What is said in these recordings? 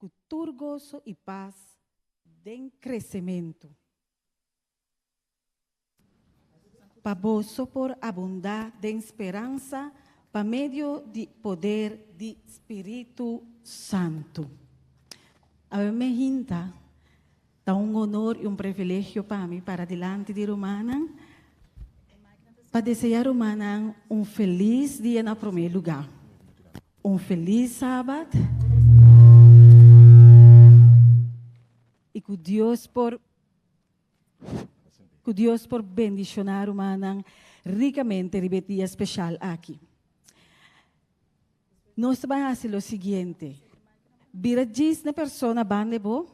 Ku tur goso i pas den kresementu. Pa boso por abundá den speransa pa medio di poder di Spiritu Santu. Awe me hinta, ta un honor i un privilegio pa mi para dilanti di rumannan pa deseá rumannan un felis dia na promé lugá, un felis Sabat i ku Dios por Ku Dios por bendishoná rumannan rikamente riba e dia speshal aki. Nos ta bai hasi lo siguiente, Bira djis na persona banda bo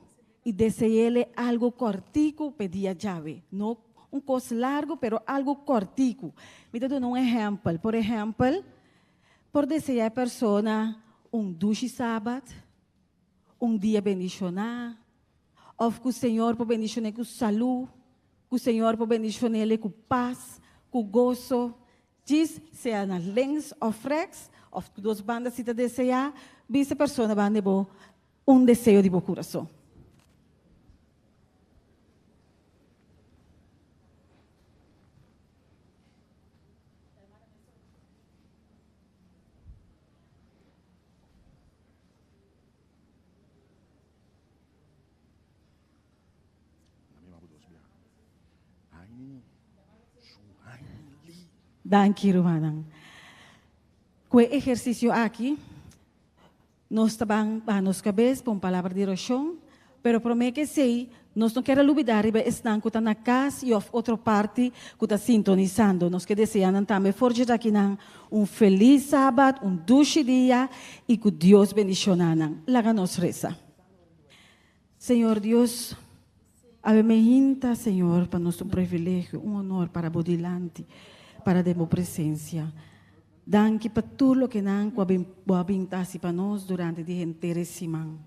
i dese'ele algu kòrtiku p'e dia djawe. No un kos largu, pero algu kòrtiku. Mi ta duna un ehèmpel. Por ehèmpel, por deseá e persona un dushi sabat, un dia bendishoná, Of ku Señor por bendishon'é ku salú, ku Señor por bendishon'é ku pas, ku goso. Djis sea na links of reks, of ku dos banda si ta deseá, bisa e persona banda di bo un deseo di bo kurason. Danki rumannan. Ku e ehersisio aki nos ta ban baha nos kabes pa un palabra di orashon, pero promé ku esei nos no kier a lubidá riba esnan ku ta na kas i òf otro parti ku ta sintonisando. Nos ke deseá nan tambe for dje akinan un felis sabat, un dushi dia i ku Dios bendishoná nan. Laga nos resa. Señor Dios, awe me hinta, Señor, pa nos un privilegio, un honor para bo dilanti, para den bo presencia. Danki pa tur loke nan cu a bin, bo a bin ta haci pa nos durante di henter e siman.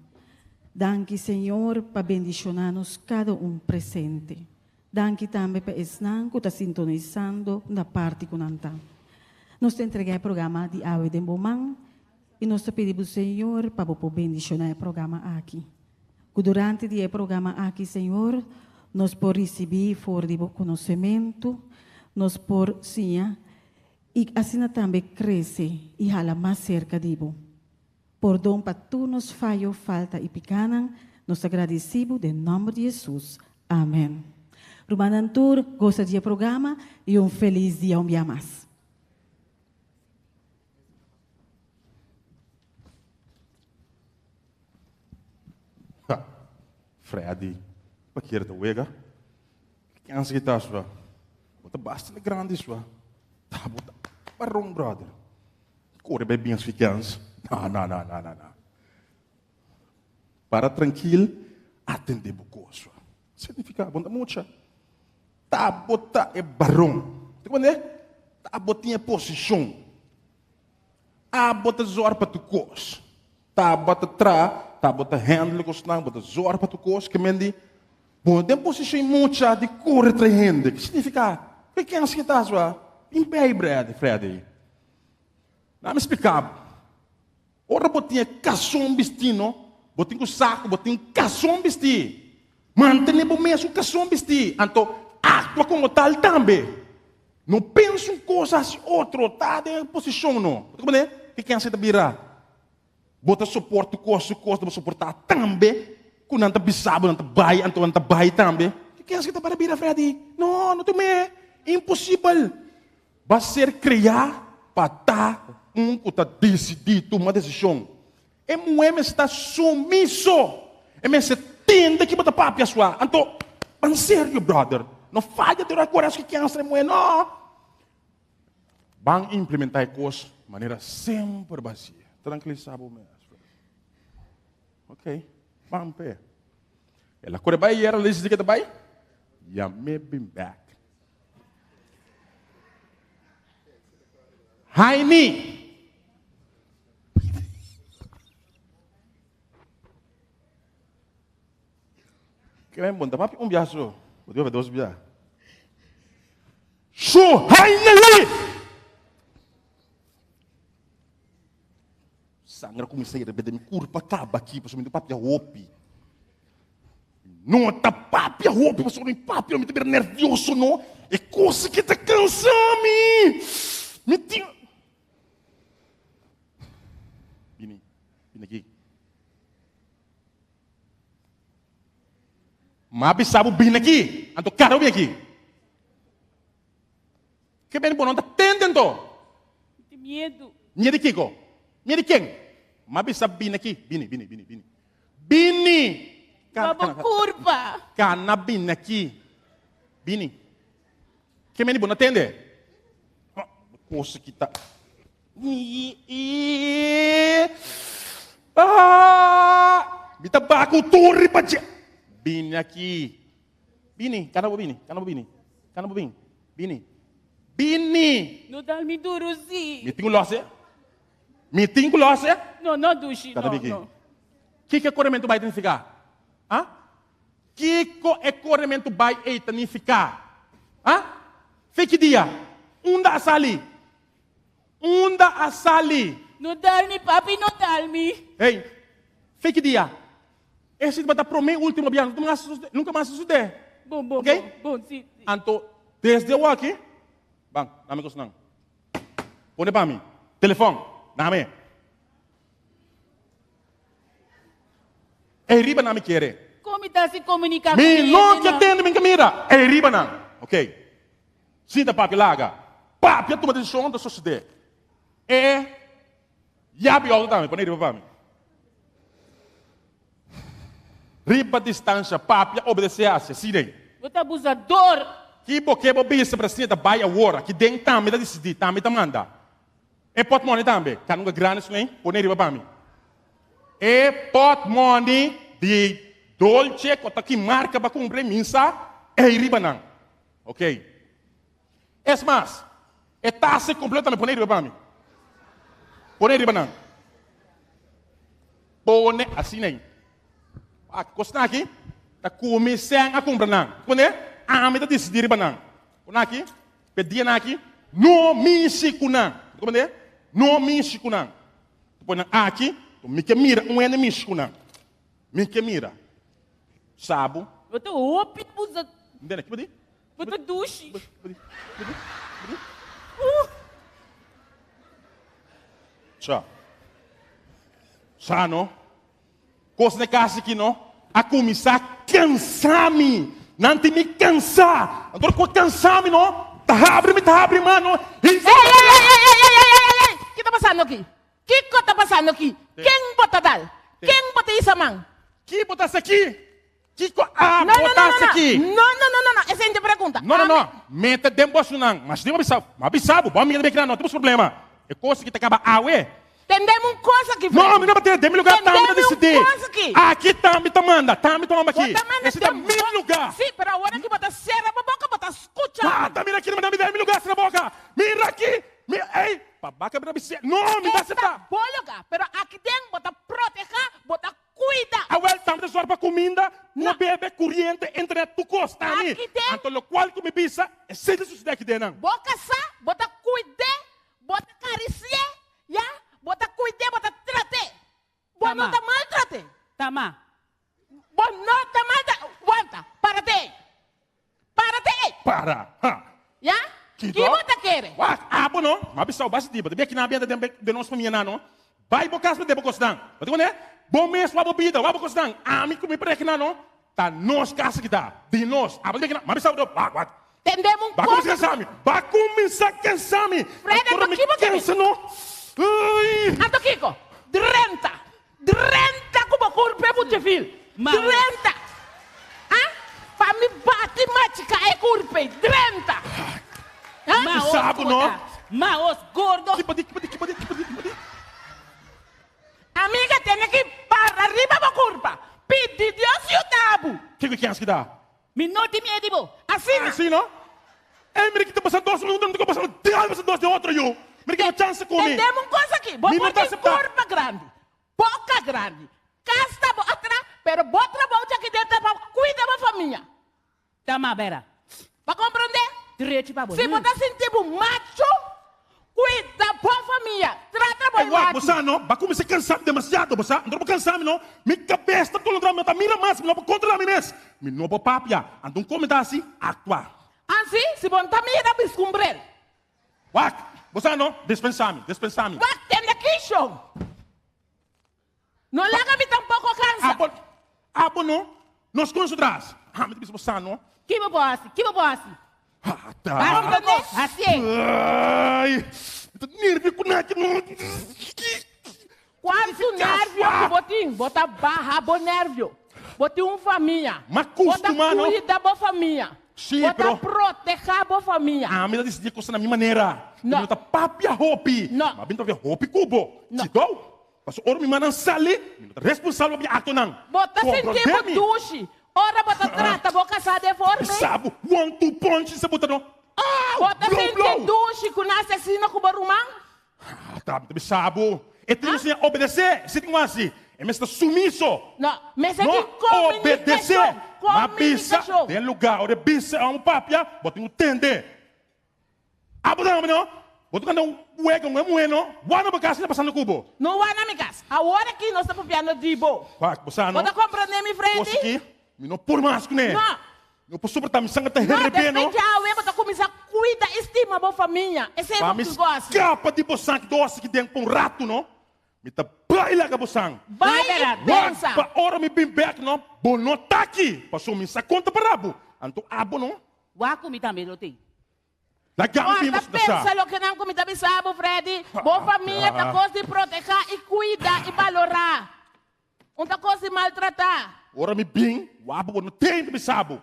Danki, Señor, pa bendiciona nos cada un presente. Danki tambe pa esnan cu ta sintonisando na parti cu nan ta. Nos ta entrega e programa di awe den bo man y nos ta pidi bo Señor pa bo por bendiciona e programa aki. Cu durante di e programa aki Señor nos por ricibi for di bo conocemento, nos por siña y asina tambe crece y hala mas cerca di bo. Pordon pa tur nos fayo, falta y picanan, nos ta gradici bo den nomber di Jesus. Amen. Rumannan tur, gosa di e programa y un feliz dia un bia mas. Ha, Freddy, pa kier ta wega? Kense ki ta sua? Bo ta bastante grandi sua. Ta bo ta baron, brother. Kore bai bien su kens. No, no, no, no, no, no. Para trankil, atende bo kos. Significa bo ta mucha. Ta bo ta e baron. Ta comprende? Ta bo tin e posishon. Abo ta zòrg pa tur kos. Ta bo ta tra, ta bo ta handle kosnan, bo ta zòrg pa tur kos. Ke men di, bo no den posishon mucha di kore trae hende. Ke significa? Ke kens ke ta sua? Bin bei brède, Freddy. Laat mi splika bo. Ora bo tin e kason bistí no, bo tin ku sa ku bo tin kason bistí. Mantené bo mes ku kason bistí, anto aktua komo tal tambe. No pensa un kos hasi otro, ta den e posishon no. Bo ta komprendé? Ke kense ta bira? Bo ta soporta kos su kos, bo soportá tambe ku nan ta bisa bo nan ta bai, anto nan ta bai tambe. Ke kense ta para bira, Freddy? No, no tum'é. Imposibel. Bo a ser kreá pa ta un ku ta disidí, tuma desishon. E muhé mester ta sumiso. E mester tende ki bo ta papia sua. Anto, ban serio, brother. No faya dor a kore aski kènser e muhé, no. Ban implementá e kos manera semper bo hasié. Trankilisá bo mes. Ok, ban p'e. El a kore bai ayera, el a disidí ke ta bai. Yam'é bin bèk. Jaime. Krem bon, ta papi un bia so. Bo debe dos bia. Su Jaime Lee! Sa. Sangra kuminsá yerbe den mi kurpa kaba aki pasobra mi ta papia hopi. No ta papia hopi pasobra mi papia mi ta bira nervioso no. E kos aki ta kansa mi. Mi tin. Bini, bini aki. M'a bisa bo bini aki, anto kara bo bini aki. Ke bini bo no ta tende anto? Mi tin miedu. Miedu di kiko? Miedu di ken? M'a bisa bini aki, bini, bini, bini, bini. Bini! Ba bo kurpa. Kana bini aki. Bini. Ke bini bo no tende? Kos ki ta. Mi ta baku tur riba dje. Bini aki. Bini, kana bo bini, kana bo bini, kana bo bin. Bini. Bini! No dal mi duru si. Mi tin ku lòs e? Mi tin ku lòs e? No, no dushi, no, no. Kiko e korementu bai ta nifiká? Ha? Kiko e korementu bai ei ta nifiká? Ha? Fe ki dia? Unda a sali? Unda a sali? No dal mi, papi, no dal mi. Hey, fe ki dia? Esi tabata prome i ultimo biaha, nunka mas a sucede. Bon, bon, Ok? bon, bon, si, si. Anto, desde awor aki, ban, dame kosnan. Pone pa mi. Telefon, dame. Ei riba nan mi kere. Kon mi ta hasi komunika ku Mi mi no ke hendenan? tende, mi ka mira. Ei riba nan. Ok. Sinta papia laga. Papia tuma desishon ta sosodé. E yabi outo tambe, pone riba pa mi. Riba distansha, papia obedesé hasi, asina ei. Bo ta abusador! Ki bo ke bo bisa presidente ta bai awor, aki den tambe ta disidí, tambe ta manda. E pòtmòni tambe, kanunga grandi esun ei, pone riba pa mi. E pòtmòni di dolce ku ta ki marka bo a kumpra ei, mi sa, ei riba nan. Ok. Es mas, e tasa kompleto tambe pone riba pa mi. Pone riba nan. Pone asina ei. Aki kosnan aki ta kumi sen a kumpra nan. Pone, ami ta disidí riba nan. Pone aki, pe dianan aki, no mishi ku nan. Komprende? No mishi ku nan. Pone nan aki, mi ke mira un hende mishi ku nan. Mi ke mira. Sabu. Bo ta hopi abusa. Ndene, kiba di? Bo ta dushi. Cha. Sa no. Kos na e kas aki no a kuminsá kansa mi. Nan tin mi kansá. Anto ku a kansa mi no, ta habri mi ta habri man no. Ey, ey, ey, ey, ey, ey, ey, ey, ey! Ki ta pasando aki? Kiko ta pasando aki? Ken bo ta dal? Ken bo ta hisa man? Ki bo ta hasi aki? Kiko a No, no, no, bo ta no, hasi no. aki? No, no, no, no, no. Esei no ta pregunta. No, no, no. Ami. Mete den bo asunnan. Mas tin bo bisa, ma bisa bo, bo amiga ta bin kla, no tin bo problema. E kos aki ta kaba awe. Tendemi un kos aki, No, Freddy. mi no ta tende. Den mi lugar tambe ta Tendemi un disidí. kos aki. Aki tambe ta manda. Tambe ta homber Bo aki. ta manda Ese ta den mi bo. lugar. Sí, pero awor aki bo ta sera bo boka, bo ta skucha. Ah, ta mira aki, manda mi den mi lugar sera boka. Mira aki. Mi, ey, pa baka mi ta bisa. No, mi ta Esta aseptá. bo lugar, pero aki den bo ta protehá, bo ta Cuida! Awel, tambe ta sor pa cuminda, no bebe, curiente, internet, tur cos ta ami. Aki den. Anto locual cu mi bisa, esey ta sucede aki den nan. Bo casá, bo ta cuid'é, bo ta carici'é, ya, bo ta cuid'é, bo ta trat'é. Bo no Tama. ta maltrat'é. Tama. Bo no ta maltra-, wanta, parate ei. Parate ei. Para, ha. Ya? Kiko? Ki bo ta kere? Wak, abo no. Ma bisa bo basi di, bo ta bia kina bia den den nos famia nan no. Bai bo kas bende bo kosnan. Bo ta koné? Bo mes wak bo bida, wak bo kosnan. Ami ku mi pareha nan no, ta nos kas ki ta, di nos. Abo ta bia kina, ma bisa bo do, wak, wak. Tendem un Ba kuminsá cosa. kansa mi. Ba kuminsá kansa mi. Fred, Anto anto mi ki bo kere? kansa no. Ai. Anto kiko? Drenta. Drenta ku bo kurpa e buchefil. Drenta. Ha? Pa mi bati machiká e kurpa ei. Drenta. Ha? Maos Sabu no. kota. Maos gordo. Kiba di, kiba di, kiba di, kiba di, kiba di. Amiga tene ki para riba bo kurpa. Pidi Dios yuda bo. Kiko ki haski ta? Mi no tin miedu di bo. Asina. Así no? Ey, mira ki ta pasa dos minuto, mi ta pasa dial pasa dos den otro yu. Mira ki no chance ku mi. Tendem un cosa aki, bo Mi no por ta tin acepta. curpa grandi, boca grandi, cas ta bo atra, pero bo trabou djaki den ta pa cuida bo famia. Tama, Bera. Bo comprende? Drechi pa bo. Si bo ta sinti bo macho, cuida bo famia, trata bo. bai Wak, bati. bo sa no, bo a kuminsá kansa mi demasiado, bo sa? Anto bo kansa mi no, mi kabes ta tolondrá, mi no ta mira mas, mi no por kontrolá mi mes. Mi no por papia. Anto un komi ta hasi? Aktua. Ansi, si bo no ta mira, biska un brel. Wak, bo sa no, dispensá mi, dispensá mi. Wak, tende kisho. No laga mi tampoko kansa. Abo, abo no, nos konsentrá. Ha, mi ta bisa bo sa no. Ki bo por hasi? Ki bo por hasi? Ha, ta. Basta bo hasié. Ai, mi ta nervio ku naki no. Kuantu nervio ku bo tin? Bo ta baha bo nervio. Bo tin un famia. Ma Bo ta kustuma no. kuida bo famia. Sí, Bo ta pero- protehá bo famia. Ami ta disidí kosnan na mi manera. No. Mi no ta papia hopi. No. Ma bin ta papia hopi ku bo. No. Si dou. Pasobra ora mi mannan sali, mi no ta responsabel pa mi aktonan. Bo ta sinti bo Komprondé mi. dushi ora bo ta trata bo kasá de forma ei? Sa bo one two punch sa bo ta no. Au! Bo ta Blow sinti blow! dushi ku nan asesino ku bo ruman? Ah, ta, mi ta bisa bo. E tin siña obedesé, si tin wasi. E mester ta sumiso. No, mester No tin obedesé. komunikashon. Ma bisa Komunikashon. den lugá ora e bisa e hopi papia, bo tin ku tende. Abo ta hopi no? Bo ta kanta un wega un e muhé no? Wak na bo kas kina pasando ku bo? No wak na mi kas. Awor aki nos ta papiando di bo. Wak, bo sa no? Bo ta komprondé mi, Freddy? Kos aki, mi no por mas kuné. No. Mi no por soportá, mi sanger ta No, herebé no. despues djawe bo ta kuminsá kuida i stima bo famia. Esei Pa bo mi tin ku hasi. skapa di bo san ki dos aki den pa un ratu no. Mi ta bai laga bo san. Bai i pensa. Wak, pa ora mi bin bèk no, bo no ta aki. Pasobra mi sa konta pa rabo. Anto abo no. Wak ku mi tambe lo tin. Laga mi Ora bimba su ta sa. pensa loke nan ku mi ta bisa bo, Freddy. Bo famia ta kos di protehá i kuida i balorá. Un ta kos di maltratá. Ora mi bin, wak bo no ten ta bisa bo.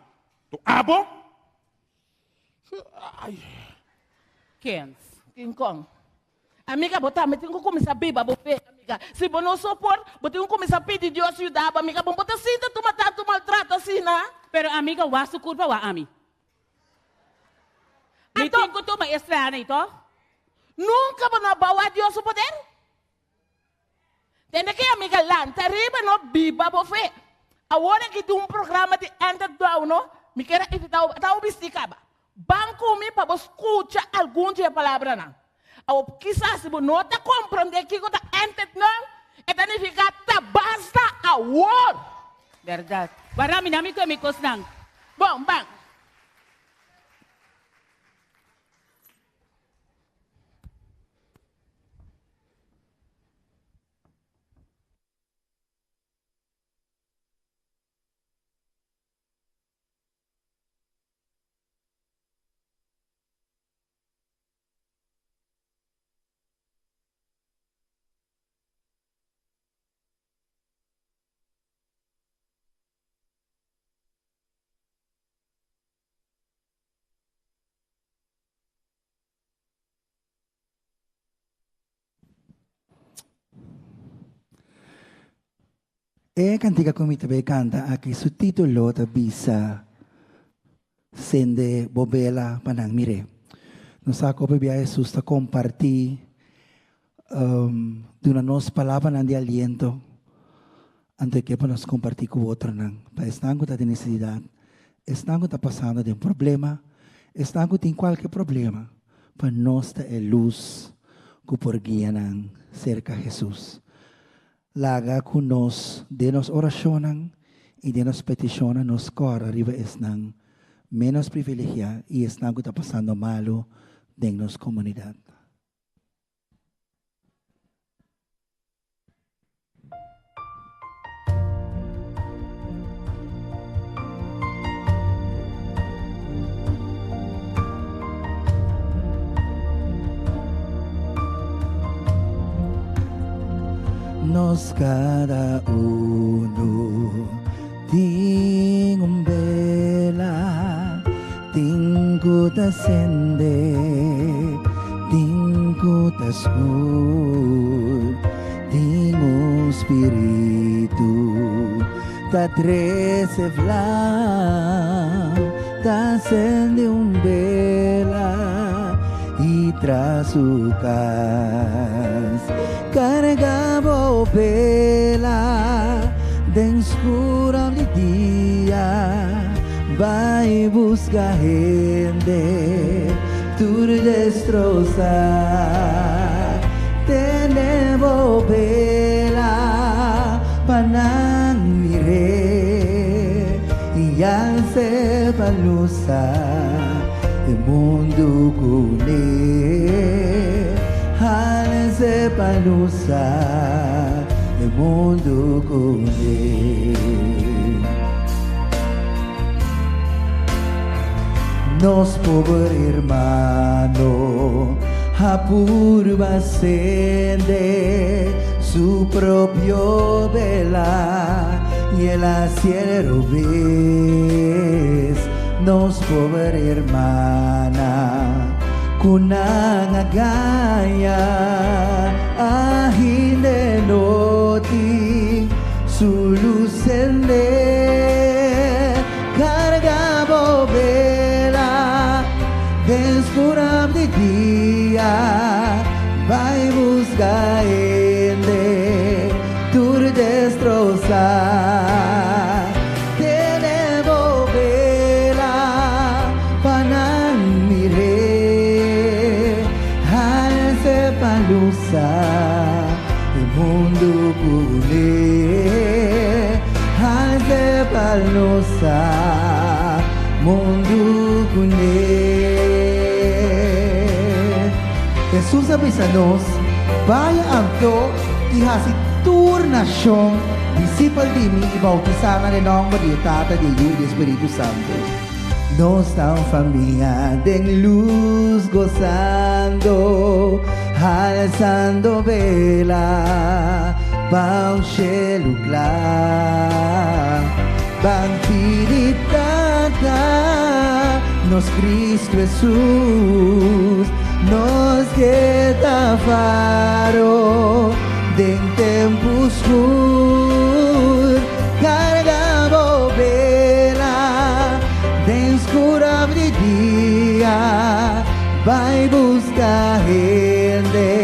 To abo? Ai. Kens. King Kong. Amiga, bo tambe tin ku kuminsá biba bo fe, amiga. Si bo no soport, bo tin ku kuminsá pidi Dios yuda bo, amiga. Bo no por ta sinti tuma tantu maltrato asina. Pero amiga, wak su kurpa wak ami. Mi Anto- tin ku tuma e strana ei, tòg? Nunka bo no a bawa Dios su poder? Tende ke amiga lanta riba no biba bo fe. Awor aki tin un programa di Enter Down no, mi kier a invita bo, ta bo bisti kaba. Ban ku mi pa bo skucha algun di e palabranan. Awor kisas si bo no ta komprende kiko ta Enter Down, e ta nifiká ta basta awor. Bèrdat. Wara mi na mi ku e mi kosnan. Bon, ban. E kantika ku mi ta bay kanta aki su título ta bisa Sende bo bela pa nan mir'é. Nos sa ku hopi bia Hesus ta kompartí duna nos palabranan di aliento, anto e ke pa nos kompartí ku otronan, pa esnan ku ta den nesesidat, esnan ku ta pasando den problema, esnan ku tin kualke problema, pa nos ta e lus ku por guia nan serka Hesus. Laga ku nos den nos orashonnan i den nos petishonnan nos kòrda riba esnan ménos privilegiá i esnan ku ta pasando malu den nos komunidat. Nos kada unu tin un bela, tin ku ta sende, tin ku ta skur, tin un spiritu ta trese vlam, ta sende un bela i tra su kas. Karga bo bela den skuro di dia, bai buska hende tur destrosá. Tene. lusa e mundu kuné. Halse pa lusa e mundu kuné. Nos pober hermano a purba sende su propio bela y el a cielo ves. Nos pober hermana kunang agaya ahinde noti su luz sende carga bovela descura de dia vai busca ende tur destroza Tiene bovela panan mire halse palusa e mundo kule halse palusa mundo kule. Jesus a bisa nos, Vaya anto i hasi tur nashon disipel di mi i boutisá nan den nòmber di e Tata, di e Yu i di e Spiritu Santu. Nos ta un famia den lus gosando, halsando bela pa un shelu kla. Ban pidi Tata nos Cristo Hesus, nos ke ta faro den tempu skur. Karga bo bela den skurab di dia, bai buska hende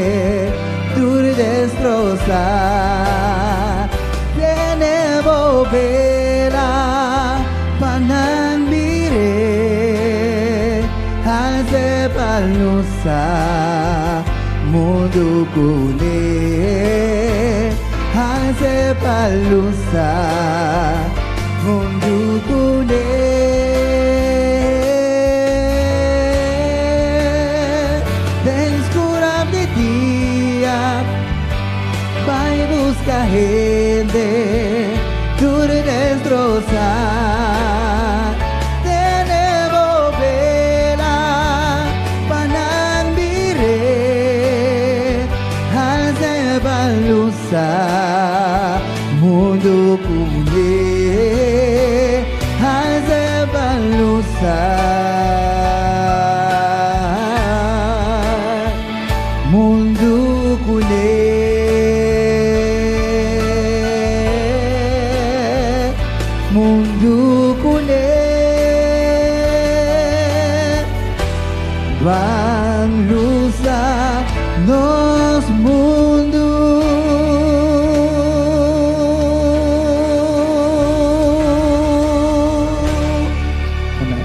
tur destrosá. Tene bo bela pa nan mir'é, hals'é pa lusa mundu kuné. Hals'é pa lusa mundu kuné. Den skurab di dia bai buska hende tur destrosá. Tene bo bela pa nan mir'é, hals'é pa lusa mundu kuné. Hals'é pa lusa mundu kuné. Mundu kuné. Ban lusa nos mundu. Amen.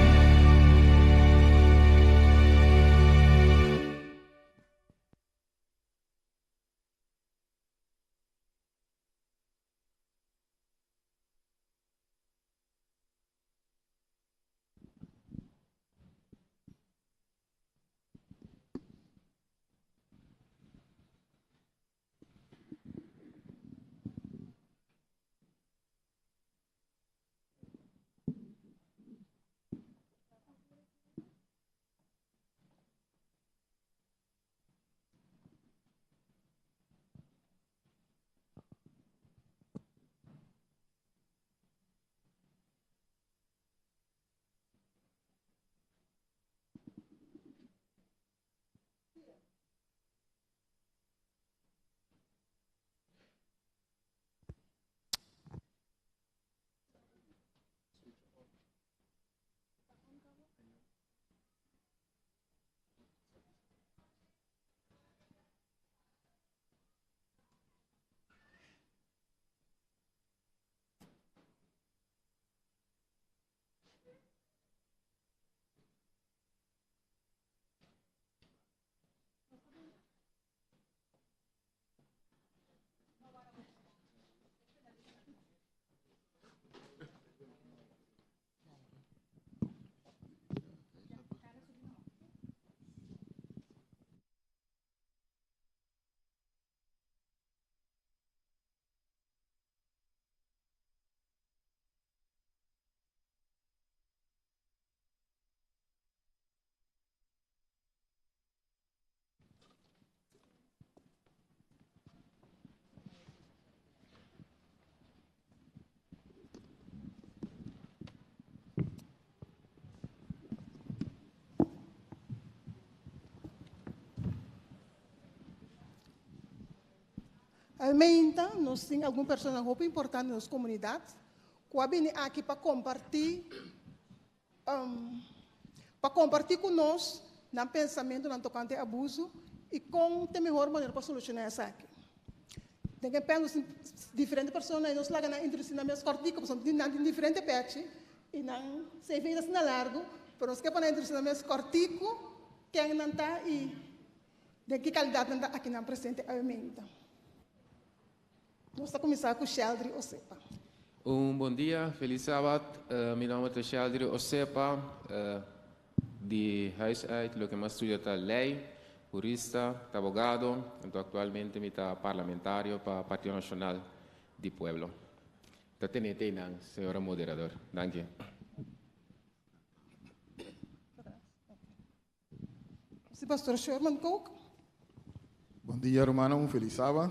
Meinta, nos tin algun persona hopi importante den nos comunidad cu a bini aki pa comparti pa comparti cu nos nan pensamentonan tocante abuso y con ta e mehor manera pa soluciona esaki. Den e panel nos tin diferente persona y nos laga nan introduci nan mes cortico pasobra nan tin diferente pechi y nan CV ta asina largo, pero nos ke pa nan introduci nan mes cortico ken nan ta y Den ki kalidat nan ta akinan presente awe meinta? Nos ta kuminsá ku Sheldry Osepa. Un bon dia, felis sabat. Mi nomber ta Sheldry Osepa, di huis uit loke mi a studia ta ley, hurista, ta abogado, anto actualmente mi ta parlamentario pa Partido Nacional di Pueblo. Ta tene teinan, señora moderador. Danki. Si Pastor Sherman Kook. Bon dia rumannan, un felis saba.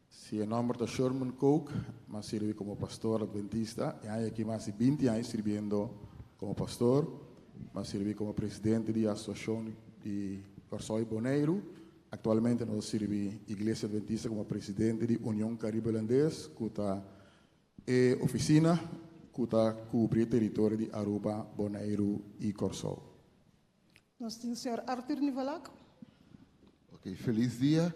Si e nomber ta Sherman Kook, mi a sirbi como pastor adventista e aña aki mas di binti aña sirbiendo como pastor. Mi a sirbi como presidente di Asociacion di Kòrsou i Boneiru. Actualmente nos ta sirbi Iglesia Adventista como presidente di Union Caribe Holandes cu ta e oficina cu ta cubri e teritorio di Aruba, Boneiru i Kòrsou. Nos tin señor Arthur Nivalak. Ok, felis dia,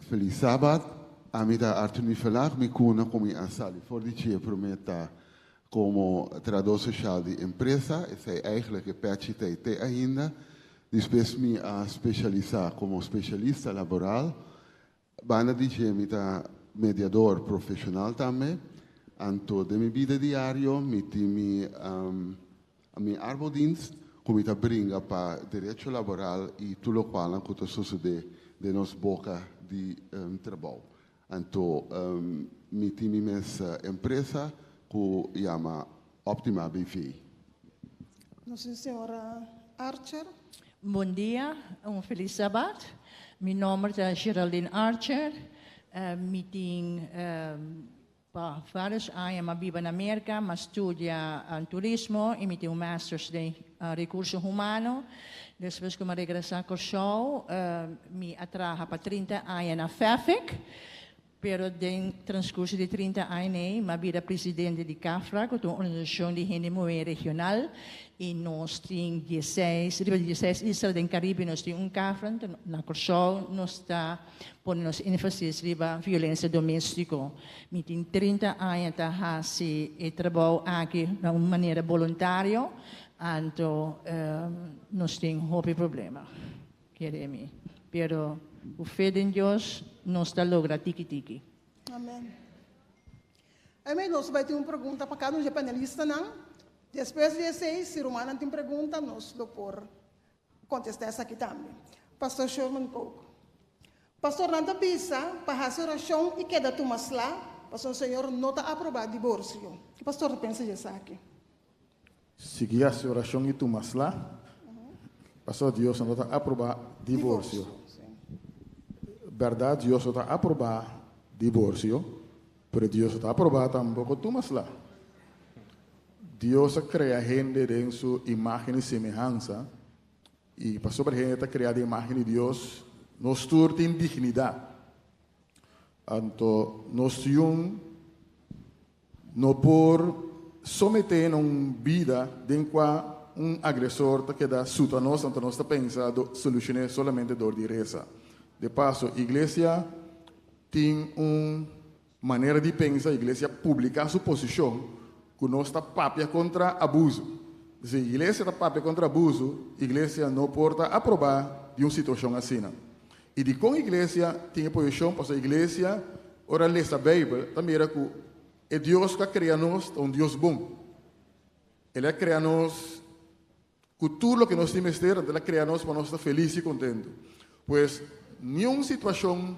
felis sabat. Ami ta Arthur Nivalak, mi cuna cu mi a sali for di dje prome ta como trahador social di empresa, esey eigenlijk e pechi ta e te ainda. Despues mi a specialisa como specialista laboral. Banda di dje mi ta mediador profesional tambe, anto den mi bida diario mi tin mi mi arbodienst ku mi ta bringa pa derecho laboral i tur lokualnan ku ta sosodé den nos boka di trabou. Anto mi tin mi mes empresa ku yama Optima BV. Nos tin señora Archer. Bon dia, un felis sabat. Mi nomber ta Geraldine Archer. Mi tin pa varios aña mi a biba na Merca, mi a studia turismo y mi tin un masters den recurso humano. Despues cu mi a regresa Corsou, mi a traha pa 30 aña na Fafik. Pero den transcurso di 30 aña ei, mi a bira presidente di CAFRA, cu ta un organisacion di hende muhe regional, y nos tin 16, riba di 16 isla den Caribe nos tin un CAFRA, anto na Corsou nos ta pone nos enfasis riba violencia domestico. Mi tin 30 aña ta haci e trabou aki na un manera boluntario, anto nos tin hopi problema. Kere mi. Pero ku fe den Dios nos ta logra tiki tiki. Amen. Amen. Nos bai tin un pregunta pa kada un di e panelistanan. Despues di esei, si rumannan tin pregunta, nos lo por kontestá esaki tambe. Pastor Sherman Kook. Pastor, nan ta bisa pa hasi orashon i keda tuma sla, pasobra Señor no ta aprobá diborsio. Ki pastor ta pensa di esaki? Sigui hasi orashon i tuma sla, pasobra Dios no ta aprobá divorsio. Bèrdat, Dios no ta aprobá divorsio, pero Dios no ta aprobá tampoko tuma sla. Dios a krea hende den su imágen i semehansa, i pasobra hende ta kreá den imágen di Dios, nos tur tin dignidat. Anto nos yun No por someté na un bida den kua un agresor ta keda suta nos, anto nos ta pensa do solushoné solamente dor di resa. De paso, iglesia tin un manera di pensa, iglesia publiká su posishon ku nos ta papia kontra abusu. Si iglesia ta papia kontra abusu, iglesia no por ta aprobá di un situashon asina. I dikon iglesia tin e posishon? Pasobra iglesia, ora lesa Beibel, ta mira ku e Dios ku a krea nos ta un Dios bon. El a krea nos ku tur loke nos tin mester, anto el a krea nos pa nos ta felis i kontentu. Pues, niun situashon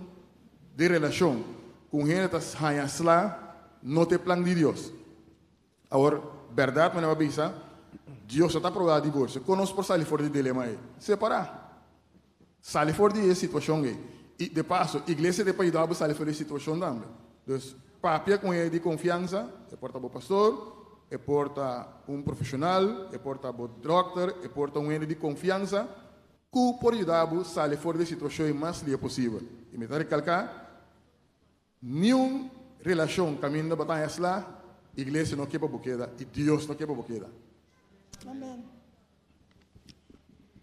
di relashon ku un hende ta haña sla no ta e plan di Dios. Awor, bèrdat manera bo a bisa, Dios no ta aprobá divorsio. Kon nos por sali for di dilema ei? Separá. Sali for di e situashon ei. I, de paso, iglesia ta pa yuda bo sali for di e situashon tambe. Dus, papia ku hende di konfiansa, e por ta bo pastor, e por ta un profeshonal, e por ta bo dòkter, e por ta un hende di konfiansa ku por yuda bo sali for di e situashon ei mas lia posibel. I mi ta rekalká. Niun relashon kaminda bo ta haña sla, iglesia no ke pa bo keda i Dios no ke pa bo keda. Amen.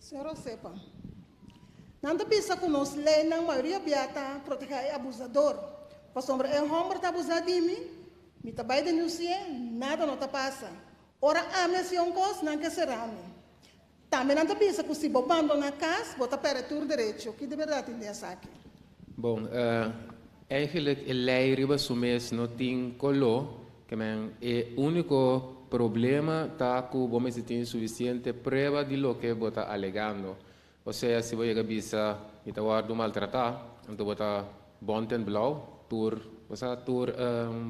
Señor Osepa, nan ta bisa ku nos leinan mayoria bia ta protehá e abusador, pasobra e hòmber ta abusá di mi, mi ta bai denunsi'é, nada no ta pasa. Ora ami hasi un kos, nan ke sera mi. Tambe nan ta bisa ku si bo bandoná kas, bo ta pèrdè tur derecho. Ki di bèrdat tin den esaki? Bon, eigenlijk e lei riba su mes no tin koló, Ke men, e úniko problema ta ku bo mester tin sufisiente prueba di loke bo ta alegando. Osea, si bo yega bisa, Mi ta wòrdu maltratá, anto bo ta bont en blou, tur, bo sa, tur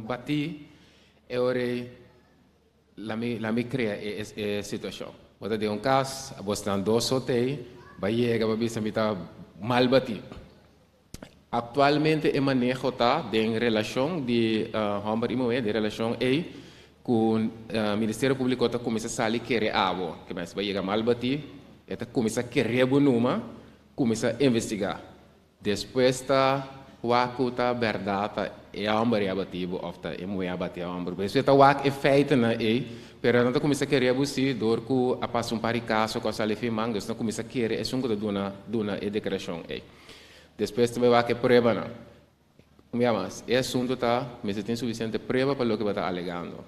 batí, e ora ei la mi, la mi krea e, e situashon. Bo ta den un kas, bo stan dos so t'ei, bo a yega, bo a bisa, Mi ta mal batí. Aktualmente e maneho ta den relashon di hòmber i muhé, den relashon ei ku Ministerio Públiko ta kuminsá sali kere abo. Ke mester bai yega mal batí, e ta kuminsá kere bo numa, kuminsá investigá. Despues ta wak ku ta bèrdat ta e hòmber ei a batí bo òf ta e muhé a batí e hòmber. Despues ta wak e feitennan ei, pero nan ta kuminsá kere bo sí dor ku a pasa un par di kaso ku a sali firman, dus nan kuminsá kere esun ku ta duna duna e deklarashon ei. Despues ta bai wak e pruebanan. Un bia mas, e asuntu ta mester tin sufisiente prueba pa loke bo ta alegando.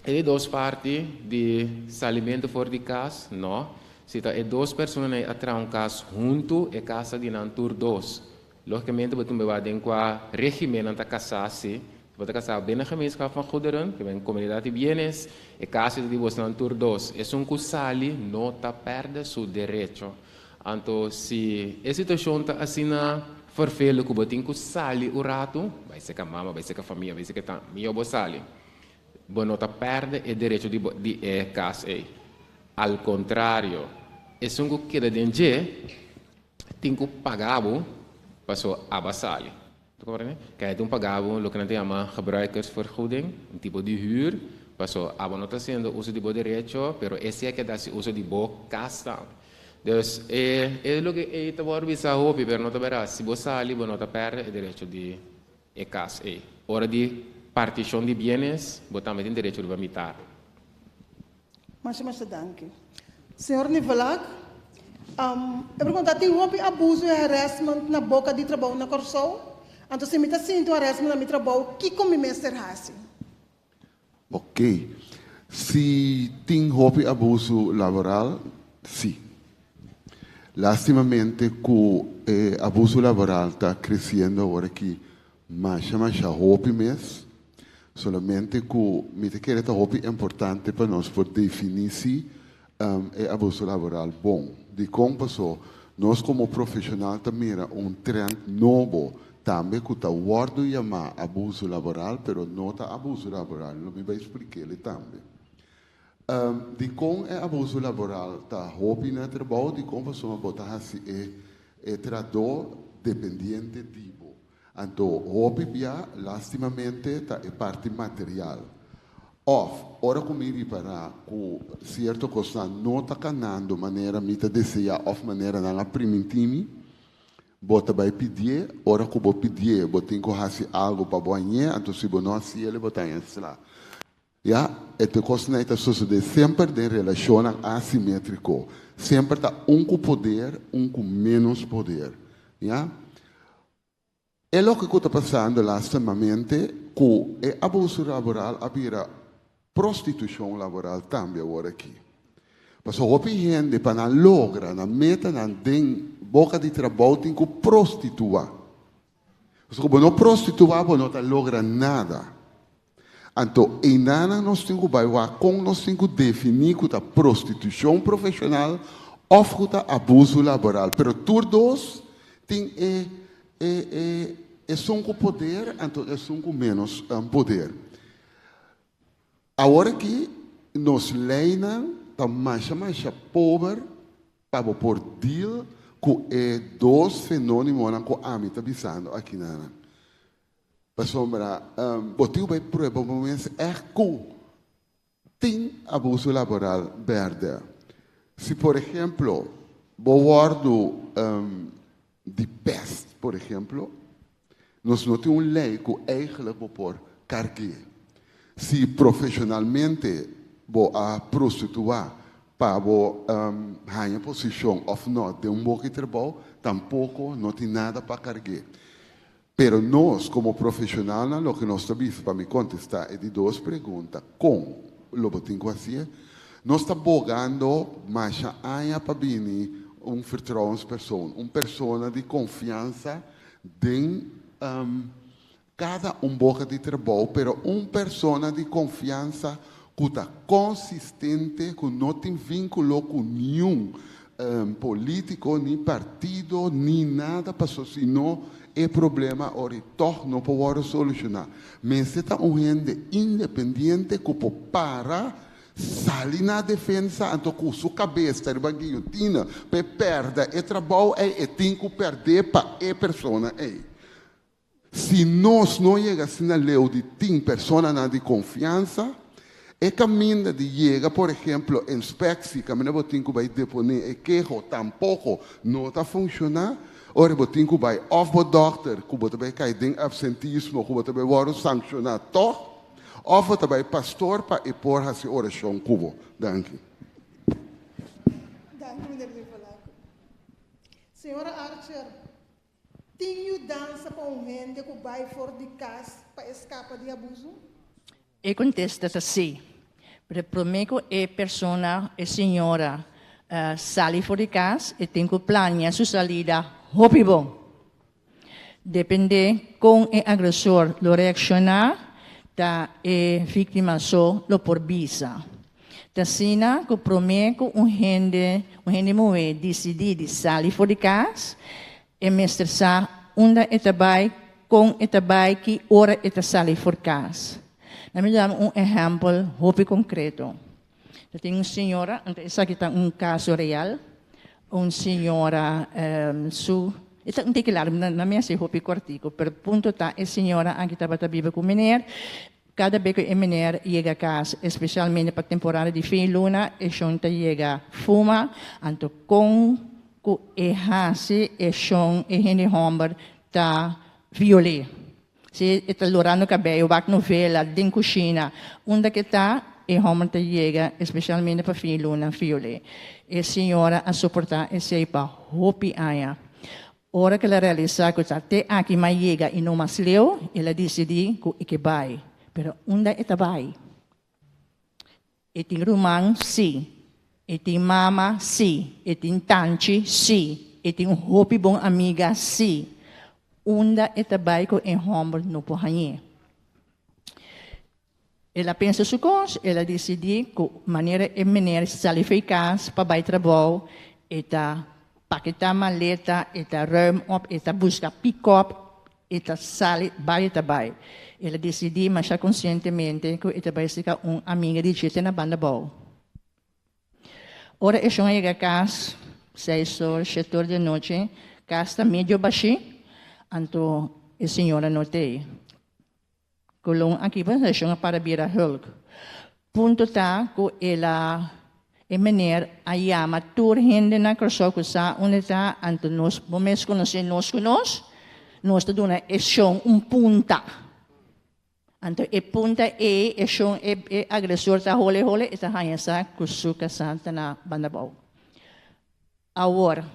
E di dos parti di salimentu for di kas, no. Si ta e dos personanan ei a traha un kas huntu, e kas ta di nan tur dos. Logikamente bo tin bai wak den kua regimen nan ta kasá, si. Si bo ta kasá binnen gemeenschap van goederen, ke ben komunidat di bienes, e kas ei ta di bosnan tur dos. Esun ku sali no ta pèrdè su derecho. Anto si e situashon ta asina fervelu ku bo tin ku sali un ratu, bai seka mama, bai seka famia, bai seka tan, mihó bo sali. Bo no ta pèrdè e derecho di bo di e kas ei. Al kontrario, esun ku keda den dje tin ku paga bo paso aba sali. Ta komprende? Kaya tin paga bo loke nan ta yama gebruikersvergoeding, un tipo di hür, paso abo no ta hasiendo uso di bo derecho, pero e si a keda hasi uso di bo kas tambe. Dus e e loke ei ta wòrdu bisa hopi, pero no ta bèrdat. Si bo sali bo no ta pèrdè e derecho di e kas ei. Ora di partishon di bienes bo tambe tin derecho riba mitar. Masha masha danki. Señor Nivelak, e pregunta, tin hopi abuso i harassment na boka di trabou na Kòrsou? Anto si mi ta sinti un harassment na mi trabou, kiko mi mester hasi? Ok. Si tin hopi abuso laboral, si. Lastimamente ku e abuso laboral ta kresiendo awor aki masha masha hopi mes. Solamente ku mi ta kere ta hopi importante pa nos por definí si e abuso laboral bon. Dikon? Paso nos komo profeshonal ta mira un trend nobo tambe ku ta wòrdu yamá abuso laboral, pero no ta abuso laboral. Lo mi bai splik'é tambe. Dikon e abuso laboral ta hopi na trabou? Dikon? Pasobra bo ta hasi e e trahadó dependiente di bo. Anto hopi bia lastimamente ta e parti material. Of ora ku mi ripará ku sierto kosnan no ta kanando manera mi ta deseá of manera nan a primintí mi, bo ta bai pidié, ora ku bo pidié bo tin ku hasi algu pa bo hañ'é, anto si bo no hasi el bo ta haña sla. Ya, e te kosnan ei ta sosodé semper den relashonnan asimétriko. Semper ta un ku poder, un ku ménos poder. Ya. E loke ku ta pasando lastimamente ku e abuso laboral a bira prostitushon laboral tambe awor aki. Pasobra hopi hende pa nan logra nan metanan den boka di trabou tin ku prostituá. Pasobra ku bo no prostituá bo no ta logra nada. Anto einanan nos tin ku bai wak kon nos tin ku definí ku ta prostitushon profeshonal òf ku ta abuso laboral. Pero tur dos tin e e e esun ku poder anto esun ku ménos poder. Awor aki nos leinan ta masha masha pober pa bo por deal ku e dos fenónimonan ku ami ta bisando akinanan. Pasobra bo tin ku bai prueba bo mes ègt ku tin abuso laboral bèrdè. Si por ehemplo bo wòrdu di pèst por ehemplo, Nos no tin un lei ku eigenlijk bo por karg'é. Si profeshonalmente bo a prostituá pa bo haña posishon òf nò den un boki trabou, tampoko no tin nada pa karg'é. Pero nos komo profeshonalnan loke nos ta bisa pa mi kontestá e di dos pregunta, kon lo bo tin ku hasié? Nos ta bogando masha aña pa bini un vertrouwenspersoon, un persona di konfiansa den kada un boka di trabou, pero un persona di konfiansa ku ta konsistente, ku no tin vínkulo ku niun polítiko, ni partido, ni nada, paso si no e problema ora i tòg no por wòrdu solushoná. Mester ta un hende independiente ku por para sali na defensa anto ku su kabes ta riba guillotina pa e pèrdè e trabou ei e tin ku pèrdè pa e persona ei. Si nos no yega asina leu di tin personanan di konfiansa, e kaminda di yega por ehemplo inspektie kaminda bo tin ku bai deponé e keho tampoko no ta funshoná. Ora bo tin ku bai òf bo dòkter ku bo ta bai kai den apsentismo ku bo ta bai wòrdu sankshoná tòg òf bo ta bai pastor pa e por hasi orashon ku bo. Danki. Danki meneer Rivolaco. Señora Archer, Tin yudansa pa un hende ku bai for di kas pa e skapa di abusu? E kontesta ta sí. Pero promé ku e persona, e señora, sali for di kas, e tin ku plania su salida hopi bon. Dependé kon e agresor lo reakshoná, ta e víktima so lo por bisa. Ta asina ku promé ku un hende, un hende muhé disidí di sali for di kas, e mester sa unda e ta bai, kon e ta bai, ki ora e ta sali for kas. Nan mi duna un ehèmpel hopi konkreto. Ta tin un señora, anto esaki ta un kaso real, un señora su, e ta un tiki largu, nan mi hasi hopi kòrtiku, pero punto ta e señora aki tabata biba ku meneer, Kada be ku e meneer yega kas, espesialmente pa temporada di fin luna, e shon ta yega fuma, anto kon ku e hasi e shon e hende hòmber ta viol'é. Si e ta lorando kabeyo, wak novela, den kushina, unda ke ta, e hòmber ta yega, espesialmente pa fin luna, viol'é. E señora a soportá esei pa hopi aña. Ora ku el a realisá ku ta te aki mai yega i no mas leu, el a disidí ku e ke bai. Pero unda e ta bai? E tin ruman? Sí. E tin mama? Sí. E tin tanchi? Sí. E tin un hopi bon amiga? Sí. Unda e ta bai ku e hòmber no por hañ'é? El a pensa su kos, el a disidí ku manera e meneer sali for e kas pa bai trabou, e ta paketá maleta, e ta ruim op, e ta buska pikòp, e ta sali bai e ta bai. El a disidí masha konsientemente ku e ta bai seka un amiga di dje te na banda bou. Ora e shon a yega kas, seis or, shete or di anochi, kas ta medio bashí, anto e señora no t'ei. Colon aki pa seshon a para bira Hulk. Punto ta ku el a e meneer a yama tur hende na Kòrsou ku sa unda ta anto nos bo mes konosé nos ku nos, nos ta duna e shon un punta. Anto e punta ei e shon e e agresor ta hole hole e ta haña sa ku su kasá ta na Bandabou. Awor,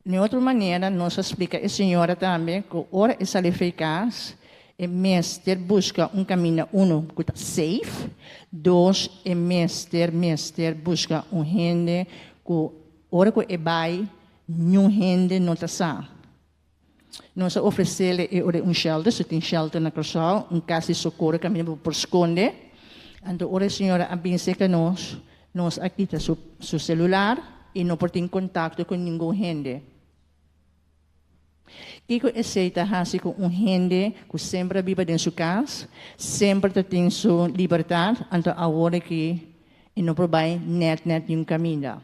Di otro manera nos a splika e señora tambe ku ora e sali fei kas e mester buska un kaminda uno ku ta safe, dos e mester mester buska un hende ku ora ku e bai niun hende no ta sa. Nos a ofresele e ora un shelter, si tin shelter na Kòrsou, un kas di sokoro kaminda bo por skonde. Anto ora e señora a bin serka nos, nos a kita su su selular i no por tin kontakto ku ningun hende. Kiko esei ta hasi ku un hende ku semper a biba den su kas, semper ta tin su libertat, anto awor aki e no por bai nèt nèt niun kaminda?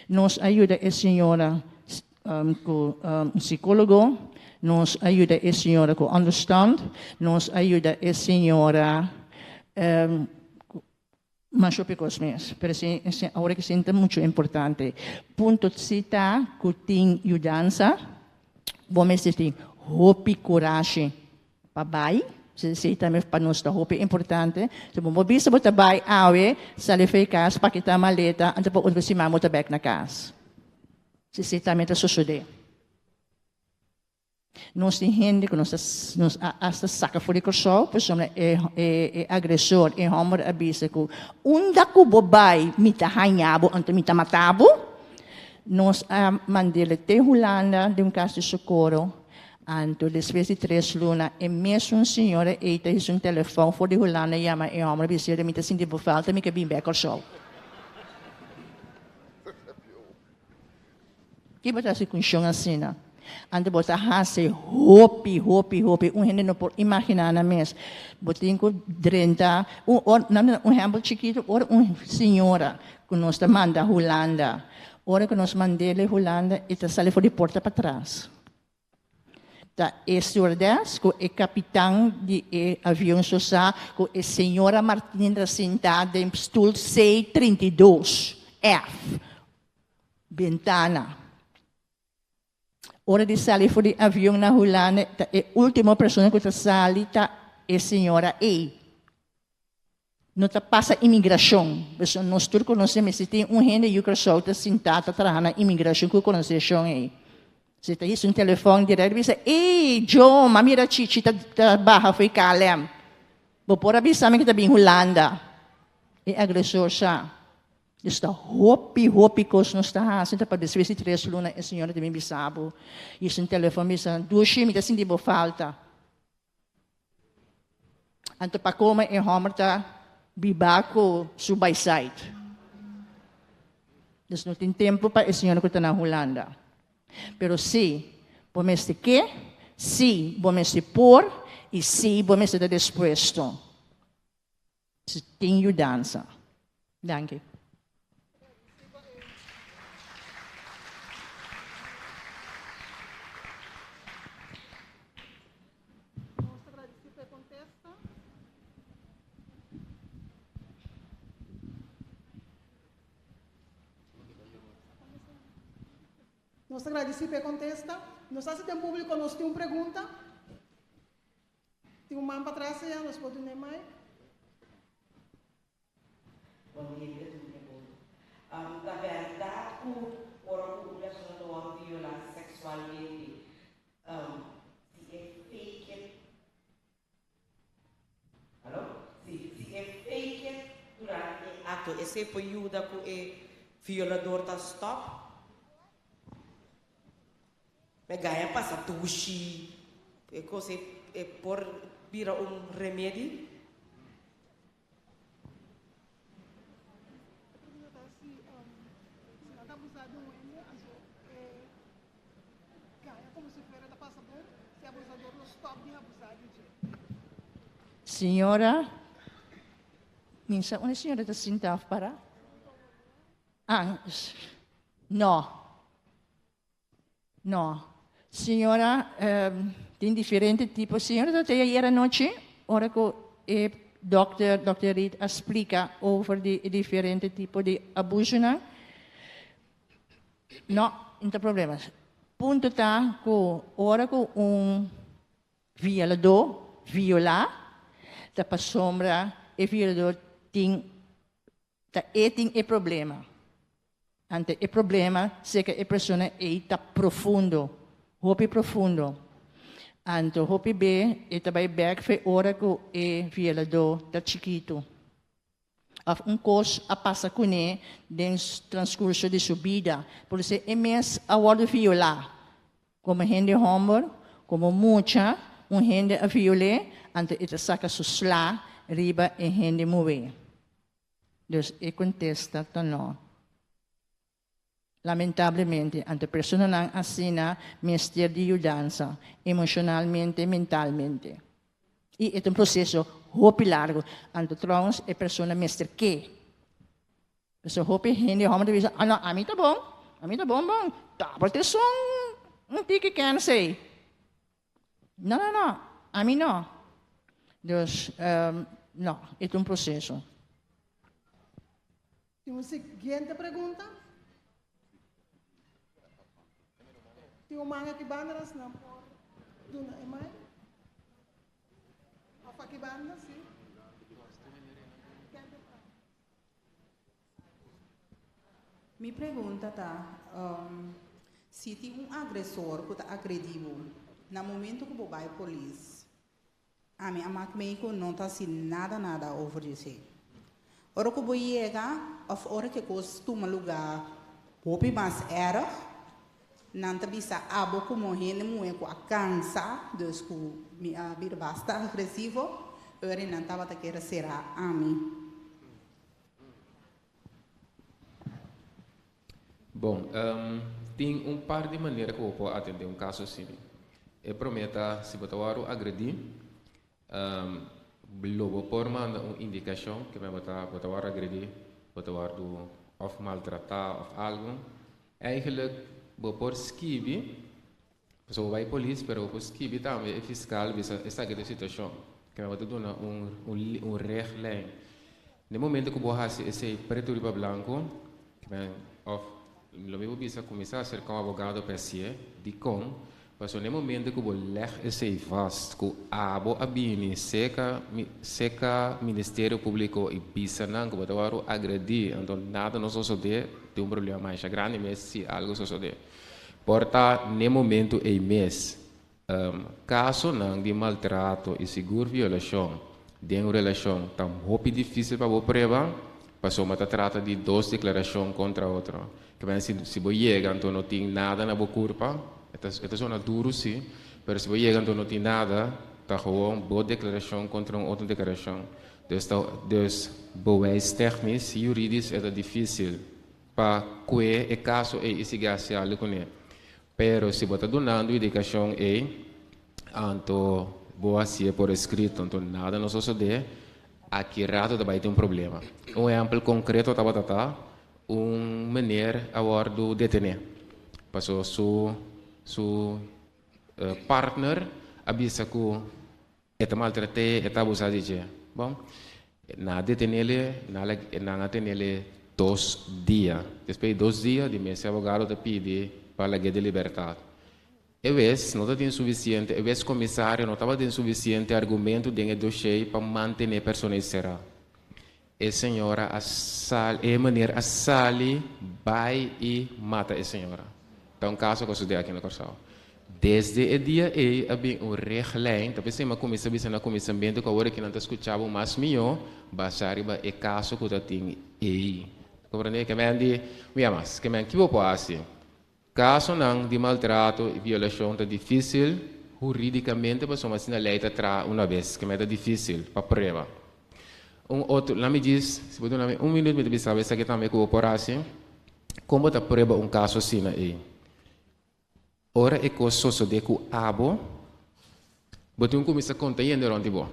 Nos a yuda e señora ku un psicólogo, nos a yuda e señora ku understand, nos a yuda e señora mas hopi kos mes. Pero si awor ke sin ta mucho importante. Punto si ta ku tin yudansa. Bo mester tin hopi kurashi pa bai. Esei tambe pa nos ta hopi importante. Si bo no bisa bo ta bai awe, sali for di kas, paketá maleta, anto pa otro siman bo ta bèk na kas. Esei tambe ta sosodé. Nos tin hende ku nos ta nos a asta saka for di Kòrsou pasobra e e agresor, e hòmber a bisa ku unda ku bo bai mi ta haña bo anto mi ta mata bo. Nos a mand'el te Hulanda den un kas di sokoro anto despues di tres luna e mesun señora ei ta hisa un telefòn for di Hulanda yama e hòmber a bis'el mi ta sinti bo falta mi ke bin bèk Kòrsou. Ki bo ta hasi ku un shon asina? Anto bo ta hasi hopi, hopi, hopi. Un hende no por imaginá nan mes. Bo tin ku drenta, un or, nan duna un ehèmpel chikitu, ora un señora ku nos ta manda Hulanda, ora ku nos mand'el Hulanda, e ta sali for di porta patras. Ta e stewardess ku e kapitan di e avion so sa ku e señora Martin ta sintá den stul C 32 F, bentana. Ora di sali for di avion na Hulanda ta e ultimo persona ku ta sali ta e señora ei. No ta pasa imigrashon. Pasobra nos tur konosé mester tin un hende yu Kòrsou ta sintá ta traha na imigrashon ku konosé e shon ei. Si ta hisa un telefòn dirèkt bisa, Ey, John, m'a mira Chichi ta ta baha fo'i KLM. Bo por a bisa mi ku ta bin Hulanda. E agresor sa. Dus ta hopi, hopi kos nos ta hasi ta pa despues di tres luna e señora ta bin bisa bo. Hisa un telefòn bisa, Dushi, mi ta sinti bo falta. Anto pa kome e hòmber ta biba ku su baisait. Dus no tin tempu pa e señora ku ta na Hulanda. Pero si bo mester ke, si bo mester por i si bo mester ta dispuesto. Si tin yudansa. Danki. Nos ta gradisí pa e kontesta. Nos ta gradisí pa e kontesta. Nos hasi den públiko nos tin un pregunta. Tin un man patras allá, nos por dun'é mic. Bon dia, mi ta duna e boto. Ta bèrdat ku ora ku un persona ta wòrdu violá seksualmente, si e fake it, alo? Si, si e fake it durante e akto, esei por yuda ku e violador ta stòp? Me gaya pasa dushi, e kos e e por bira un remedi. E pregunta ta si si nan ta abusa di un hende anto e gaya como si fuera ta pasa bon, si e abusador lo stop di abusa di dje. Señora, minsa unda e señora ta sinta of para? Ah, no. No. Señora, tin diferente tipo. Señora ta tei ayer anochi, ora cu e dokter, dokter Reed a splica over di e diferente tipo di abusonan. No, no ta problema. Punto ta cu ora cu un violador viola, ta pasobra e violador tin Ta e tin e problema. Ante e problema serka e persona ei ta profundo, hopi profundo. Anto hopi be e ta bai bek fe ora ku e violadó ta chikitu. Òf un kos a pasa kuné den transkurso di su bida. Por esei e mes a wòrdu violá. Komo hende hòmber, komo mucha, un hende a viol'é, anto e ta saka su sla riba e hende muhé. Dus e kontesta ta nò. Lamentablemente, anto personanan asina mester di yudansa, emoshonalmente, mentalmente. I e ta un proseso hopi largu. Anto trouwens e persona mester ke. Pasobra hopi hende hòmber ta bisa, ah no, ami ta bon, ami ta bon bon, tabata esun un tiki kèns ei. No, no, no, ami no. Dus, no, e ta un proseso. Tin un siguiente pregunta? Tin un man aki banda nan si nan por duna e mic. Of aki banda, si. Mi pregunta ta, si tin un agresor ku ta agredi bo na momento ku bo bai polis, ami a mak mei ku no ta hasi nada nada over di esei. Ora ku bo yega of ora ku e kos tuma luga hopi mas erg, nan ta bisa abo komo hende muhé ku a kansa, dus ku mi a bira basta agresivo, ora nan tabata kere sera ami. Bon, tin un par di manera ku bo por atendé un kaso asina. E promé ta si bo ta wòrdu agredí, lo bo por manda un indikashon ke bo ta bo ta wòrdu agredí, bo ta wòrdu òf maltratá òf algu. Eigenlijk bo por skibi, pasobra bo bai polis, pero bo por skibi tambe e fiskal bisa esaki ta e situashon, ke bo ta duna un un richtlijn. Na e momento ku bo hasi esei pretu riba blanku, òf lo mi bo bisa kuminsá aserká un abogado pa hasié, dikon? Pasobra na e momento ku bo lèg esei vast ku abo a bini seka seka Ministerio Públiko i bisa nan ku bo ta wòrdu agredí, anto nada no sosodé, tin un problema masha grandi mes si algu sosodé. Por ta n'e momentu ei mes, kasonan di maltrato i sigur violashon den un relashon ta hopi difísil pa bo prueba, pasobra ta trata di dos deklarashon kontra otro. Ke si si bo yega anto no tin nada na bo kurpa, e ta e ta sona duru si, pero si bo yega anto no tin nada, ta gewoon bo deklarashon kontra un otro deklarashon. Dus ta dus bewijstechnisch, juridisch e ta difísil. Pa kue e kaso ei i sigui hasi algu kuné. Pero si bo ta dunando indikashon ei, anto bo hasié por eskrito, anto nada no sosodé, aki rato ta bai tin un problema. Un ehèmpel konkreto tabata ta un meneer a wòrdu detené pasobra su su partner a bisa ku E ta maltrat'é, e ta abusá di dje. Bon, nan a detenel'e, nan a tenel'e dos dia. Despues di dos dia, di mes e abogado ta pidi pa lag'é di libertat. E wes no ta tin sufisiente, e wes komisario no tabatin sufisiente argumento den e doshé pa mantené e persona ei será. E señora a sali, e meneer a sali bai i mata e señora. Ta un kaso ku a sosodé aki na Kòrsou. Desde e dia ei a bin un richtlijn, ta p'esei mi a kuminsá bisa na kuminsamentu ku awor aki nan ta skucha bo mas mihó basá riba e kaso ku ta tin ei. Komprendé? Ke men di, mira mas, ke men ki bo por hasi? Kasonan di maltrato i violashon ta difísil hurídikamente pasobra asina lei ta traha una bes ke mei ta difísil pa prueba. Un otro, laat mi djis, si bo duna mi un minuut mi ta bisa bo esaki tambe ku bo por hasi, kon bo ta prueba un kaso asina ei? Ora e kos sosodé ku abo, bo tin ku kuminsá konta hende rònt di bo.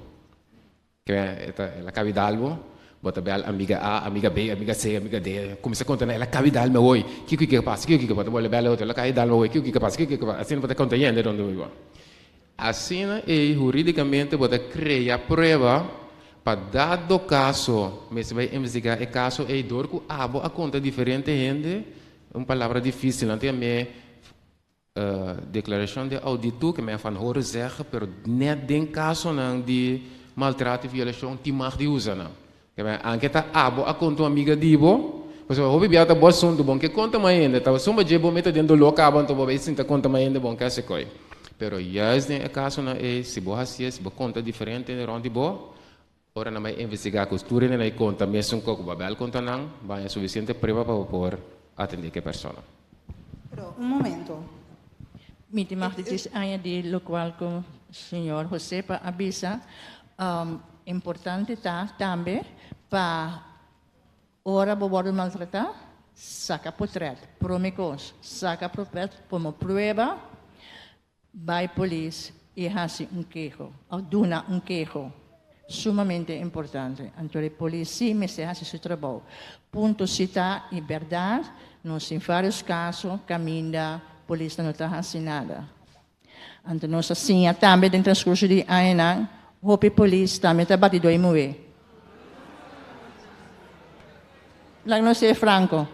Ke e ta el a kabi dal bo, bo ta bel amiga A, amiga B, amiga C, amiga D, kuminsá konta nan el a kabi dal mi awor, kiko kiko a pasa, kiko kiko a pasa, bo ta bel e otro, el a kabi dal mi awor, kiko kiko a pasa, kiko kiko a pasa, asina bo ta konta hende rònt di bo. Asina ei hurídikamente bo ta krea prueba pa dado kaso mester bai investigá e kaso ei dor ku abo a konta diferente hende, un palabra difísil, nan ta yam'é declaracion de auditu ke men van horen zeggen, pero net den kasonan di maltrato i violashon tin mag di usa nan. Ke men anke ta abo a konta un amiga di bo, pasobra hopi bia ta bo asuntu, bon ke konta mas hende, ta sumba dje bo mete den doló kaba anto bo bai sinta konta mas hende bon ke hasi koi. Pero juist den e kasonan ei si bo hasié, si bo konta diferente hende rònt di bo, ora nan bai investigá ku tur hende nan ei konta mesun kos ku bo a bèl konta nan, bo haña sufisiente prueba pa bo por atendé ku e persona. Pero un momento. Mi tin mas di dies aña di lokual ku señor Josepa a bisa. Importante ta tambe pa ora bo wòrdu maltratá, saka potrèt. Promé kos, saka potrèt komo prueba, bai polis i hasi un keho òf duna un keho. Sumamente importante. Anto e polis sí mester hasi su trabou. Punto si ta i bèrdat, nos tin vários kaso kaminda polisnan no ta hasi nada. Anto nos a siña tambe den transcurso di añanan, hopi polis tambe ta bati doi muhé. Laga nos ser franco.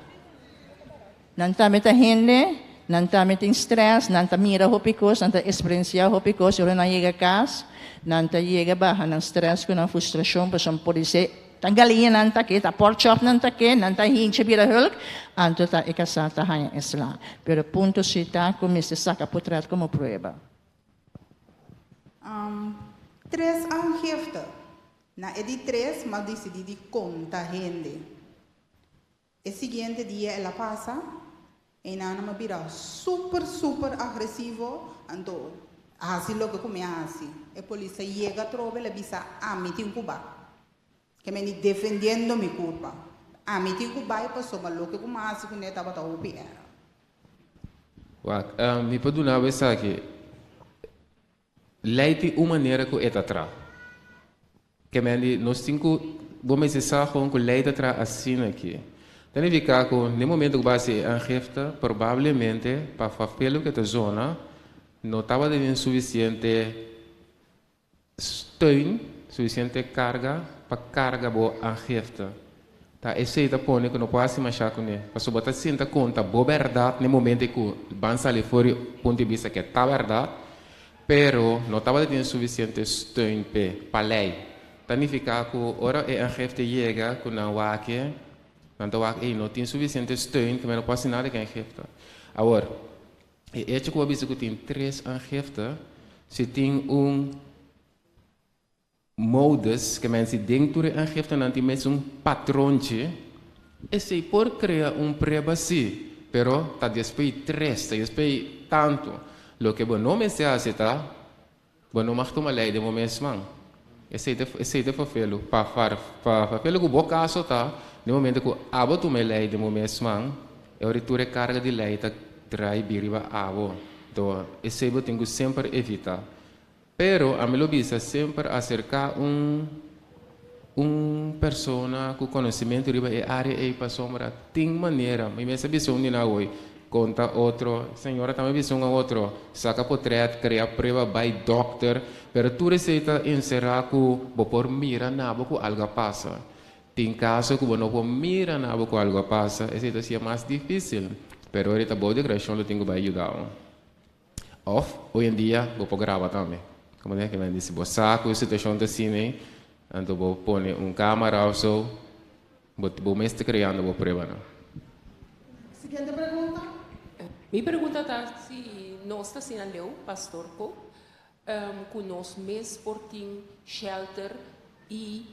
Nan tambe ta hende, Nan tambe tin stress, nan ta mira hopi kos, nan ta eksperensiá hopi kos, i ora nan yega kas, nan ta yega baha nan stress ku nan frustrashon, pasobra podisé ta galiña nan ta ke, ta porkchop nan ta ke, nan ta hincha bira hulk, anto ta e kasá ta haña e sla. Pero punto si ta ku mester saka potret komo prueba. Tres aangifte. Na e di tres m'a disidí di konta hende. E siguiente dia el a pasa, einan a bira super super agresivo, anto a hasi loke ku mi a hasi. E polis a yega atrobe, el a bisa, Ami tin ku ba. Ke meni defendiendo mi kurpa. Ami tin ku bai pasobra loke ku mi a hasi kuné tabata hopi era. Wak, mi por duna bo esaki. Lei tin un manera ku e ta traha. Ke men di nos tin ku bo mester sa kon ku lei ta traha asina aki. Ta nifiká ku den momento ku bo hasi e aangifte probablemente pa fafel loke ta zona no tabata tin sufisiente steun, sufisiente karga pa karga bo aangifte. Ta esei ta pone ku no por hasi mashá kuné, pasobra bo ta sinta konta bo bèrdat n'e momento ku ban sali for di punto di bista ke ta bèrdat, pero no tabata tin sufisiente steun p'e, pa lei. Ta nifiká ku ora e aangifte yega ku nan wak e, nan ta wak ei no tin sufisiente steun, ku no por hasi nada ku e aangifte. Awor, e echo ku bo a bisa ku tin tres aangifte, si tin un. Modus, ke men si den tur e aangiftenan tin mesun patronchi, esei por krea un prueba si, pero ta despues tres, ta despues tantu. Loke bo no mester hasi ta, bo no mag tuma lei den bo mes man. Esei ta esei ta fafelu. Pa far pa fafelu ku bo kaso ta, den momento ku abo tuma e lei den bo mes man, e ora tur e karga di lei ta drai bin riba abo. Enton, esei bo tin ku semper evita. Pero ami lo bisa semper aserká un un persona ku konosementu riba e área ei pasobra tin manera. Mi mes a bisa un di nan awor, konta otro, señora tambe a bisa un a otro, saka potrèt, krea prueba, bai dòkter, pero tur esei ta enserá ku bo por mira na bo ku algu a pasa. Tin kaso ku bo no por mira na bo ku algu a pasa, esei ta hasié mas difísil, pero ora ta bou di grashon lo tin ku bai yuda bo. Of, hoy en dia, bo por graba tambe. Como den ke si bo sa ku e situashon ta asina ei, anto bo pone un kamera of so, bo bo mes ta kreando bo pruebanan. Siguiente pregunta. Mi pregunta ta si nos ta asina leu, Pastor Ko, ku nos mes por tin shelter i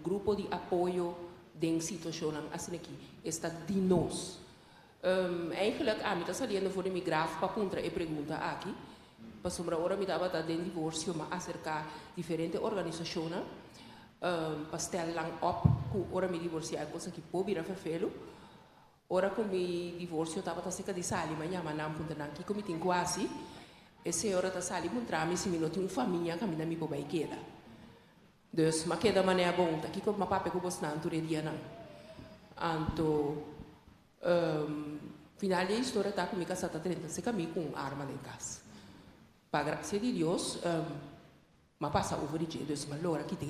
grupo di apoyo den situashonnan asina aki. Esta di nos. Eigenlijk ami ta saliendo for di mi graf pa puntra e pregunta aki, pasobra ora mi tabata den divorsio m'a aserká diferente organisashonnan pa stel nan op ku ora mi divorsiá e kos aki por bira ferfelu. Ora ku mi divorsio tabata serka di sali m'a yama nan puntra nan kiko mi tin ku hasi. E señora ta sali puntra mi si mi no tin un famia kaminda mi por bai keda. Dus m'a keda manera bon ta kiko m'a papia ku bosnan tur e dianan. Anto. Final di e historia ta ku mi kasá ta drenta seka mi ku un arma den kas. Pa grasia di Dios m'a pasa over di dje, dus m'a logra kita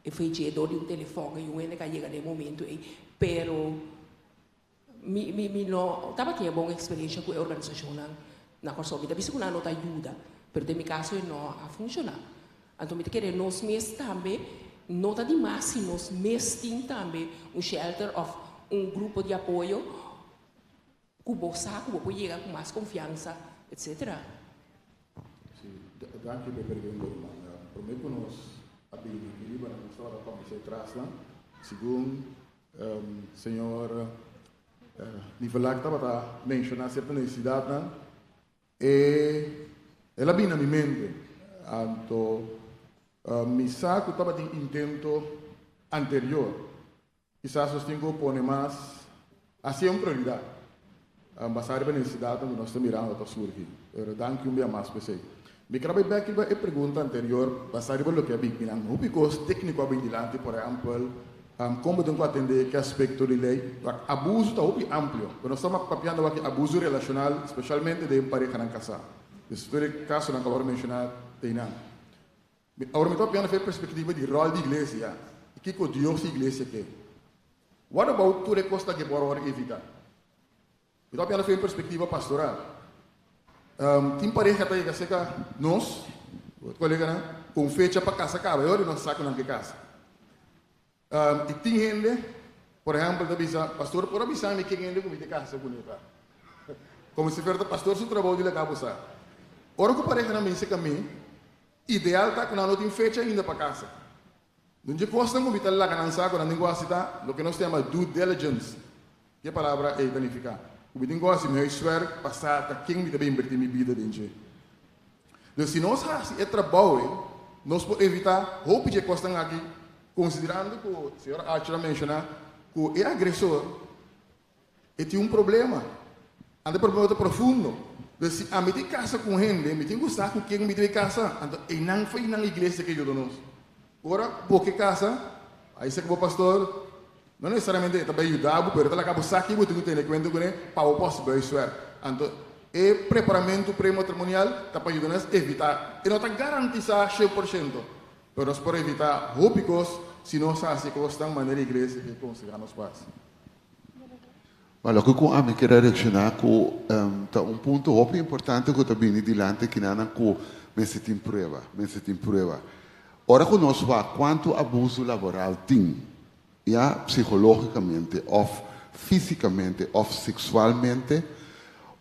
e foi dje dor di un telefòn i un hende ku a yega den e momento ei. Pero mi mi mi no tabatin e bon eksperensha ku e organisashonnan na Kòrsou. Mi ta bisa ku nan no ta yuda, pero den mi kaso e no a funshoná. Anto mi ta kere nos mes tambe no ta dimas si nos mes tin tambe un shelter of un grupo di apoyo ku bo sa ku bo por yega ku mas konfiansa etcetera. Si, danki pa e pregunta ruman. Prome ku nos a bini aki riba nos tabata kombersá e trasnan segun señor Nivelak tabata menshoná sierto nesesidatnan. E el a bini na mi mente. Anto mi sa ku tabatin intento anterior. Kisas nos tin ku pone mas hasié un prioridat, basá riba nesesidatnan ku nos ta mirando ta surgi. Pero danki un bia mas pa esei. Mi kere bai bèk riba e pregunta anterior basá riba loke a bin minan. Hopi kos tékniko a bin dilanti, por ehèmpel, Kon bo tin ku atendé ki aspekto di lei? Wak, abusu ta hopi amplio, pero nos ta papiando wak di abusu relashonal, spesialmente den parehanan kasá. Dus tur e kasonan ku awor menshoná ta einan. Awor mi ta papiando for e perspektiva di ròl di iglesia i kiko Dios i iglesia ke. What about tur e kosnan ke por awor evitá? Mi ta papia for di perspektiva pastoral. Tin pareha ta yega serka nos, koleganan, ku un fecha pa kasa kaba, e ora nos sa ku nan ke kasa. I tin hende, por ehèmpel, ta bisa, Pastor por a bisa mi ken hende ku mi ta kasa kuné ta? Komo si fuera ta pastor su trabou di laga bo sa. Ora ku parehanan bin serka mi, ideal ta ku nan no tin fecha ainda pa kasa. Un dje kosnan ku mi ta laga nan sa ku nan tin ku hasi ta loke nos ta yama due diligence. Ke palabra ei ta nifiká? Ku mi tin ku hasi mi huiswerk pa sa ta ken mi ta bin invertí mi bida den dje. Dus si nos hasi e trabou ei, nos por evitá hopi dje kosnan aki, konsiderando ku señor Archer a menshoná ku e agresor e tin un problema. Anto e problema ta profundo. Dus si ami tin kasa ku un hende, mi tin ku sa ku ken mi debe kasa. Anto einan for einan iglesia ke yuda nos. Ora bo ke kasa, a esei ku bo pastor no nesesariamente e ta bai yuda bo, pero e ta laga bo sa ki bo tin ku tene kuenta kuné pa bo por hasi bo huiswerk. Anto e preparamentu prematrimonial ta pa yuda nos evitá, e no ta garantisá 100%, pero nos por evitá hopi kos si nos hasi kosnan manera iglesia ke konsehá nos pa hasi. Ma loke ku ami kier a reakshoná ku ta un punto hopi importante ku ta bini dilanti kinanan ku mester tin prueba, mester tin prueba. Ora ku nos wak kuantu abuso laboral tin, ya psikológikamente òf físikamente òf seksualmente,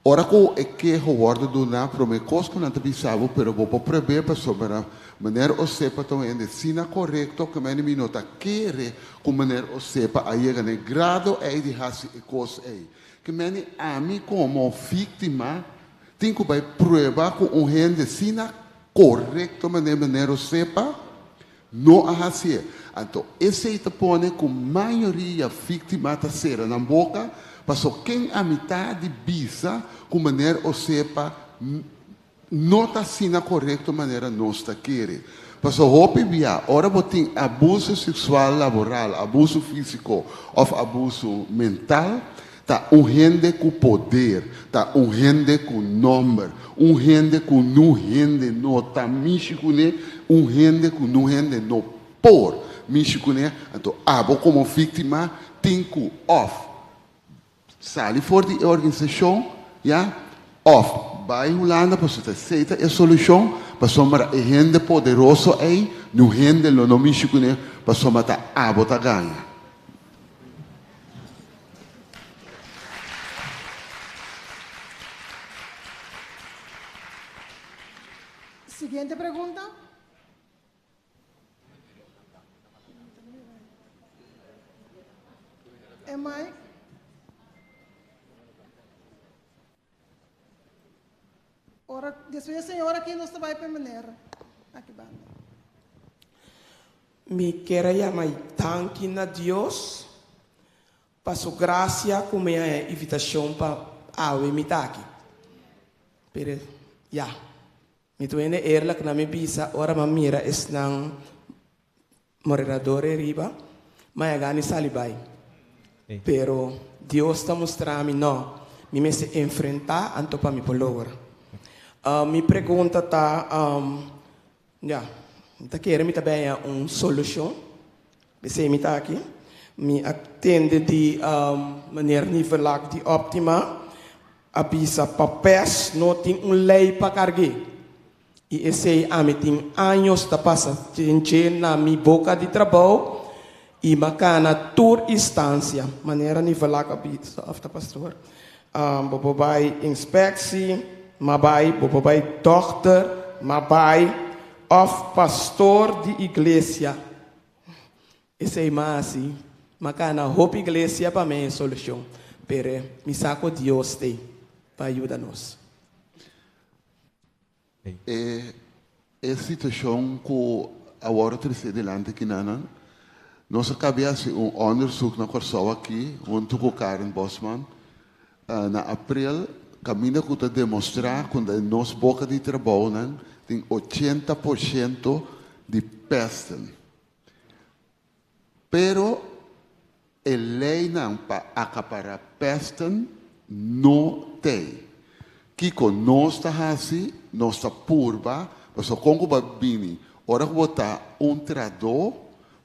ora ku e keho wòrdu duná promé kos ku nan ta bisa bo pero bo por prueb'é pasobra meneer Osepa ta un hende asina korekto ku meni mi no ta kere Ku meneer Osepa a yega na e grado ei di hasi e kos ei. Ke meni ami komo víktima tin ku bai prueba ku un hende asina korekto manera meneer Osepa no a hasié. Anto esei ta pone ku mayoria víktima ta sera nan boka paso ken ami ta di bisa ku meneer Osepa No ta asina korekto manera nos ta kere. Pasobra hopi bia ora bo tin abuso seksual laboral, abuso físiko òf abuso mental, ta un hende ku poder, ta un hende ku nòmber, un hende ku nu hende no ta mishi kuné, un hende ku nu hende no por mishi kuné. Anto abo komo víktima tin ku òf Sali for di e organisashon, ya, òf bai Hulanda pasobra ta esei ta e solushon, pasobra e hende poderoso ei niun hende lo no mishi kuné pasobra ta abo ta gaña. Siguiente pregunta. E mic. Ora, despues e señora aki nos ta bai pa e meneer aki banda. Mi kier a yama y danki na Dios pa su gracia cu mi a haña invitacion pa awe mi ta aki. Pero ya. Mi ta wende eerlijk na mi bisa ora m'a mira esnan moderador ei riba, m'a yaga ni sali bai. Pero Dios ta mustra mi no, mi mester enfrenta anto pa mi por logra. Mi pregunta ta, ya, mi ta kere mi ta baya un solucion, p'esei mi ta aki. Mi a tende di meneer Nivelak di Optima A bisa pa pes no tin un ley pa cargu'é. Y esey ami tin años ta pasa chenche na mi boca di trabou y m'a cana tur instancia, manera Nivelak a bisa of ta pastor, bo por bay inspectie, m'a bay, bo por bay dokter, m'a bay, of pastor di iglesia. Esei m'a hasi. M'a kana hopi iglesia pa mi e solushon, pero mi sa ku Dios t'ei pa yuda nos. E e situashon ku a wòrdu tresé dilanti kinanan, nos a kabia hasi un òndersuk na Kòrsou aki huntu ku Karen Bosman na aprel kaminda ku ta demostrá ku den nos boka di trabounan tin 80% di pèsten. Pero e leinan pa akapará pèsten no t'ei. Kiko nos ta hasi? Nos ta purba, pasobra kon ku bo a bini? Ora ku bo ta un trahadó,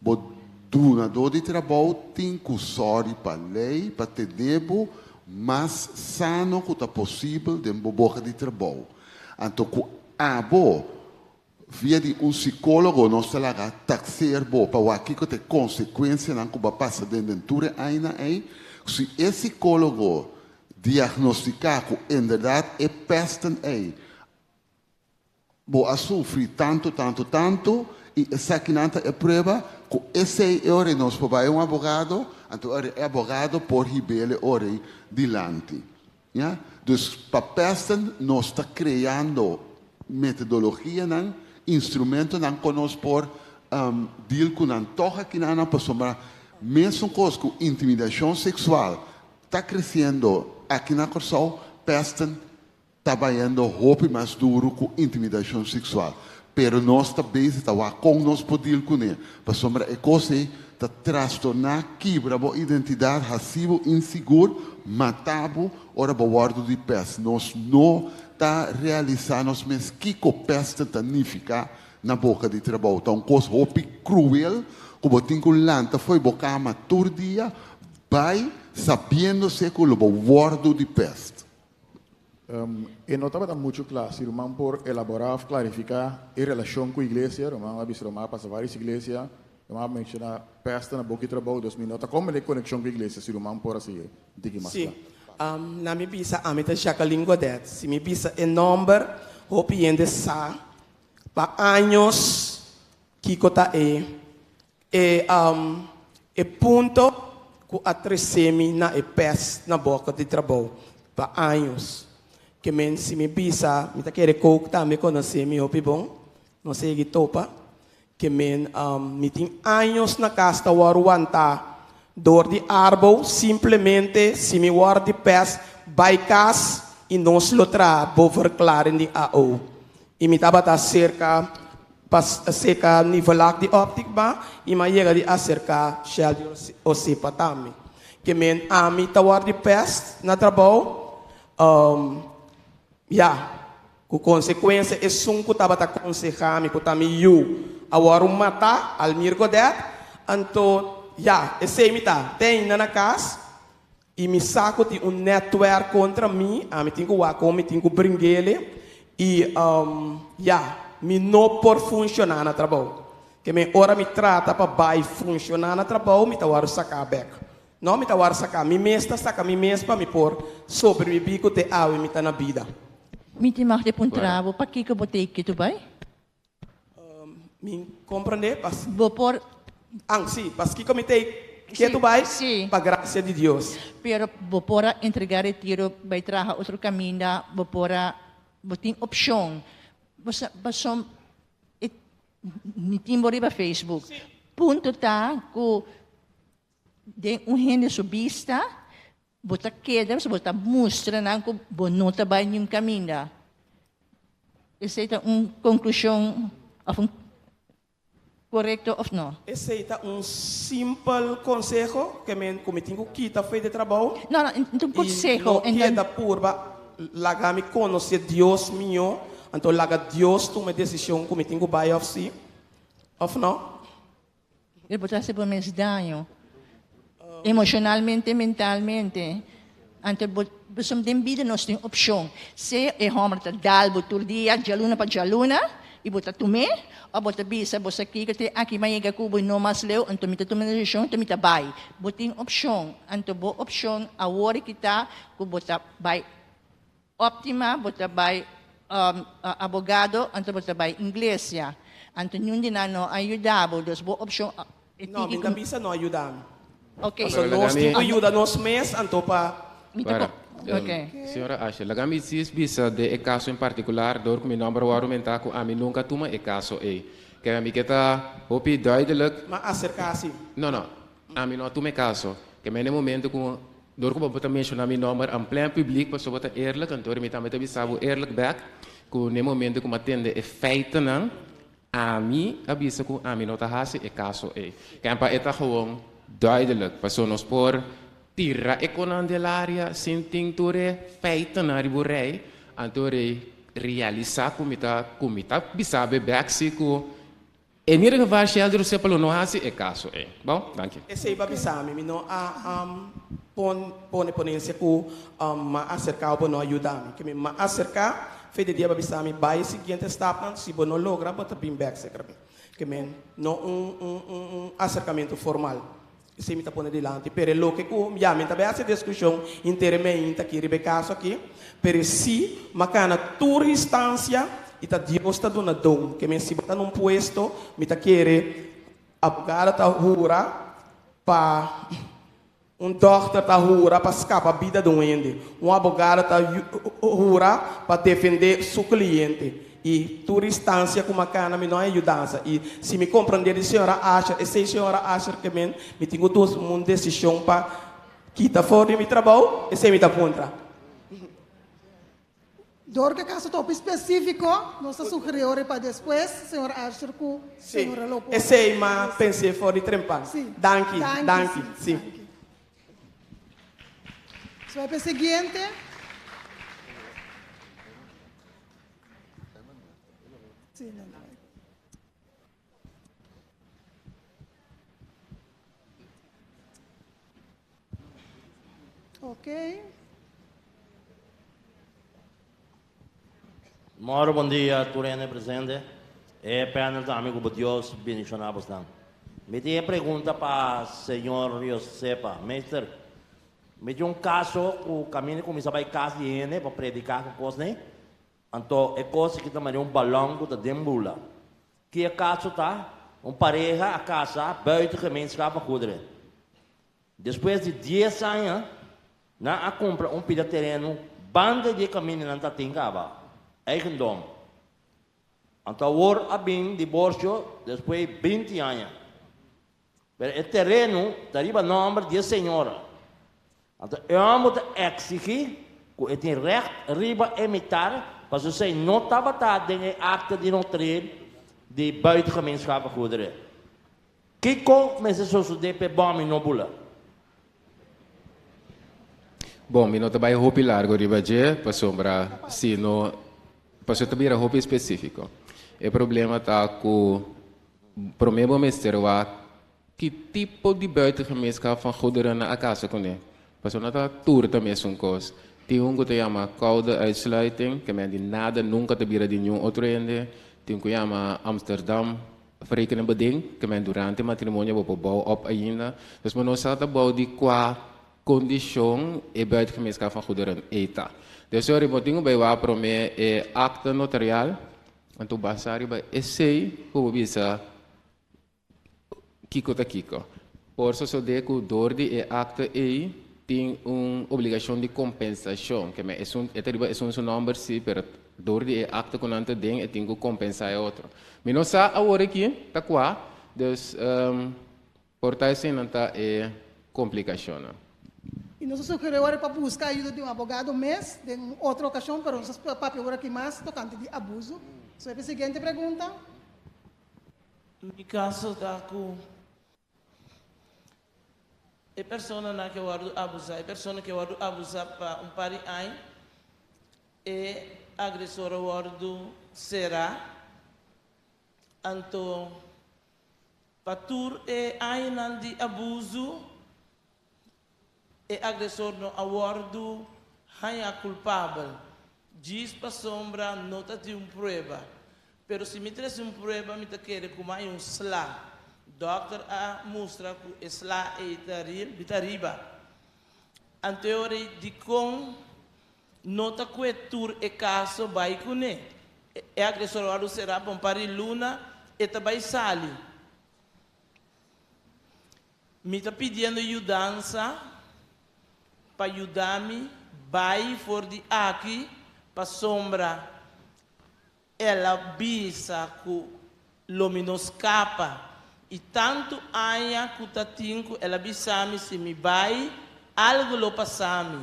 bo dunadó di trabou tin ku sòri pa lei pa tene bo. mas sano ku ta posibel den bo boka di trabou. Anto ku abo via di un sikólogo nos ta laga takseer bo pa wak kiko ta e konsekuensianan ku bo a pasa den den tur e añanan ei. Si e sikólogo diagnostiká ku inderdat e pèsten ei Bo a sufri tantu, tantu, tantu, i esakinan ta e prueba ku esei e ora ei nos por bai un abogado, anto e ora e abogado por hib'el e ora ei dilanti. Ya? Dus pa pesten nos ta kreando metodologianan, instrumentonan kon nos por deal ku nan tòg akinanan pasobra mesun kos ku intimidashon seksual ta kresiendo aki na Kòrsou, pesten Ta bayendo hopi mas duru ku intimidashon seksual, pero nos ta bezig ta wak kon nos por deal kuné, pasobra e kos ei ta trastorná, kibra bo identidat, hasi bo insigur, mata bo ora bo wòrdu di pèst. Nos no ta realisá nos mes kiko pèsten ta nifiká na boka di trabou. Ta un kos hopi kruel ku bo tin ku lanta fo'i bo kama tur dia bai sabiendo se ku lo bo wòrdu di pèst. E no tabata muchu kla si ruman por elaborá òf klarifiká e relashon ku iglesia. Ruman a bisa ruman a pasa vários iglesia, ruman a menshoná pèsta na boki trabou, dus mi no ta komprendé e konekshon ku iglesia si ruman por hasi un tiki mas Sí. kla. Na mi bisa ami ta Jacqueline Godet. Si mi bisa e nòmber hopi hende sa pa años kiko ta e E e punto ku a trese mi na e pès na boka di trabou pa años. Ke men si mi bisa, mi ta kere Coke tambe konosé mi hopi bon, nos a yega topa. Ke men mi tin años na kas ta wòrdu wantá dor di arbou, simplemente si mi wòrdu di pès bai kas i nos lo traha bo verklaring di AO. I mi tabata serka pa seka nivelak di optik ba i m'a yega di aserká Sheldie Osepa tambe. Ke men ami ta wòrdu di pèst na trabou, ya, ku konsekuensia esun ku tabata konsehá mi ku ta mi yu a wòrdu matá, Almir Godet, anto ya, esei mi ta te ainda na kas I mi sa ku tin un nètwèrk kontra mi, ami tin ku wak kon mi tin ku bring'ele i ya, mi no por funshoná na trabou. Ke men ora mi trata pa bai funshoná na trabou mi ta wòrdu saká bèk. No, mi ta wòrdu saká, mi mes ta saka mi mes pa mi por sobrebibí ku te awe mi ta na bida. Mi tin mag di puntra bo pakiko bo ta ei kitu bai? Mi comprende pas. Bo por. Ang, si, paskiko mi ta ketu bai pa gracia di Dios. Pero bo por a entrega retiro bai traha otro caminda, bo por a, bo tin opcion. Bo sa, pasom e mi tin bo riba Facebook. Punto ta cu den un hende su bista Bo ta keda pasobra bo ta mustra nan ku bo no ta bai niun kaminda. Esei ta un konklushon òf un korekto òf no? Esei ta un simpel konseho ke men ku mi tin ku kita fe di trabou. No, no, no ta un konseho. I no keda purba laga mi konosé Dios mihó, anto laga Dios tuma e desishon ku mi tin ku bai òf si òf no. E bo ta hasi bo mes daño, emocionalmente, mentalmente. Anto bo, pasobra den bida nos tin opcion. Sea e homber ta dal bo tur dia, djaluna pa djaluna, y bo ta tum'é, of bo ta bisa, bo sa kico te aki mi a yega cu bo y no mas leu, anto mi ta tuma decision, anto mi ta bay. Bo tin opcion. Anto bo opcion awor aki ta cu bo ta bay Optima, bo ta bai abogado, anto bo ta bai inglesia. Anto niun di nan no a yuda bo, dus bo opshon e No, tiki mi ta bisa no a yuda mi. Ok. Pasobra nos tin ku yuda nos mes anto pa. Mi ta Para. Ok. Señora Asher, laga mi sis bisa den e kaso en partikular dor ku mi nòmber a wòrdu mentá ku ami nunka tuma e kaso ei. Kere mi ke ta hopi duidelijk. Ma aserká si. No, no. Ami no a tuma e kaso. Ke mende momento ku Dor ku bo ta menshoná mi nòmber an plen públik pasobra bo ta eerlijk, anto mi tambe ta bisa bo eerlijk bèk ku n'e momento ku mi a tende e feitennan, ami a bisa ku ami no ta hasi e kaso ei. Kempa e ta gewoon duidelijk, pasobra nos por tira e konan den laria sin tin tur e feitennan riba un rei, anto rei realisá ku mi ta ku mi ta bisa bo bèk si ku En ieder geval Sheldry Sepalo no hasi e kaso ei. Bon, danki. Esei pa bisa mi, mi no a. pon pone ponensia ku m'a aserká bo no a yuda mi. Ke mi m'a aserká fe di dia bo a bisa mi bai e siguiente stapnan si bo no logra bo ta bin bèk seker mi. Ke men no un un un un aserkamentu formal. Esei mi ta pone dilanti. Pero e loke ku ya mi ta bai hasi diskushon henter e meinta aki riba e kaso aki. Pero si m'a kana tur instansia i ta Dios ta duna don. Ke men si bo ta na un puesto mi ta kere abogado ta hura pa Un dòkter ta hura pa skapa bida di un hende. Un abogado ta hura pa defendé su kliente. I tur instansia ku makana mi no a yudansa. I si mi komprondé di señora Asher, esei señora Asher ke men mi tin ku tuma un desishon pa kita for di mi trabou, esei mi ta puntra. Dor ku e kaso ta hopi spesífiko, nos ta sugerí ora pa despues señor Archer ku señora lo por. Esei m'a pens'é for di trempan. Danki, danki, sí. Nos bai pa e siguiente. Ok. Moro bon dia tur hende presente. E panel ta ami ku bo Dios bendiciona bosnan. Mi tin e pregunta pa señor Josepa. Meester, mi tin un caso ku caminda cuminsa bay cas di hende pa predica ku cosnan. Anto e kos aki ta manera un balòn ku ta den bula. Ki e kaso ta? Un pareha a kasa buiten gemeenschap van goederen. Despues di dies aña, nan a kumpra un pida tereno banda di e kaminda nan ta tin kaba, eigendom. Anto awor a bin diborsio despues binti aña. Pero e tereno ta riba nòmber di e señora. Anto e hòmber ta eksigí ku e tin règt riba e mitar, pasobra esei no tabata den e akte di notarie di buitengemeenschap goederen. Kiko mester sosodé pa e bòmi no bula? Bon, mi no ta bai hopi largo riba dje, pasobra si no, pasobra ta bira hopi spesífiko. E problema ta ku Promé bo mester wak ki tipo di buitengemeenschap van goederen nan a kasa kuné. Pasobra no ta tur ta mesun kos. Tin un ku ta yama koude uitsluiting, ke men di nada nunka ta bira di niun otro hende. Tin ku yama Amsterdam verrekenende beding, ke men durante matrimonio bo por bou op ainda. Dus bo no sa ta bou di kua kondishon e buitengemeenschap van goederen ei ta. Dus ora bo tin ku bai wak promé e akte notarial. Anto basá riba esei ku bo bisa kiko ta kiko. Por sosodé ku dor di e akto ei tin un obligashon di kompensashon, ke men esun e ta riba esun su nòmber sí, pero dor di e akto ku nan ta den e tin ku kompensá e otro. Mi no sa awor aki ta kua, dus por ta eseinan ta e komplikashonnan. I nos a sugerí ora pa buska ayuda di un abogado mes den un otro okashon, pero nos a papia ora aki mas tokante di abuso. So e siguiente pregunta. Mi kaso ta ku e personanan ke wòrdu abusá, e persona ke wòrdu abusá pa un par di aña, e agresor a wòrdu será, anto Pa tur e añanan di abusu, e agresor no a wòrdu hañá kulpabel, djis pasobra no ta tin un prueba. Pero si mi trese un prueba mi ta kere ku mi un sla. Dòkter a mustra ku e sla ei ta ta riba. Anto e ora ei dikon no ta kue tur e kaso bai kuné. E agresor wòrdu será pa un par di luna, e ta bai sali. Mi ta pidiendo yudansa pa yuda mi bai for di aki pasobra el a bisa ku lo mi no skapa. I tantu aña ku ta tin ku el a bisa mi si mi bai, algu lo pasa mi.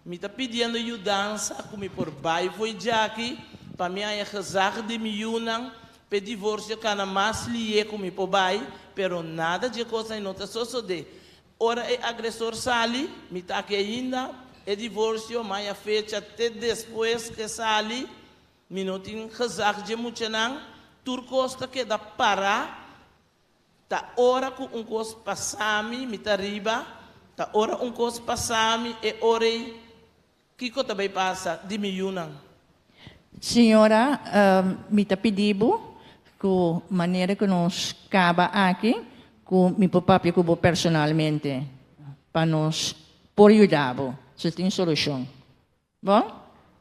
Mi ta pidiendo yudansa ku mi por bai fo'i djaki pa mi haña gezag di mi yunan p'e divorsio kana mas lié ku mi por bai, pero nada dje kosnan no ta sosodé. Ora e agresor sali, mi ta aki ainda, e divorsio maya fecha te despues k'e sali, mi no tin gezag dje muchanan, tur kos ta keda pará. Ta ora ku un kos pasa mi, mi ta riba. Ta ora un kos pasa mi e ora ei, kiko ta bai pasa di mi yunan? Señora, mi ta pidi bo ku manera ku nos kaba aki, ku mi por papia ku bo personalmente pa nos por yuda bo si tin solushon. Bon?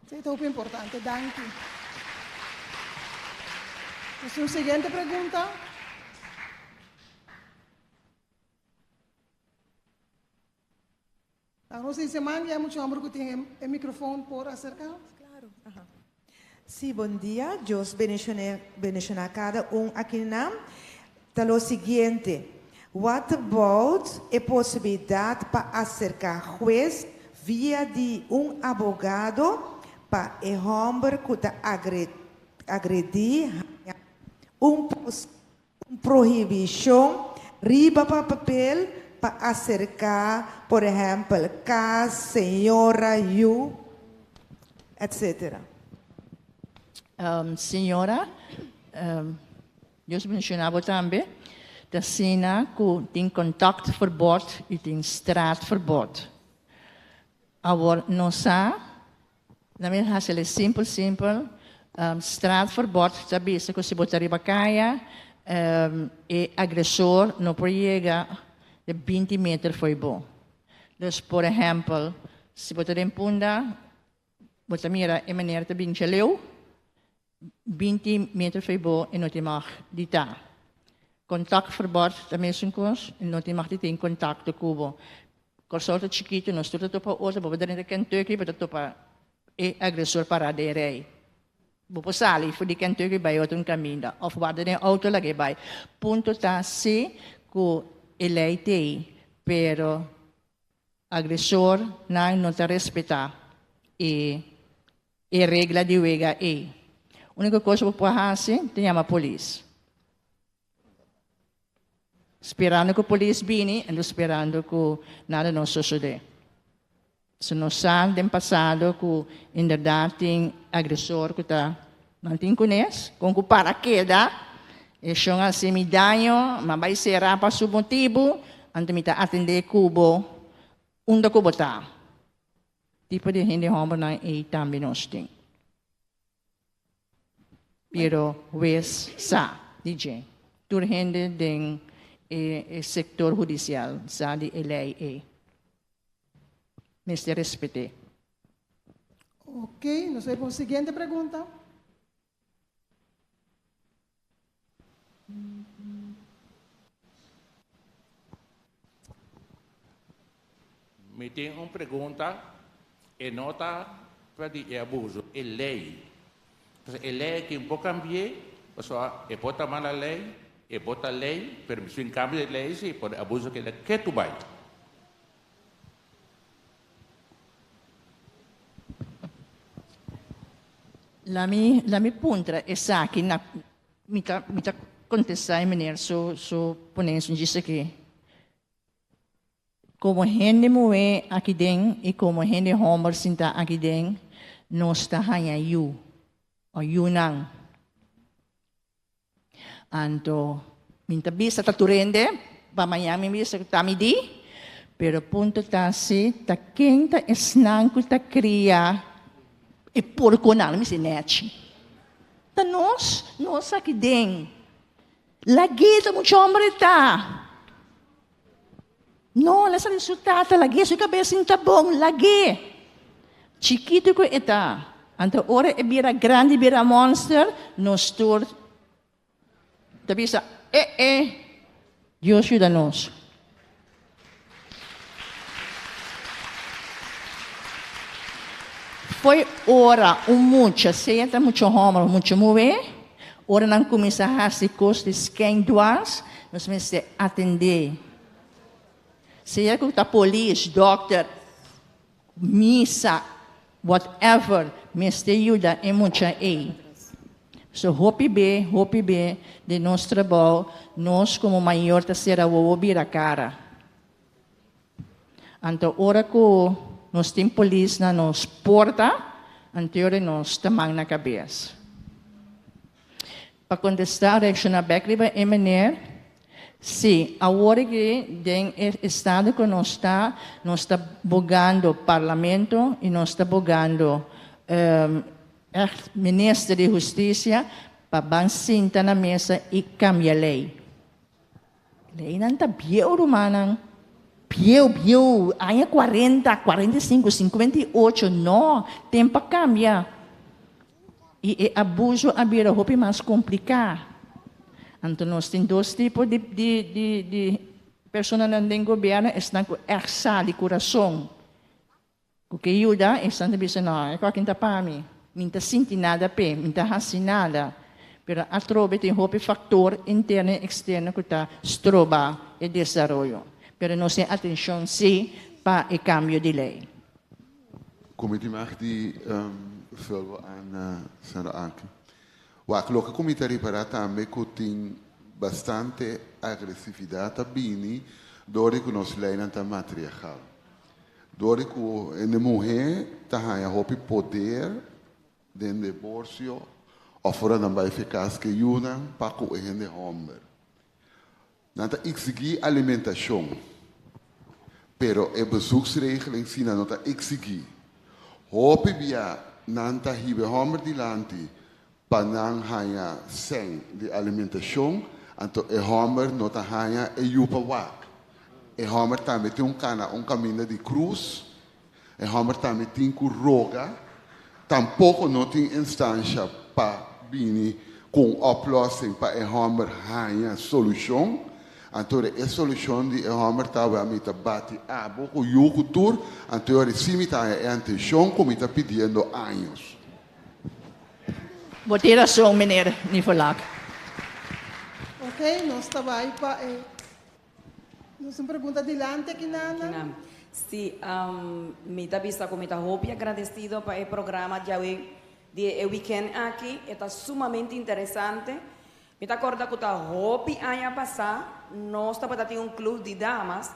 Sí, ta hopi importante. Danki. Nos tin un siguiente pregunta. Nos tin seman ya mucho homber ku tin e microfoon por acerca. Claro. Aha. Sí, bon dia. Dios bendicione, bendiciona cada un akinan. Ta lo siguiente, What about e posibilidad pa acerca huez via di un abogado pa e homber cu ta agredi haña un un prohibicion riba pa papel pa acerca por ehempel cas, señora, yu, etc. Señora, Dios bendiciona bo tambe. Ta asina cu tin contactverbod y tin straatverbod. Awor nos sa, na mi haci el simpel simpel, straatverbod ta bisa cu si bo ta riba caya, e agresor no por yega de binti meter fo'i bo. Dus por ehempel, si bo ta den Punda, bo ta mira e meneer ta bin djaleu, 20 meter fo'i bo e no tin mag di ta. Contactverbod ta mesun cos, e no tin mag di tin contacto cu bo. Corsou ta chikito, nos tur ta topa otro, bo por drenta Kentucky, bo ta topa e agresor para den rij. Bo por sali for di Kentucky bai otro un caminda, of warda den auto laga e bai. Punto ta si cu e ley t'ey, pero agresornan no ta respeta e E regla di wega ei. Úniko kos ku bo por hasi ta yama polis. Sperando ku polis bini en sperando ku nada no sosodé. So nos sa den pasado ku inderdat tin agresor ku ta nan tin kunes, kon ku para keda, e shon a hasi mi daño, m'a bai sera pa su motibu, anto mi ta atendé ku bo unda ku bo ta. Tipo di hende hombernan ei tambe nos tin. Pero hues sa di dje. Tur hende den e sector hudicial sa di e ley ei. Mester respet'é. Ok, nos bai pa un siguiente pregunta. Mi tin un pregunta, e no ta pa di e abuso, e ley. Pasobra e ley aki un por cambi'é, pasobra e por ta mala ley, e por ta ley, pero sin cambio di ley si por e abuso keda ketu bai. La mi, la mi puntra esaki na, mi ta, mi ta contesta e meneer su, su ponencia djis aki. Como hende muhé aki den y como hende homber sinta aki den, nos ta haña yu o yunan. Anto mi ta bisa ta tur hende, pa mañan mi bisa ku ta mi di, pero punto ta si ta ken ta esnan ku ta kria e porkonan, mi si nèchi. Ta nos, nos aki den. Lag'é ta mucha hombre ta. No, el a sali su tata, lag'é su kabes sin ta bon, lag'é. Chikitu ku e ta. Anto ora e bira grandi, bira monster, nos tur ta bisa, e e, Dios yuda nos. Foi ora un mucha, sea ta mucha homber of mucha muhé, ora nan kuminsá hasi kos di skèn dwars, nos mester atendé. Sea ku ta polis, dòkter, misa, whatever, mester yuda e mucha ei. So hopi be, hopi be den nos trabou, nos komo mayor ta sera wowo bira kara. Anto ora ku nos tin polis na nos porta, anteora nos ta man na kabes. Pa kontestá, reakshoná bèk riba e meneer. Sí, awor ku den e estado ku nos ta, nos ta bogando parlamento i nos ta bogando echt minister di hustisia pa ban sinta na mesa i kambia lei. Leinan ta bieu, rumannan. Bieu, bieu, aña 40, 45, 58, no, tempu a kambia. I e abuso a bira hopi mas kompliká. Anto nos tin dos tipo di di di di personanan den gobièrnu, esnan ku ègt sa di kurason ku ke yuda, esnan ta bisa no, e kòki ta pa mi, mi n'ta sinti nada p'e, mi n'ta hasi nada. Pero atrobe tin hopi faktor interno i eksterno ku ta stroba e desaroyo. Pero nos tin atenshon sí pa e kambio di lei. Ku mi tin mag di vul bo aan, Sra. Anke? Wak, loke ku mi ta ripará tambe ku tin bastante agresividat ta bini dor di ku nos leinan ta matriargal. Dor di ku hende muhé ta haña hopi poder den diborsio òf ora nan bai fe kas ku e yunan pa ku e hende hòmber. Nan ta eksigí alimentashon, pero e bezoeksregeling si nan no ta eksigí. Hopi bia nan ta hiba e hòmber dilanti pa nan haña sèn di alimentashon, anto e hòmber no ta haña e yu pa wak. E hòmber tambe tin un kana un kaminda di krus, e hòmber tambe tin ku roga, tampoko no tin instansha pa bini ku un oplossing pa e hòmber haña solushon. Anto e solushon di e hòmber ta wèl mi ta bati abo ku yu ku tur, anto e si mi ta haña e atenshon ku mi ta pidiendo años. Bo tin rason meneer Nivolak. Ok, nos ta bai pa e Nos un pregunta dilanti aki Nana. Sí, mi ta bisa ku mi ta hopi agradesido pa e programa djawe di e weekend aki. E ta sumamente interesante. Mi ta kòrda ku ta hopi aña pasá nos tabata tin un club di damas,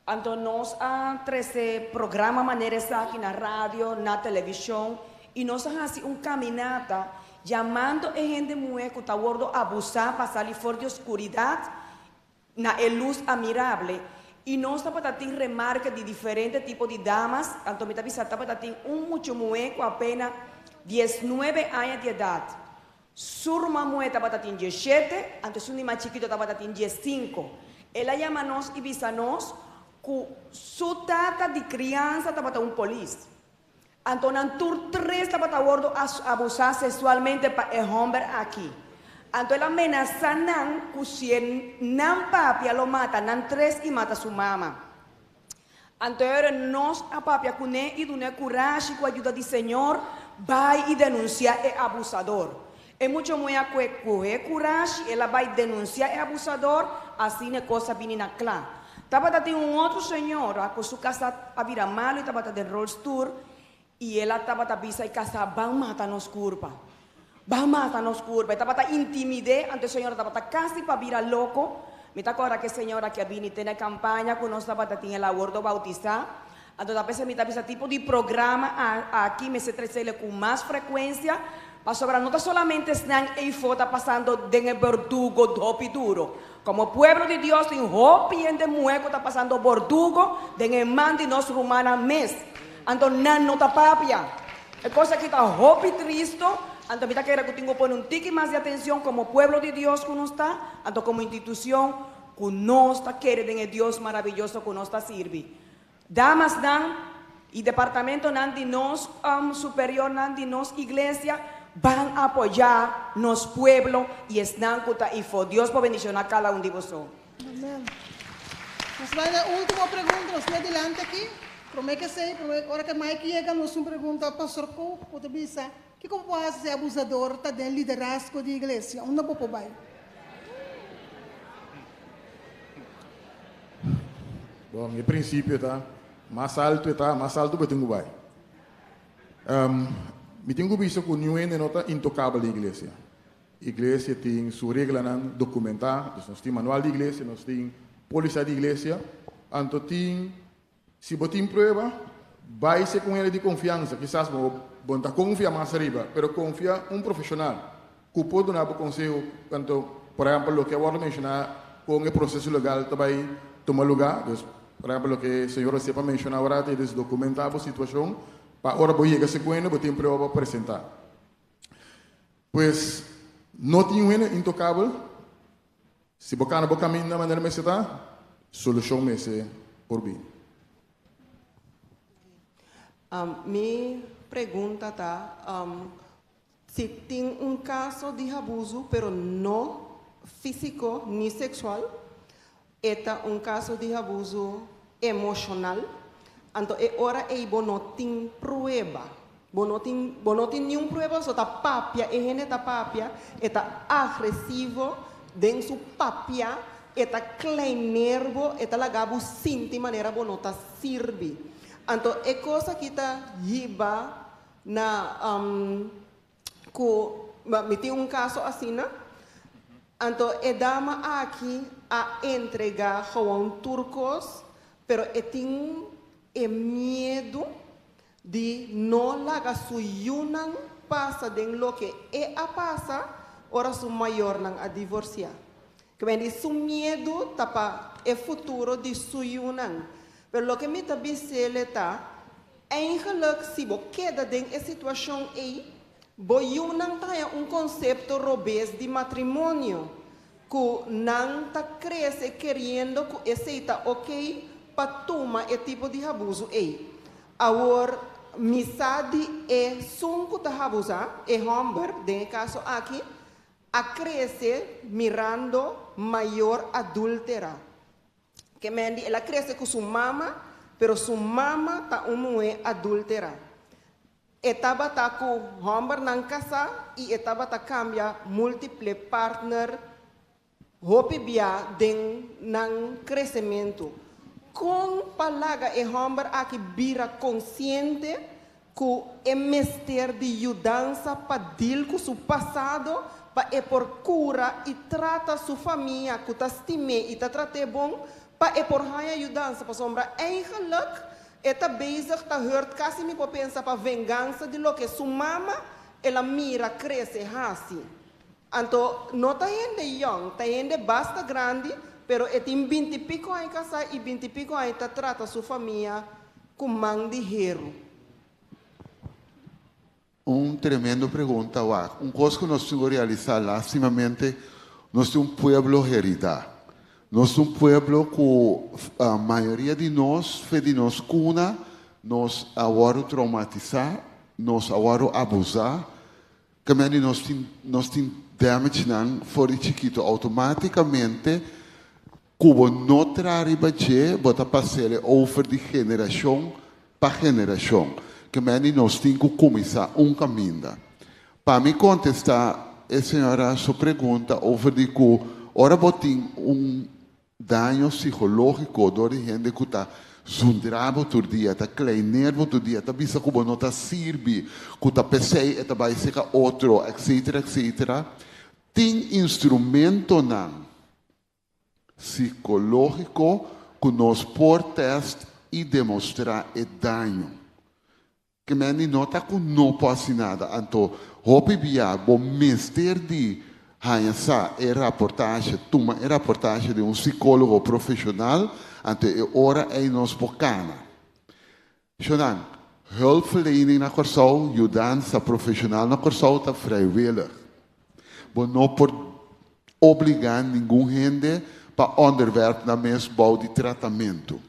anto nos a trese programa manera esaki na radio, na televishon i nos a hasi un kaminata yamando e hende muhé ku ta wòrdu abusá pa sali for di oskuridat Na e lus amirable. I nos tabata tin remarke di diferente tipo di damas, anto mi ta bisa tabata tin un mucho muhé ku apena diesnuebe aña di edat. Su ruman muhé tabata tin dieshete, anto esun di mas chikito tabata tin diesinko. El a yama nos i bisa nos ku su tata di kriansa tabata un polis. Anto nan tur tres tabata wordo abusá sexualmente pa e homber aki. Anto el a menasá nan ku si e nan papia lo mata nan tres i mata su mama. Anto e ora nos a papia kuné i dun'é kurashi ku ayuda di Señor bai i denunsiá e abusador. E mucha muhé a kue kohe kurashi, el a bai denunsiá e abusador, asina e kos a bini na kla. Tabata tin un otro señora ku su kasá a bira malu i tabata den rolstoel i el a tabata bisa e kasá, Ban mata nos kurpa. Ban mata nos kurpa. E tabata intimid'é, anto e señora tabata kasi pa bira loko. Mi ta kòrda ku e señora ki a bini te na e kampaña ku nos tabata tin el a wordo boutisá. Anto ta p'esei mi ta bisa tipo di programa aki mester tresele ku mas frekuensia, pasobra no ta solamente esnan eifó ta pasando den e berdugo hopi duro. Komo pueblo di Dios tin hopi hende muhé ku ta pasando bordugo den e man di nos rumannan mes. Anto nan no ta papia. E kos aki ta hopi tristo, anto mi ta kere ku tin ku pone un tiki mas di atenshon komo pueblo di Dios ku nos ta, anto komo institushon ku nos ta kere den e Dios maraviyoso ku nos ta sirbi. Damasnan y departamentonan di nos superiornan di nos iglesia ban apoya nos pueblo y esnan cu ta ifo. Dios por bendiciona cada un di boso. Amen. Nos bai na e ultimo pregunta, nos tin adelante aki. Prome ke esei, prome ora ke Mike yega nos un pregunta, Pastor Koop bo ta bisa, kiko bo por hasi si e abusador ta den liderazgo di iglesia? Unda bo por bai? Bon, e prinsipio ta, mas altu e ta, mas altu bo tin ku bai. Mi tin ku bisa ku niun hende no ta intokabel den iglesia. Iglesia tin su reglanan dokumentá, dus nos tin manual di iglesia, nos tin polisa di iglesia, anto tin, si bo tin prueba, bai ser ku un hende di konfiansa, kisas bo bo no ta konfia mas ariba, pero konfia un profeshonal ku por duna bo konseho, anto por ehèmpel loke a wòrdu menshoná. kon e proseso legal ta bai tuma lugá. Dus, por ehèmpel loke señor Osepa a menshoná ora ta dus dokumentá bo situashon pa ora bo yega sekuenda bo tin prueba pa presentá. Pues, no tin un hende intokabel. Si bo kana bo kaminda manera mester ta, solushon mester por bin. Mi pregunta ta, si tin un kaso di habusu pero no físiko ni seksual, e ta un kaso di habusu emoshonal, anto e ora ei bo no tin prueba. Bo no tin bo no tin niun prueba so ta papia e hende ta papia, e ta agresivo den su papia, e ta kleineer bo, e ta laga bo sinti manera bo no ta sirbi. Anto e kos aki ta hiba na ku mi tin un kaso asina, anto e dama aki a entrega gewoon tur kos, pero e tin e miedu di no laga su yunan pasa den loke e a pasa ora su mayornan a divorsiá. Kwendi su miedu ta pa e futuro di su yunan. Pero loke mi ta bis'ele ta, Eigenlijk si bo keda den e situashon ei, bo yunan ta haña un konsepto robes di matrimonio, ku nan ta krese keriendo ku esei ta okey pa tuma e tipo di habuzu ei. Awor, mi sa di e sun ku ta habuzá, e hòmber den e kaso aki, a krese mirando mayor adúltera. Ke men di el a krese ku su mama, pero su mama ta un muhé adúltera. E tabata ku hòmbernan kasá i e tabata kambia múltiple partner Hopi bia den nan kresementu. Kon pa laga e hòmber aki bira konsiente ku e mester di yudansa pa dil ku su pasado pa e por kura i trata su famia ku ta stim'é i ta trat'é bon pa e por haña yudansa pasobra eigenlik e ta bezig ta hurt kasi mi por pensa pa vengansa di loke su mama el a mira krese hasi. Anto no ta hende yong, ta hende basta grandi, pero e tin binti piko aña kasá i binti piko aña ta trata su famia ku man di heru. Un tremendo pregunta wak. Un kos ku nos tin ku realisá lastimamente, nos tin un pueblo heridá. Nos ta un pueblo ku mayoria di nos fe di nos kuna nos a wòrdu traumatisá, nos a wòrdu abusá, Kaminda di nos tin nos tin damage nan for di chikito automaticamente ku bo no traha riba dje bo ta pasele over di generashon pa generashon. Kaminda di nos tin ku kuminsá un kaminda. Pa mi kontestá e señora su pregunta over di ku ora bo tin un Daño psicológico dor di hende cu ta zundra bo tur dia, ta kleiner bo tur dia, ta bisa cu bo no ta sirbi, cu ta p'esey e ta bay seca otro, etcetera, etcetera. Tin instrumentonan psicológico cu nos por test y demostra e daño. Ke men di no ta ku no por hasi nada, anto hopi bia bo mester di haña sa e raportahe, tuma e raportahe di un sikólogo profeshonal, anto e ora ei nos por kana. Shonnan, hulpverlening na Kòrsou, yudansa profeshonal na Kòrsou ta vrijwillig. Bo no por obligá ningun hende pa ònderwèrp nan mes bou di tratamentu.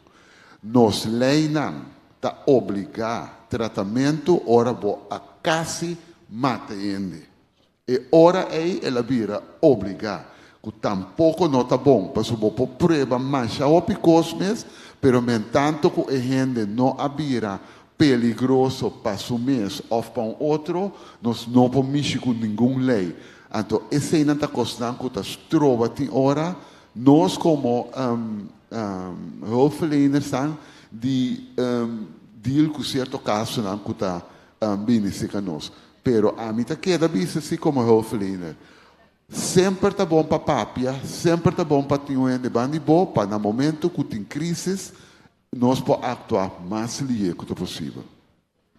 Nos leinan ta obligá tratamentu ora bo a kasi mata hende. E ora ei el a bira obligá, ku tampoko no ta bon, pasobra bo por prueba masha hopi kos mes, pero mentanto ku e hende no a bira peligroso pa su mes òf pa un otro, nos no por mishi ku ningun lei. Anto eseinan ta kosnan ku ta stroba tin ora nos komo hulpverlenersnan di deal ku sierto kasonan ku ta bini serka nos. Pero ami ta keda bisa si komo hulpverlener, semper ta bon pa papia, semper ta bon pa tin un hende banda di bo pa na momento ku tin krisis nos por aktua mas lihe ku ta posibel.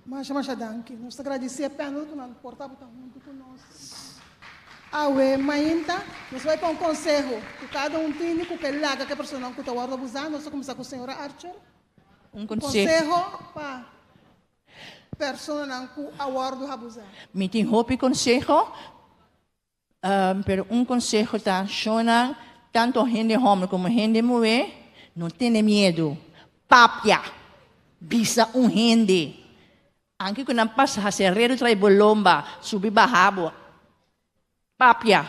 Masha masha danki. Nos ta gradisé panel ku nan por tabata huntu ku nos. Awe mainta, nos bai pa un konseho ku kada un tini ku ke laga ku e personanan ku ta wòrdu abusá. Nos ta kuminsá ku señora Archer. Un konseho pa personanan ku a wòrdu abusá. Mi tin hopi konseho, pero un konseho ta, Shona, tanto hende hòmber komo hende muhé, no tene miedu. Papia! Bisa un hende. Anke ku nan pasa hasi redu trae bo lomba, subi baha bo. Papia,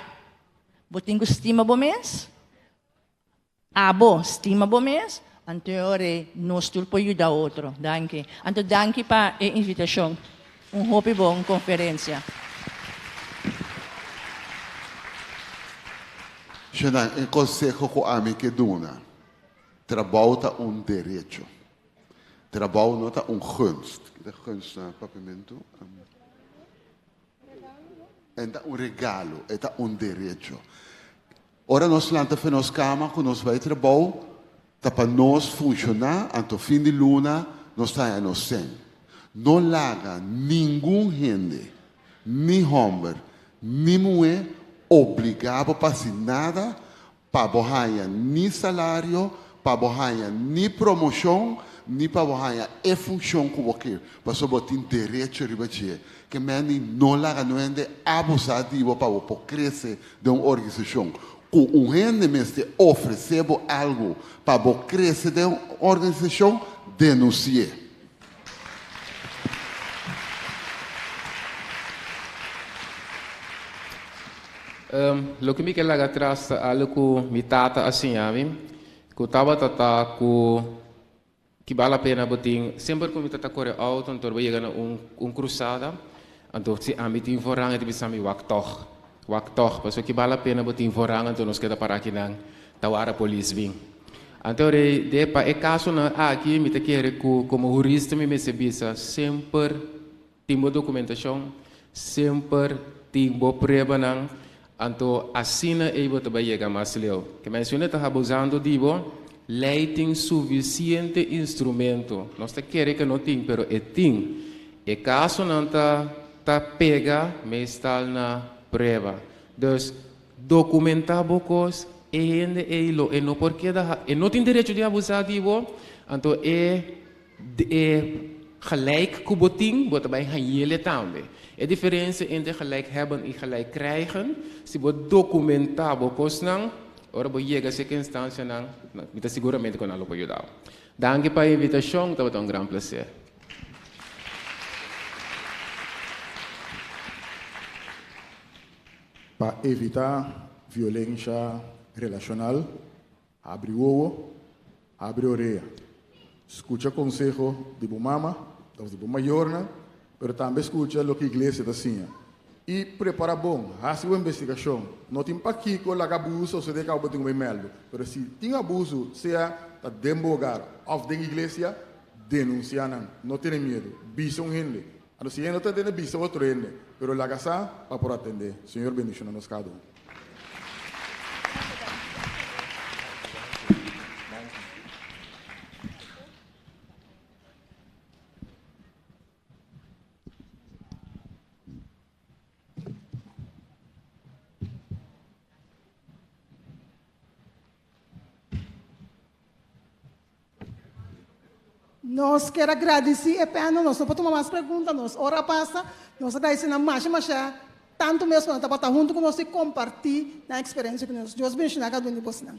bo tin ku stima bo mes? Abo stima bo mes? Anto e ora ei nos tur por yuda otro. Danki. Anto danki pa e invitashon. Un hopi bon konferensia. Shenan, e konseho ku ami ke duna, trabou ta un derecho. Trabou no ta un gunst. Ki ta gunst na papiamentu? E ta un regalo, e ta un derecho. Ora nos lanta fe nos kama ku nos bai trabou, ta pa nos funshoná, anto fin di luna nos ta haña nos sèn. No laga ningun hende, ni hòmber ni muhé, obligá bo pa hasi nada Pa bo haña ni salario, pa bo haña ni promoshon, ni pa bo haña e funshon ku bo ke, pasobra bo tin derecho riba dje. Ke meni no laga no hende abusá di bo pa bo por krese den un organisashon. Ku un hende mester ofresé bo algu pa bo krese den un organisashon, denunsi'é. Loke mi ke laga atras ta algu ku mi tata a siña mi, ku tabata ta ku ki bal la pena bo tin, semper ku mi ta ta kore outo anto bo yega na un krusada, anto si ami tin voorrang e ta bisa mi wak tòg, wak tòg, pasobra ki bal la pena bo tin voorrang anto nos keda para akinan ta wara polis bin. Anto rei de pa e kasonan aki mi ta kere ku komo hurista mi mester bisa semper Tin bo dokumentashon, semper tin bo pruebanan, anto asina ei bo ta bai yega mas leu. Ke menshona ta habuzando di bo, lei tin sufisiente instrumento. Nos ta kere ke no tin, pero e tin. E kasonan ta ta pega meestal na prueba. Dus, dokumentá bo kos, e hende ei lo e no por keda, e no tin derecho di abusá di bo, anto e E gelijk ku bo tin, bo ta bai hañ'ele tambe. E diferensia entre gelijk hebben i gelijk krijgen, si bo dokumentá bo kosnan, ora bo yega seka instansianan, mi ta siguramente ku nan lo por yuda bo. Danki pa e invitashon, tabata un gran plaser. Pa evitá violensha relashonal, Habri wowo, habri orea. Skucha konseho di bo mama òf di bo mayornan, pero tambe skucha loke iglesia ta siña. I prepará bon, hasi bo investigashon. No tin pakiko laga abuso sosodé kaba bo tin ku bai mèldu. Pero si tin abuso, sea ta den bo hogar òf den iglesia, denunsiá nan. No tene miedu. Bisa un hende. Anto si hende no ta tende, bisa otro hende. Pero laga sa pa por atendé. Señor bendishoná nos kada un. Nos kier a gradisí e panel, nos no por tuma mas pregunta, nos ora a pasa, nos a gradisí nan masha masha, tantu mes ku nan tabata huntu ku nos i kompartí nan eksperensia ku nos. Dios benshoná kada un di bosnan.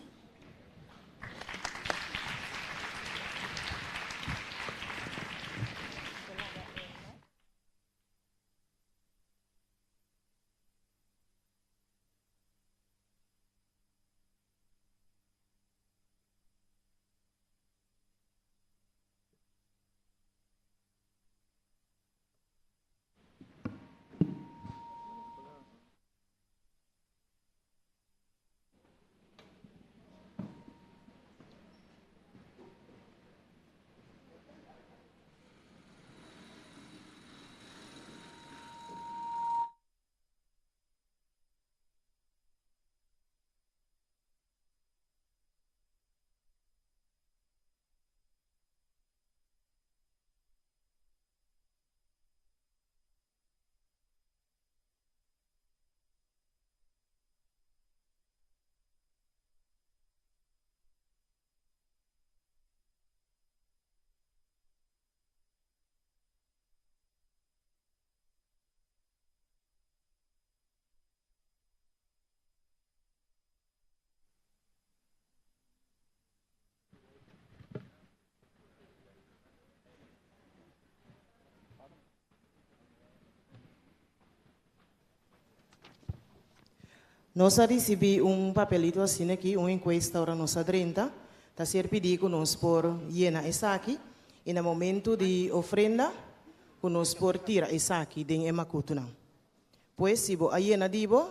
Nos a risibí un papelito asina aki, un enkuesta ora nos a drenta. Ta ser pidí ku nos por yena esaki i na momentu di ofrenda ku nos por tira esaki den e makutunan. Pues si bo a yena di bo,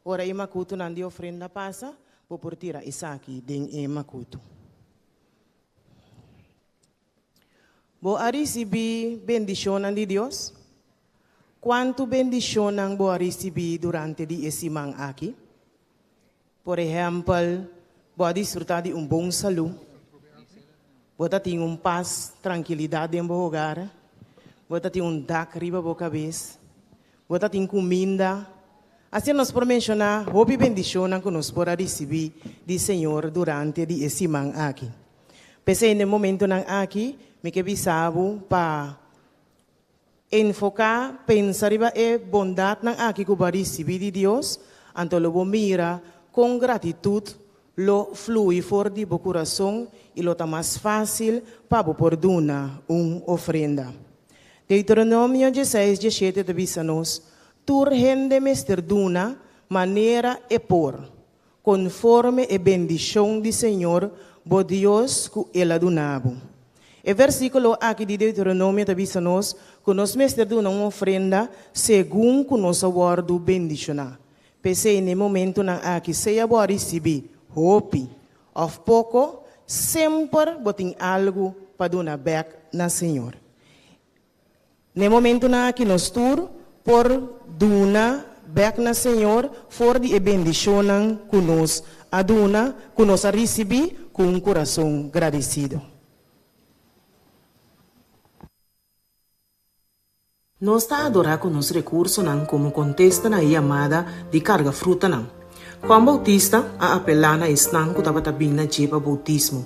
ora e makutunan di ofrenda pasa, bo por tira esaki den e makutu. Bo a risibí bendishonnan di Dios? Kuantu bendishonnan bo a risibí durante di e siman aki? Por ehèmpel, bo a disfrutá di un bon salú? Bo ta tin un pas, trankilidat den bo hogar? Bo ta tin un dak riba bo kabes? Bo ta tin kuminda? Asina nos por menshoná hopi bendishonnan ku nos por a risibí di Señor durante di e siman aki. P'esei den momentonan aki mi ke bisa bo pa enfoká, pensa riba e bondatnan aki ku bo a risibí di Dios, anto lo bo mira kon gratitut lo flui for di bo kurason i lo ta mas fásil pa bo por duna un ofrenda. Deuteronomio dieseis diesshete ta bisa nos, Tur hende mester duna manera e por. Konforme e bendishon di Señor bo Dios ku El a duna bo. E versíkulo aki di Deuteronomio ta bisa nos ku nos mester duna un ofrenda segun ku nos a wòrdu bendishoná. P'esei na e momentunan aki sea bo a risibí hopi òf poko, semper bo tin algu pa duna bèk na Señor. Na e momentunan aki nos tur por duna bèk na Señor for di e bendishonnan ku nos a duna, ku nos a risibí ku un kurason gradesido. Nos ta adorá ku nos rekursonan komo kontesta na e yamada di karga frutanan. Juan Boutista a apelá na esnan ku tabata bin na dje pa boutismo.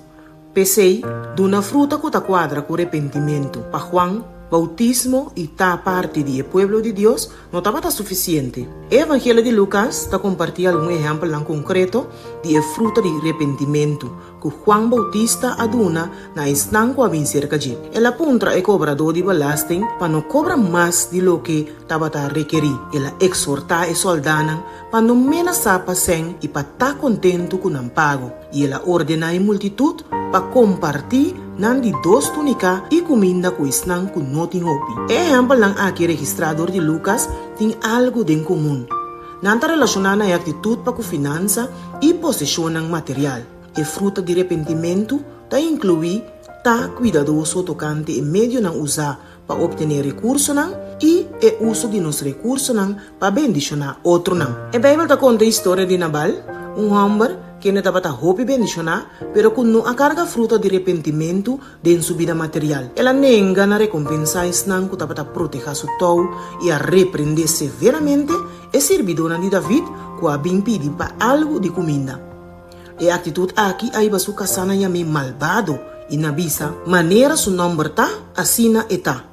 P'esei, duna fruta ku ta kuadra ku repentimentu. Pa Juan, boutismo i ta parti di e pueblo di Dios no tabata sufisiente. E Evangelio di Lukas ta kompartí algun ehèmpelnan konkreto di e fruta di repentimentu ku Juan Boutista a duna na esnan ku a bin serka dje. El a puntra e kobradó di belasting pa no kobra mas di loke tabata rekerí. El a ekshortá e sòldánan pa no menasá pa sèn i pa ta kontentu ku nan pago, i el a ordená e multitut pa kompartí nan di dos túnika i kuminda ku esnan ku no tin hopi. E ehèmpelnan aki registrá dor di Lukas tin algu den komun. Nan ta relashoná na e aktitut pa ku finansa i poseshonnan material. E fruta di repentimentu ta inkluí ta kuidadoso tokante e medionan usá pa obtené rekursonan i e uso di nos rekursonan pa bendishoná otronan. E Beibel ta konta e historia di Nabal, un hòmber kende tabata hopi bendishoná pero ku no a karga fruta di repentimentu den su bida material. El a nenga na rekompensá esnan ku tabata protehá su tou i a reprendé severamente e sirbidónan di David ku a bin pidi pa algu di kuminda. E aktitut aki a hiba su kasá na yam'é malbado i na bisa, Manera su nòmber ta, asina e ta.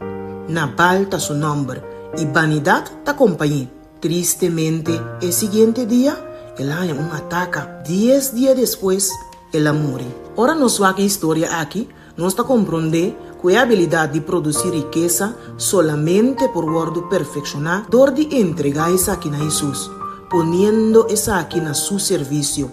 Nabal ta su nòmber, i banidat ta kompañ'é. Tristemente, e siguiente dia, el a haña un ataka. Dies dia despues, el a muri. Ora nos wak e historia aki, nos ta komprondé ku e abilidat di produsí rikesa solamente por wòrdu perfekshoná dor di entregá esaki na Hesus, poniendo esaki na su servisio.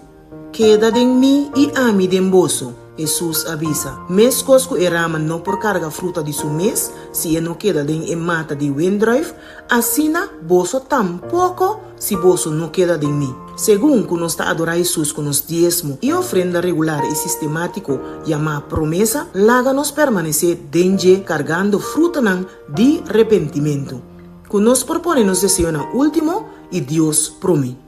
Keda den mi i ami den boso, Hesus a bisa. Meskos ku e rama no por karga fruta di su mes si e no keda den e mata di wendruif, asina boso tampoko si boso no keda den mi. Segun ku nos ta adorá Hesus ku nos diesmo i ofrenda regular i sistemátiko yamá promesa, laga nos permanesé den dje kargando frutanan di repentimentu, ku nos por pone nos deseonan último i Dios promé.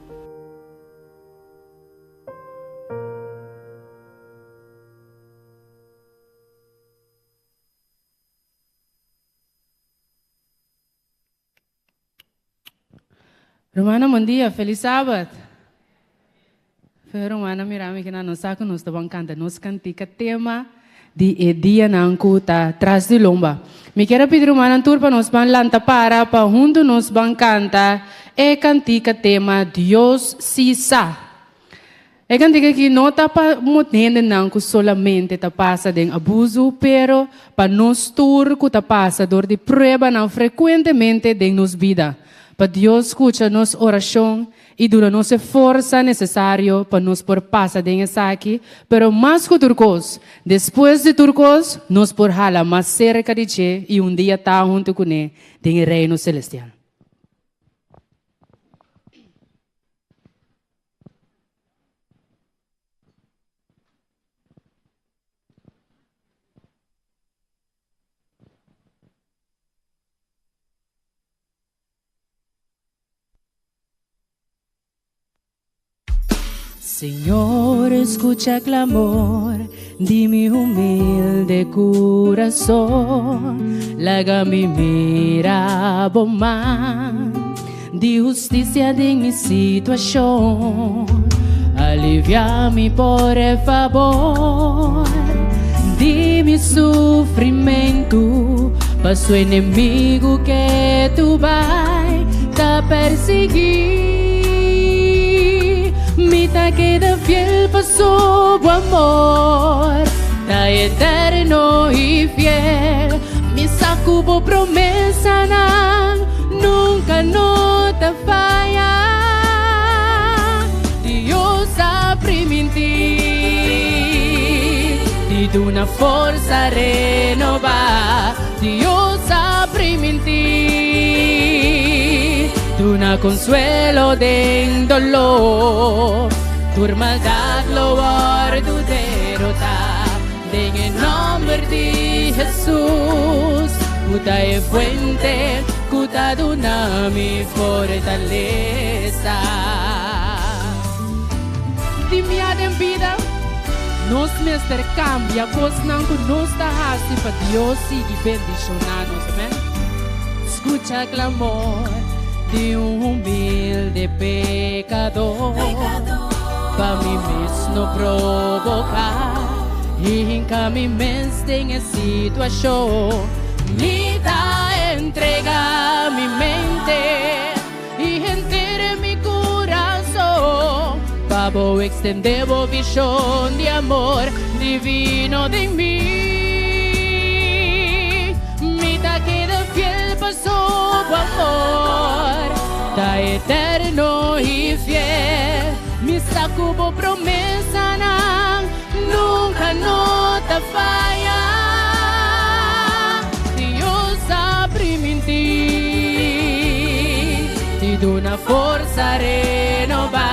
Rumannan bon dia, felis sabat. Fe rumannan mira mi kina nos sa ku nos ta bon kanta nos kantika tema di e dianan ku ta tras di lomba. Mi kier a pidi rumannan tur pa nos ban lanta para pa huntu nos ban kanta e kantika tema Dios si sa. E kantika aki no ta pa hendenan ku solamente ta pasa den abusu, pero pa nos tur ku ta pasa dor di pruebanan frekuentemente den nos bida. Pa Dios skucha nos orashon i duna nos e forsa nesesario pa nos por pasa den esaki, pero mas ku tur kos, despues di tur kos, nos por hala mas serka di dje i un dia ta huntu kuné den e Reino selestial. Señor, escucha clamor di mi humilde corazón. Laga mi mira bo man di justicia den mi situacion. Alivia mi por favor di mi sufrimentu. Pa su enemigo que tu vai ta perseguir. Mi ta queda fiel pa su amor, ta eterno y fiel. Mi sacubo promesa nan, nunca no te falla. Dios a primintí, di una forza renova. Dios a primintí, duna consuelo den dolor. Tur maldad lo wordu derrota, den el nombre de Jesús. Kuta e fuente, kuta duna mi fortaleza. Di mi den vida, nos mester cambia cosnan ku nos ta hasi pa Dios sigui bendiciona nos. Amén. Escucha clamor de un humilde pecador. Pa mi mes no provocar y mi mes den situación. Mi ta entrega mi mente y entere mi corazón. Pa bo extender bo visión de amor divino de mí. Mi ta queda fiel pa su amor, ta eterno y fiel. Mi sacubo promesa nan, nunca no te falla. Dios a primintí, ti duna forza renova.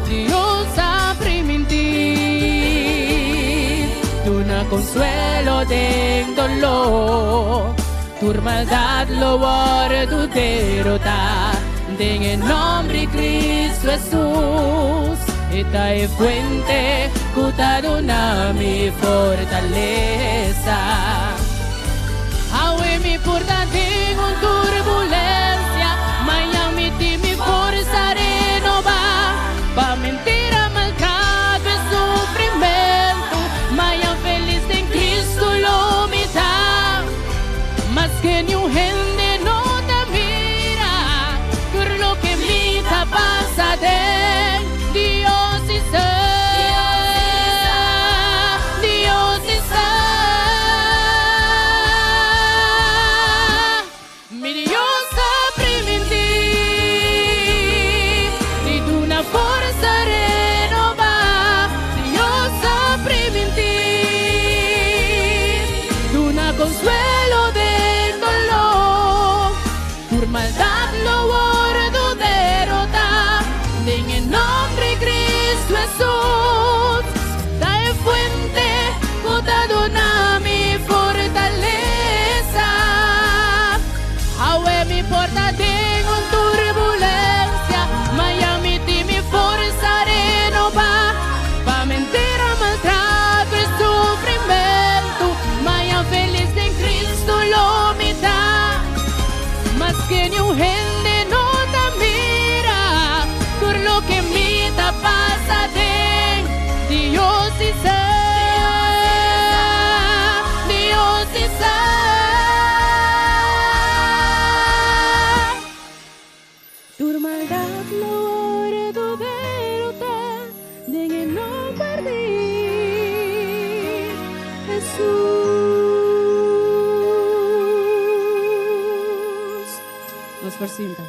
Dios a primintí, duna consuelo den dolor. Tur maldad lo wordu derrota, den el nombre de Cristo Jesús. Esta es fuente kuta duna mi fortaleza. Awe mi porta den un turbulencia, mañana ti mi fuerza renova. Pa mentira maltrato y sufrimiento, mañana feliz en Cristo lo mi da. Más que ni un gente no te mira, por lo que mi ta pasa de Dios y Dios y Mi Dios a primintí, ti duna forza renova. Dios a primintí, duna consuelo del dolor. Tur maldad lo wordu derrota, en el nombre de Cristo Jesús. Da e fuente, kuta duna mi fortaleza. Awe mi porta den un turbulencia, Miami ti mi forza renova. Pa mentira maltrato y sufrimiento, Maya feliz en Cristo lo mi da. Más que ni un gente no te mira, por lo que mi ta pasa den Dios y sa, Dios y sa. Tur maldad lo wordu derrota, den el nombre de Jesús. Nos por sinta.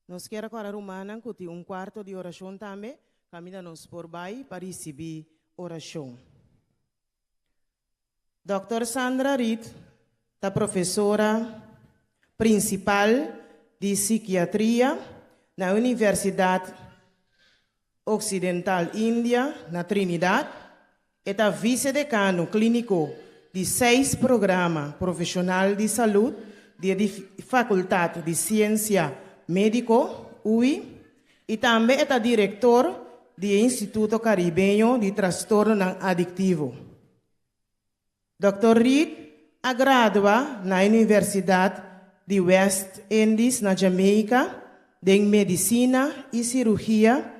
Nos kier a kòrda rumannan ku tin un kuarto di orashon tambe kaminda nos por bai pa risibí orashon. Dòkter Sandra Reid ta profesora prinsipal di sikiatria na Universidat Oksidental India na Trinidad. E ta visedekano klíniko di seis programa profeshonal di salud di e Fakultat di Siensia Médiko, UI, i tambe e ta direktor di e Instituto Karibeño di Trastornonan Adiktivo. Dòkter Reid a gradua na e Universidat di West Indies na Jamaica den medisina i sirugia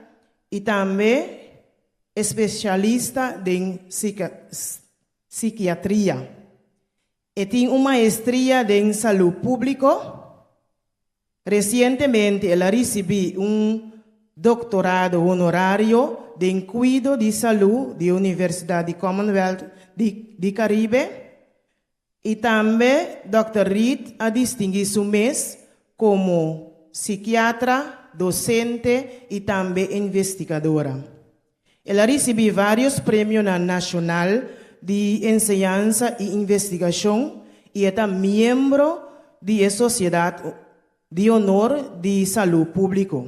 i tambe espesialista den sikiatria. E tin un maestria den salú públiko. Resientemente el a risibí un doktorado honorario den kuido di salú di Universidat di Commonwealth di Karibe. I tambe dòkter Reid a distinguí su mes komo sikiatra, dosente i tambe investigadora. El a risibí vários premionan nashonal di enseñansa i investigashon i e ta miembro di e Sosiedat di Honor di Salú Públiko.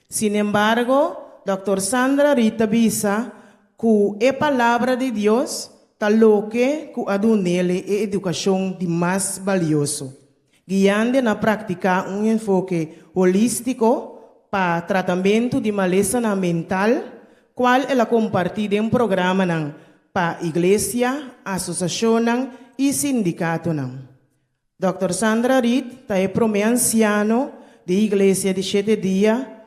Sinembargo, Dòkter Sandra Reid ta bisa ku e Palabra di Dios ta loke ku a dun'el e edukashon di mas balioso, guiand'e na praktiká un enfoke holístiko pa tratamentu di malesanan mental, kual el a kompartí den programanan pa iglesia, asosiashonnan i sindikatonan. Dòkter Sandra Reid ta e promé ansiano di Iglesia di Shete Dia,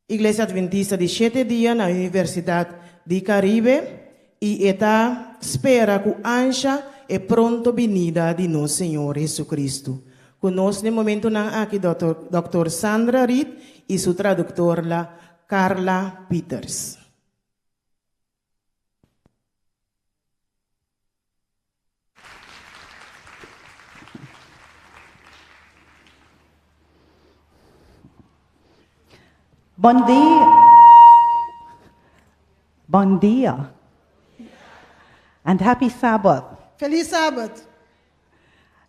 Iglesia Adventista di Shete Dia na Universidat di Karibe i e ta spera ku ansha e pronto binida di nos Señor Jesucristo. Ku nos n'e momentunan aki Dòkter Sandra Reid i su traduktorla Carla Pieters. Bon dia. Bon dia. And happy Sabbath. Felis Sabat.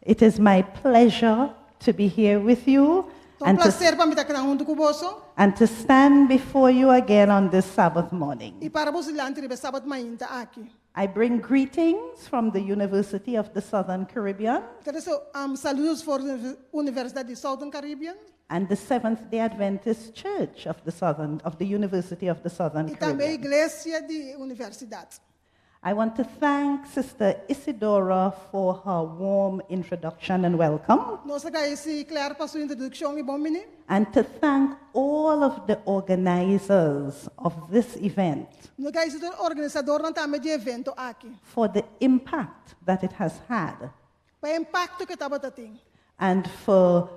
It is my pleasure to be here with you Ta un and to, plaser pa mi ta akinan huntu ku boso and to stand before you again on this Sabbath morning. i para boso dilanti riba e Sabat mainta aki. I bring greetings from the University of the Southern Caribbean Ta trese saludos for di Universidat di Southern Caribbean and the Seventh-day Adventist Church of the Southern of the University of the Southern i tambe Caribbean. Iglesia di Universidat. I want to thank Sister Isidora for her warm introduction and welcome. Nos ta gradisí Claire pa su introdukshon i bon bini. And to thank all of the organizers of this event. Nos ta gradisí tur organisadornan tambe di e evento aki. For the impact that it has had. Pa e impakto ku e tabata tin. And for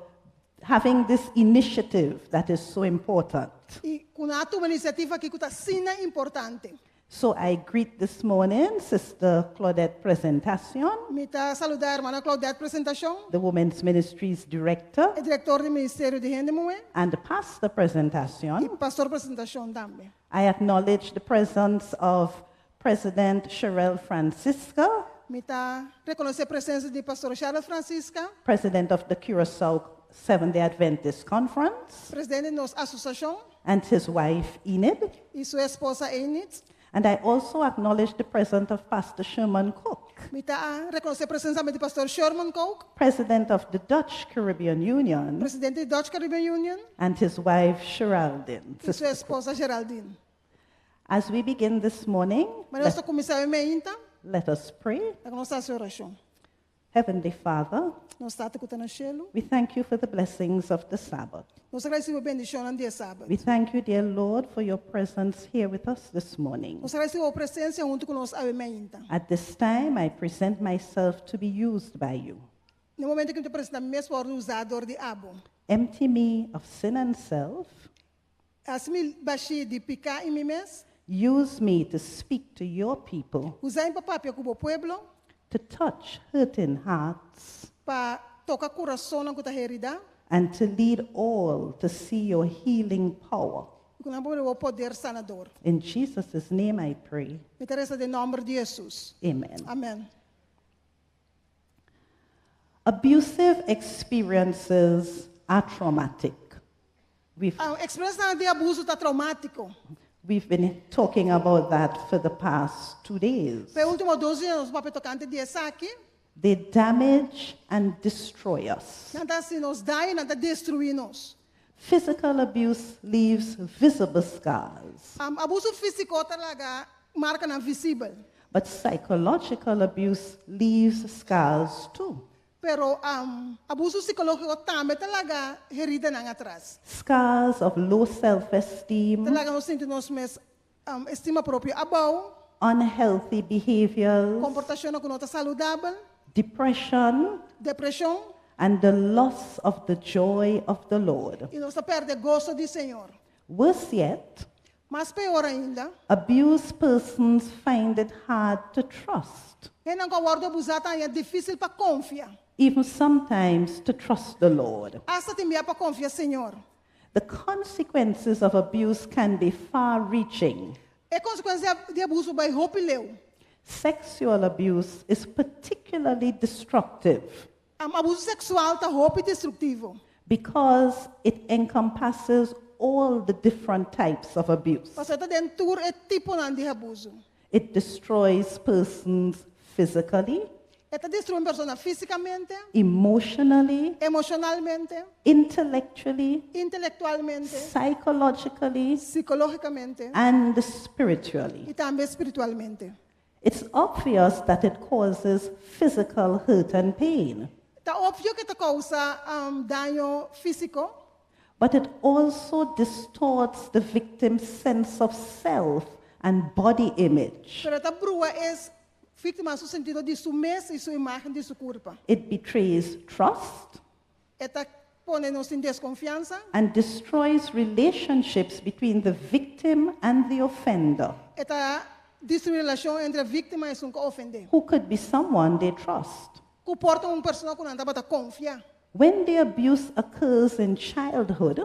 having this initiative that is so important. I ku nan a tuma e inisiativa aki ku ta asina importante. So I greet this morning Sister Claudette Presentacion. Mi ta saludá Hermana Claudette Presentacion. The Women's Ministries Director. E direktor di Ministerio di Hende Muhé. And Pastor Presentacion. I Pastor Presentacion tambe. I acknowledge the presence of President Sherelle Francisca. Mi ta rekonosé presensia di Pastor Sherelle Francisca. President of the Curaçao Seventh-day Adventist Conference. Presidente di nos asosiashon. And his wife Enid. I su esposa Enid. And I also acknowledge the presence of Pastor Sherman Kook. Mi ta rekonosé presensia tambe di Pastor Sherman Kook. President of the Dutch Caribbean Union. Presidente di Dutch Caribbean Union. And his wife Geraldine. I su esposa Geraldine. As we begin this morning, Manera nos ta kuminsá awe meinta. Let us pray. Laga nos hasi orashon. Heavenly Father, Nos Tata ku ta na shelu. We thank you for the blessings of the Sabbath. Nos ta gradisí bo bendishonnan di e Sabat. We thank you, dear Lord, for your presence here with us this morning. Nos ta gradisí bo presensia huntu ku nos awe meinta. At this time, I present myself to be used by you. Na e momento ku mi ta presentá mi mes pa wòrdu usá dor di abo. Empty me of sin and self. Hasi mi bashí di piká i mi mes. Use me to speak to your people. Usa mi pa papia ku bo pueblo. To touch hurting hearts. Pa toka kurasonnan ku ta heridá. And to lead all to see your healing power. I ku nan por mira bo poder sanador. In Jesus' name I pray. Mi ta resa den nòmber di Hesus. Amen. Amèn. Abusive experiences are traumatic. We've, Ah, eksperensianan di abuso ta traumátiko. we've been talking about that for the past 2 days. Pa e último dos dia nos a papia tokante di esaki. They damage and destroy us. Nan ta hasi nos daño, nan ta destruí nos. Physical abuse leaves visible scars, Um, abuso físiko ta laga markanan visibel. But psychological abuse leaves scars too. Pero um, abuso sikológiko tambe ta laga heridanan atras. Scars of low self esteem, Ta laga nos sinti nos mes um, estima propio abou, unhealthy behaviors, komportashon ku no ta saludabel, depression, depreshon, and the loss of the joy of the Lord. i nos ta pèrdè goso di Señor. Worse yet, Mas pió ainda, abused persons find it hard to trust, hendenan ku a wòrdu abusá ta haña difísil pa konfia. Even sometimes to trust the Lord. Asta tin bia pa konfia Señor. The consequences of abuse can be far reaching. E konsekuensia di abuso ta bai hopi leu. Sexual abuse is particularly destructive Um, abuso seksual ta hopi destruktivo. Because it encompasses all the different types of abuse. Pasobra e ta den tur e tiponan di abuso. It destroys persons physically, E ta destruí un persona físikamente, emotionally, emoshonalmente, intellectually, intelektualmente, psychologically, sikológikamente and spiritually. I tambe spiritualmente. It's obvious that it causes physical hurt and pain, Ta opvio ku e ta kousa um, daño físiko, but it also distorts the victim's sense of self and body image. Pero e ta brua e víktima su sentido di su mes i su imágen di su kurpa. It betrays trust E ta pone nos den deskonfiansa and destroys relationships between the victim and the offender, E ta destruí relashon entre víktima i esun ku a ofendé. Who could be someone they trust. Ku por ta un persona ku nan tabata konfia. When the abuse occurs in childhood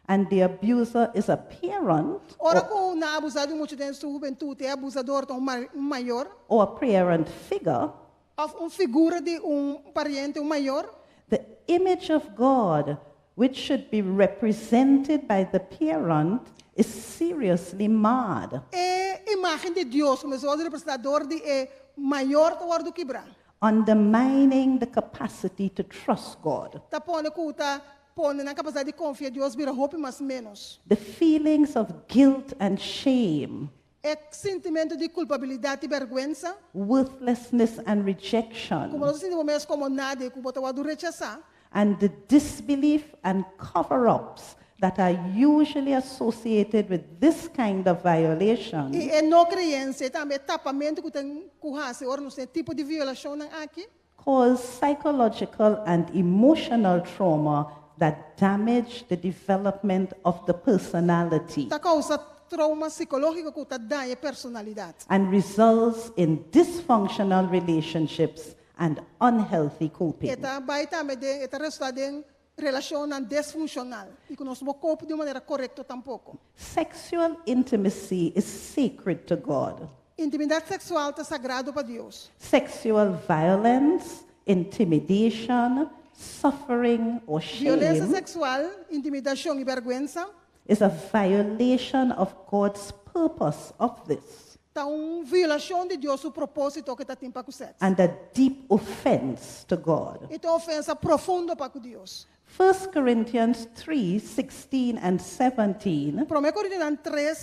and the abuser is a parent Ora ku nan a abusá di mucha den su hubentut, e abusadó ta un un mayor, or a parent figure, òf un figura di un pariente, un mayor, the image of God, which should be represented by the parent, is seriously marred, e imágen di Dios, ku mester wòrdu representá dor di e mayor ta wòrdu kibrá. Undermining the capacity to trust God. Ta pone ku ta pone nan kapasidat di konfia Dios bira hopi mas ménos. The feelings of guilt and shame, E sentimentu di kulpabilidat i bèrgwensa, worthlessness and rejection, komo nos sinti mes komo nada, ku bo ta wòrdu rechasá, and the disbelief and cover ups that are usually associated with this kind of violation i e no kreensia, i tambe tapamentu ku tin ku hasi, ora nos tin tipo di violashonnan aki, cause psychological and emotional trauma that damage the development of the personality ta kousa trauma sikológiko ku ta daña personalidat. And results in dysfunctional relationships and unhealthy coping. E ta bai tambe den, e ta resultá den relashonnan disfunshonal i ku nos no por cope di un manera korekto tampoko. Sexual intimacy is sacred to God. Intimidat seksual ta sagrado pa Dios. Sexual violence, intimidation, suffering, or Violensia shame seksual, intimidashon i bèrgwensa is a violation of God's purpose of this ta un violashon di Dios su propósito ku e tin pa ku sèks. And a deep offense to God. I ta un ofensa profundo pa ku Dios. 1 Corinthians 3 16 and 17 1 Korintionan 3,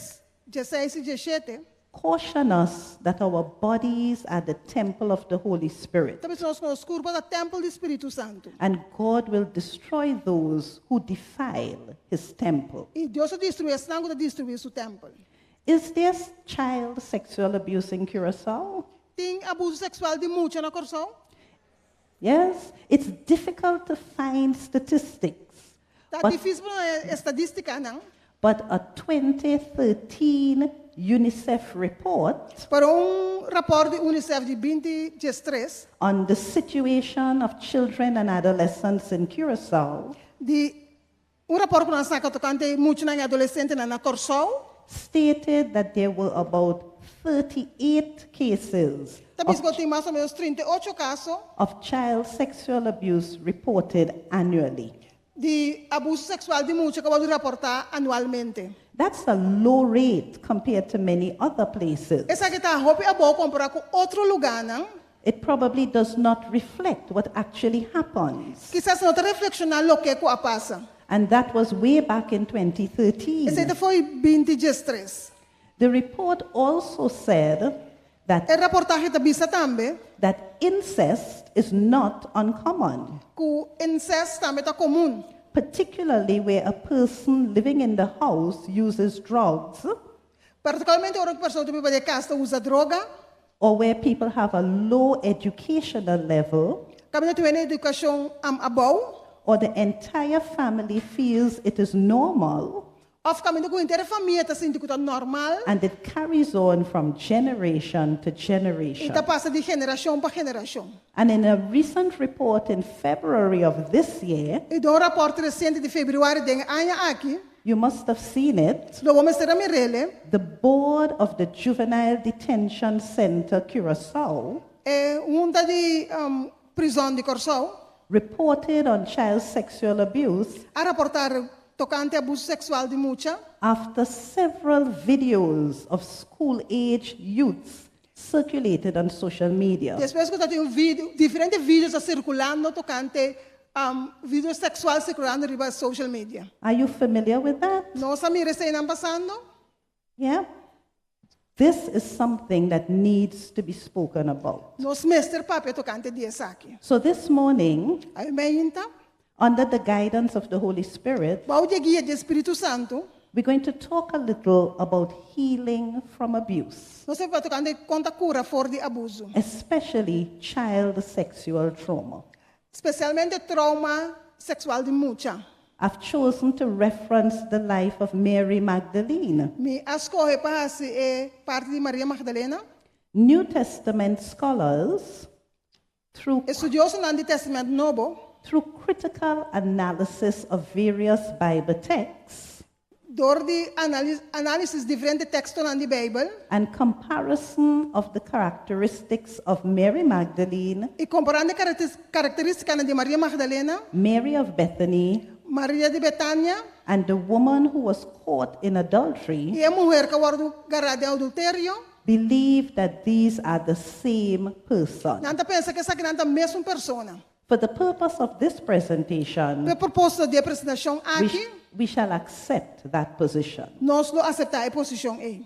16 i 17 caution us that our bodies are the temple of the Holy Spirit Ta bisa nos ku nos kurpa ta tèmpel di Spiritu Santu. And God will destroy those who defile his temple. I Dios ta destruí esnan ku ta destruí su tèmpel. Is there child sexual abuse in Curacao? Tin abuso seksual di mucha na Kòrsou? Yes, it's difficult to find statistics. Ta difísil pa estadístikanan? But a 2013 UNICEF report Pero un rapòrt di UNICEF di 2013 on the situation of children and adolescents in Curacao Di un rapport ku nan a saka tokante muchanan i adolesentenan na Kòrsou. Stated that there were about 38 cases Ta bisa ku tin mas o ménos 38 kaso of child sexual abuse reported annually. Di abuso seksual di mucha ku a wòrdu raportá anualmente. That's a low rate compared to many other places. Esaki ta hopi abou kompará ku otro lugánan. It probably does not reflect what actually happens. Kisas no ta reflekshoná loke ku a pasa. And that was way back in 2013. Esei ta foi 20 diestres. The report also said that E raportahe ta bisa tambe that incest is not uncommon, ku incest tambe ta komun. Particularly where a person living in the house uses drugs Partikularmente ora ku persona ta biba den kas ta usa droga. Or where people have a low educational level Kaminda tin un edukashon am abou. Or the entire family feels it is normal Òf kaminda ku henter e famia ta sinti ku ta normal. And it carries on from generation to I generation. ta pasa di generashon pa generashon. And in a recent report in February of this year, I den un rapòrt resiente di febrüari den e aña aki, you must have seen it, lo bo mester a mir'el, the board of the Juvenile Detention Center Curacao e hunta di prizòn di Kòrsou reported on child sexual abuse a raportá tokante abuso seksual di mucha after several videos of school-age youths circulated on social media. Despues ku tabatin un video, diferente videos a sirkulando tokante video seksual sirkulando riba social media. Are you familiar with that? Nos a mira eseinan pasando? Yeah. This is something that needs to be spoken about. Nos mester papia tokante di esaki. So this morning, Awe mainta, under the guidance of the Holy Spirit, bou di guia di Spiritu Santu, we're going to talk a little about healing from abuse, nos ta bai papia tokante kon ta kura for di abuso. Especially child sexual trauma. Spesialmente trauma seksual di mucha. I've chosen to reference the life of Mary Magdalene. Mi a skohe pa hasi e parti di Maria Magdalena. New Testament scholars, through, Estudiosonan di Tèstamènt Nobo, through critical analysis of various Bible texts dor di analis, análisis diferente tekstonan di Beibel and comparison of the characteristics of Mary Magdalene, i komparando e karakterístikanan di Maria Magdalena, Mary of Bethany, Maria di Betania and the woman who was caught in adultery, i e muhé ku a wòrdu gará den adulterio, believe that these are the same person. Nan ta pensa ku esakinan ta mesun persona. For the purpose of this presentation, Pa e propósito di e presentashon aki, we shall accept that position. Nos lo aseptá e posishon ei.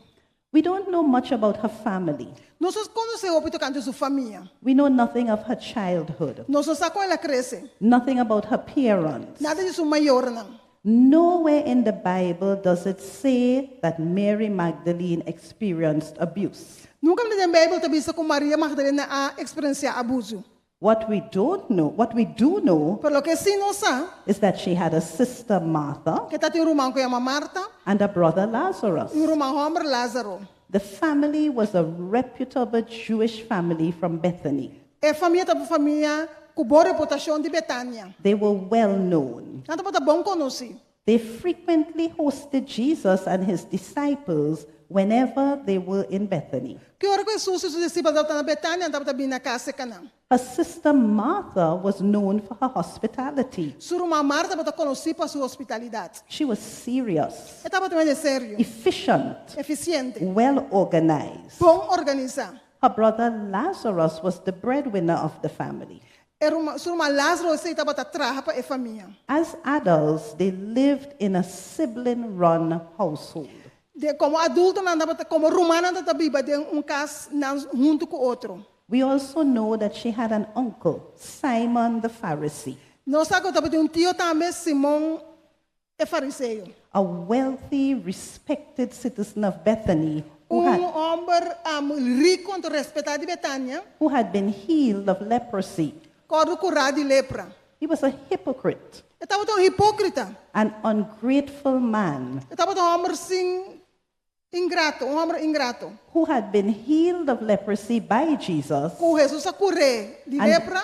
We don't know much about her family. Nos no konosé hopi tokante su famia. We know nothing of her childhood, Nos no sa kon el a krese. Nothing about her parents. Nada di su mayornan. Nowhere in the Bible does it say that Mary Magdalene experienced abuse. Nunka den Beibel ta bisa ku Maria Magdalena a eksperensiá abuso. What we don't know, what we do know, Pero loke sí nos sa, is that she had a sister Martha ku e tabatin un ruman ku yama Marta and a brother Lazarus. i un ruman hòmber Lázaro. The family was a reputable Jewish family from Bethany. E famia tabata un famia ku bon reputashon di Betania. They were well known. Nan tabata bon konosí. They frequently hosted Jesus and his disciples whenever they were in Bethany. Ki ora ku Hesus i su disipelnan tabata na Betania, nan tabata bini na kas serka nan. Her sister Martha was known for her hospitality. Su ruman Marta tabata konosí pa su hospitalidat. She was serious, E tabata hende serio, efficient, efisiente, well organized. Bon organisá. Her brother Lazarus was the breadwinner of the family. E ruman, su ruman Lázaro esei tabata traha pa e famia. As adults, they lived in a sibling run household. De komo adultonan tabata komo rumannan tabata biba den un kas nan huntu ku otro. We also know that she had an uncle, Simon the Pharisee, Nos sa ku e tabatin un tio tambe, Simon e fariseo. A wealthy, respected citizen of Bethany who Un had, hòmber um, riku anto respetá di Betania, who had been healed of leprosy. Ku a wòrdu kurá di lepra. He was a hypocrite, E tabata un hipókrita. An ungrateful man E tabata un hòmber sin ingrato, un hòmber ingrato. Who had been healed of leprosy by Jesus. Ku Hesus a kur'é di lepra.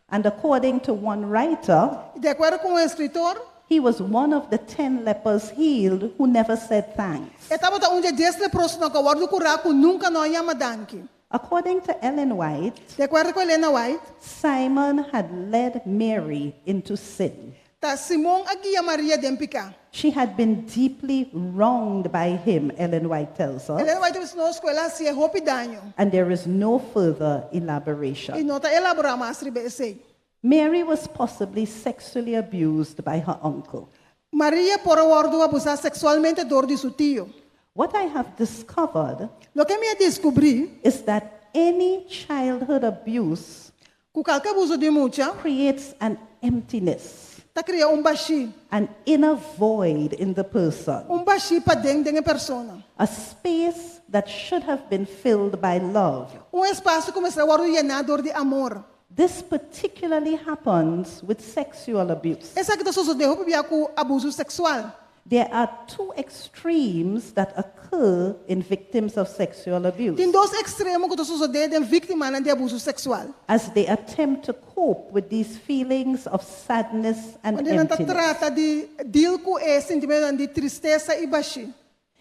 And according to one writer, Di akuerdo ku un eskritor, He was one of the 10 lepers healed who never said thanks. E tabata un di e 10 leprosonan ku a wòrdu kurá ku nunka no a yama danki. According to Ellen White, Di akuerdo ku Elena White, Simon had led Mary into sin. Ta Simon a guia Maria den piká. She had been deeply wronged by him, Ellen White tells us. Elena White ta bisa nos ku el a hasié hopi daño. And there is no further I elaboration. no ta elaborá mas riba esei. Mary was possibly sexually abused by her uncle. Maria por a wòrdu abusá seksualmente dor di su tio. What I have discovered Loke mi a deskubrí is that any childhood abuse ku kalke abuso di mucha creates an emptiness, ta kria un bashí, an inner void in the person, un bashí paden den e persona, a space that should have been filled by love. Un espasio ku mester a wòrdu yená dor di amor. This particularly happens with sexual abuse. Esaki ta sosodé hopi bia ku abuso seksual. There are two extremes that occur in victims of sexual abuse. Tin dos ekstremo ku ta sosodé den víktimanan di abuso seksual. As they attempt to cope with these feelings of sadness and Wanneer nan ta emptiness. trata di deal ku e sentimentonan di tristesa i bashí.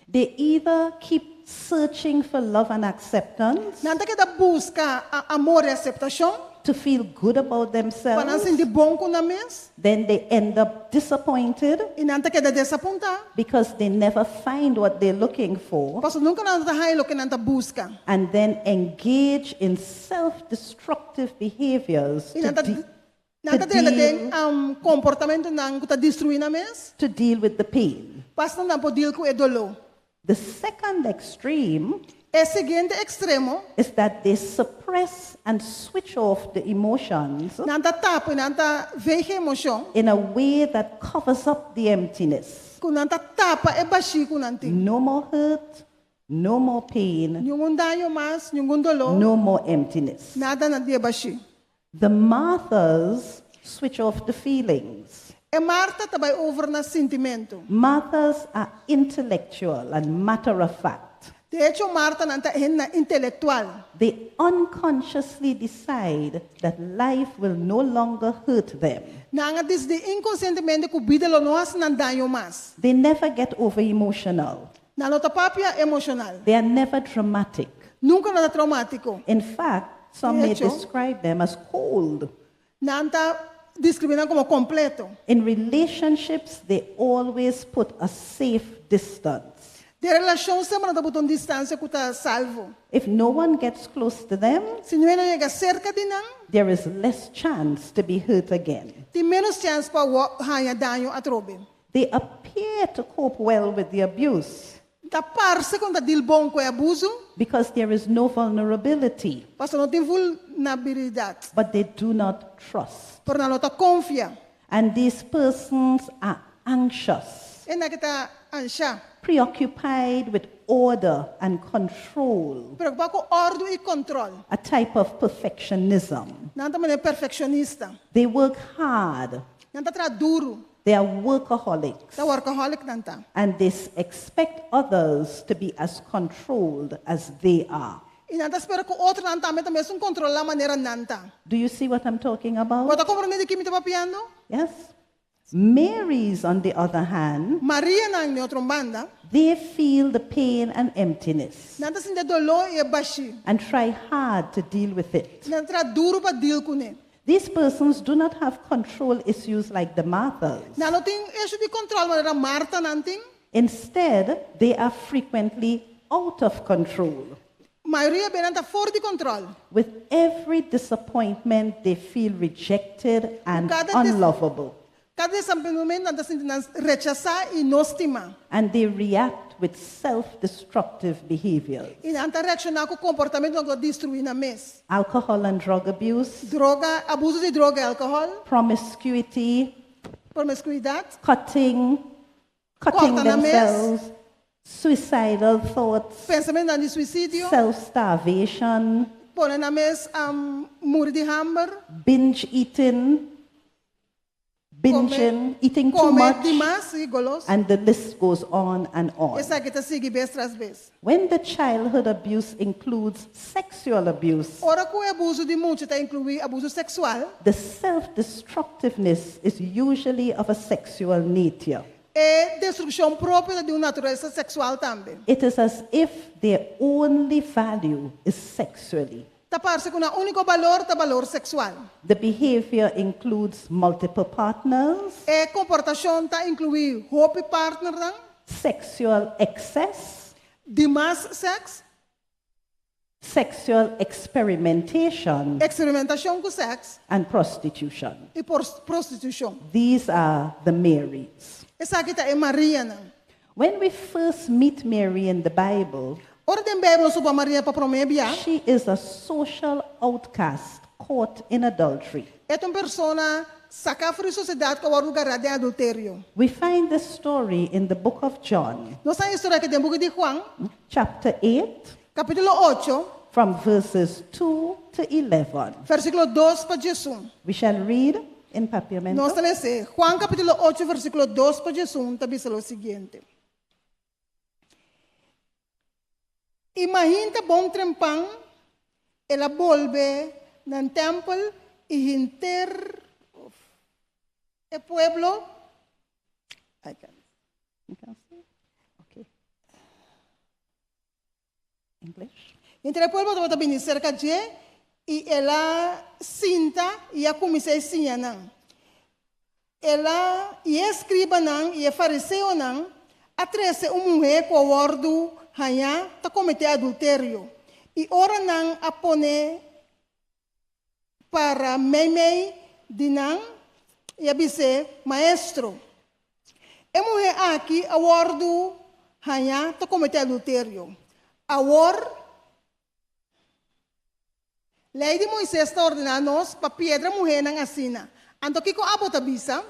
They either keep searching for love and acceptance. Nan ta keda buska amor i aseptashon. To feel good about Pa nan themselves. sinti bon ku nan mes. Then they end up disappointed. I nan ta keda desapuntá. Because they never find what they're looking for. Pasobra nunka nan no ta haña loke nan ta buska. And then engage in self-destructive behaviors I nan ta nan to ta drenta deal den komportamentunan ku ta destruí nan mes. to deal with the pain. Pa asina nan por deal ku e doló. The second extreme E siguiente ekstremo is that they suppress and switch off the emotions Nan ta tapa i nan ta veeg e emoshon. in a way that covers up the emptiness. Ku nan ta tapa e bashí ku nan tin. No more hurt, no more pain, Ningun daño mas, ningun doló. no more emptiness. Nada na di e bashí. The Marthas switch off the feelings. E Marta ta bai over na sintimentu. Marthas are intellectual and matter of fact. De echo, Martanan ta hende intelektual. They unconsciously decide that life will no longer hurt them. Nan a disidí inkonsientemente ku bida lo no hasi nan daño mas. They never get over emotional. Nan no ta papia emoshonal. They are never dramatic. Nunka nan ta traumátiko. In fact, some De may echo, describe them as cold. Nan ta deskribí nan komo kompleto. In relationships, they always put a safe distance. Den relashon semper nan ta buta un distansia ku ta salvo. If no one gets close to them, Si niun hende no yega serka di nan, there is less chance to be hurt again. tin ménos chèns pa haña daño atrobe. They appear to cope well with the abuse. Ta parse ku nan ta deal bon ku e abuso. Because there is no vulnerability. Pasobra no tin vulnerabilidat. But they do not trust. Pero nan no ta konfia. And these persons are anxious, E hendenan aki ta anshá. preoccupied with order and control, Preokupá ku òrdu i kòntròl. a type of perfectionism. Nan ta manera perfekshonista. They work hard. Nan ta traha duru. They are workaholics. Ta workaholic nan ta. And they expect others to be as controlled as they are. I nan ta spera ku otronan tambe ta mesun kontrolá manera nan ta. Do you see what I'm talking about? Bo ta komprondé di ki mi ta papiando? Yes. Marys, on the other hand, Marianan, na otro banda, they feel the pain and emptiness nan ta sinti e doló i e bashí. and try hard to deal with it. Nan ta traha duru pa deal kuné. These persons do not have control issues like the Marthas. Nan no tin issue di kòntròl manera Martanan tin. Instead, they are frequently out of control. Mayoria bia nan ta for di kòntròl. With every disappointment, they feel rejected and Kada des- unlovable. Kada desapuntamentu nan ta sinti nan rechasá i no stimá. And they react with self destructive behaviors. I nan ta reakshoná ku komportamentu ku ta destruí nan mes. Alcohol and drug abuse, Droga, abuso di droga i alkohòl, promiscuity, promiskuidat, cutting, cutting Kòrta nan mes. themselves, suicidal thoughts, pensamentu di suisidio, self starvation, pone nan mes muri di hamber, binge eating, binging, eating too Kome much, demas i golos. and the list goes on and on. Esaki ta sigui bes tras bes. When the childhood abuse includes sexual abuse, Ora ku abuso di mucha ta inkluí abuso seksual, the self destructiveness is usually of a sexual nature. e destrukshon propio ta di un naturalesa seksual tambe. It is as if their only value is sexually. Ta parse ku nan úniko balor ta balor seksual. The behavior includes multiple partners, E komportashon ta inkluí hopi partner, nan, sexual excess, demas seks, sexual experimentation, eksperimentashon ku seks and prostitution. i prostitushon. These are the Marys. Esaki ta e Maria nan. When we first meet Mary in the Bible, Ora den Beibel nos topa Maria pa promé bia, she is a social outcast caught in adultery. E ta un persona saká for di sosiedat ku a wòrdu gará den adulterio. We find this story in the book of John, Nos ta haña e historia aki den buki di Juan, chapter 8, kapítulo 8, from verses 2 to 11. Versíkulo 2 pa 11. We shall read in Papiamento. Nos ta lesa Juan kapítulo 8, versíkulo 2 pa 11, ta bisa lo siguiente. I mainta bon trempan, el a bolbe na tèmpel i henter e pueblo. I can, you can see? Okay. English. Henter e pueblo tabata bini serka dje i el a sinta i a kuminsá siña nan. El a, i e eskribanan i e fariseonan a trese un muhé ku a wòrdu hañá ta kometé adulterio, i ora nan a pon'é para meimei di nan i a bis'é, Maestro, e muhé aki a wòrdu hañá ta kometé adulterio. Awor, Lei di Moises ta ordená nos pa piedra muhénan asina. Anto kiko abo ta bisa?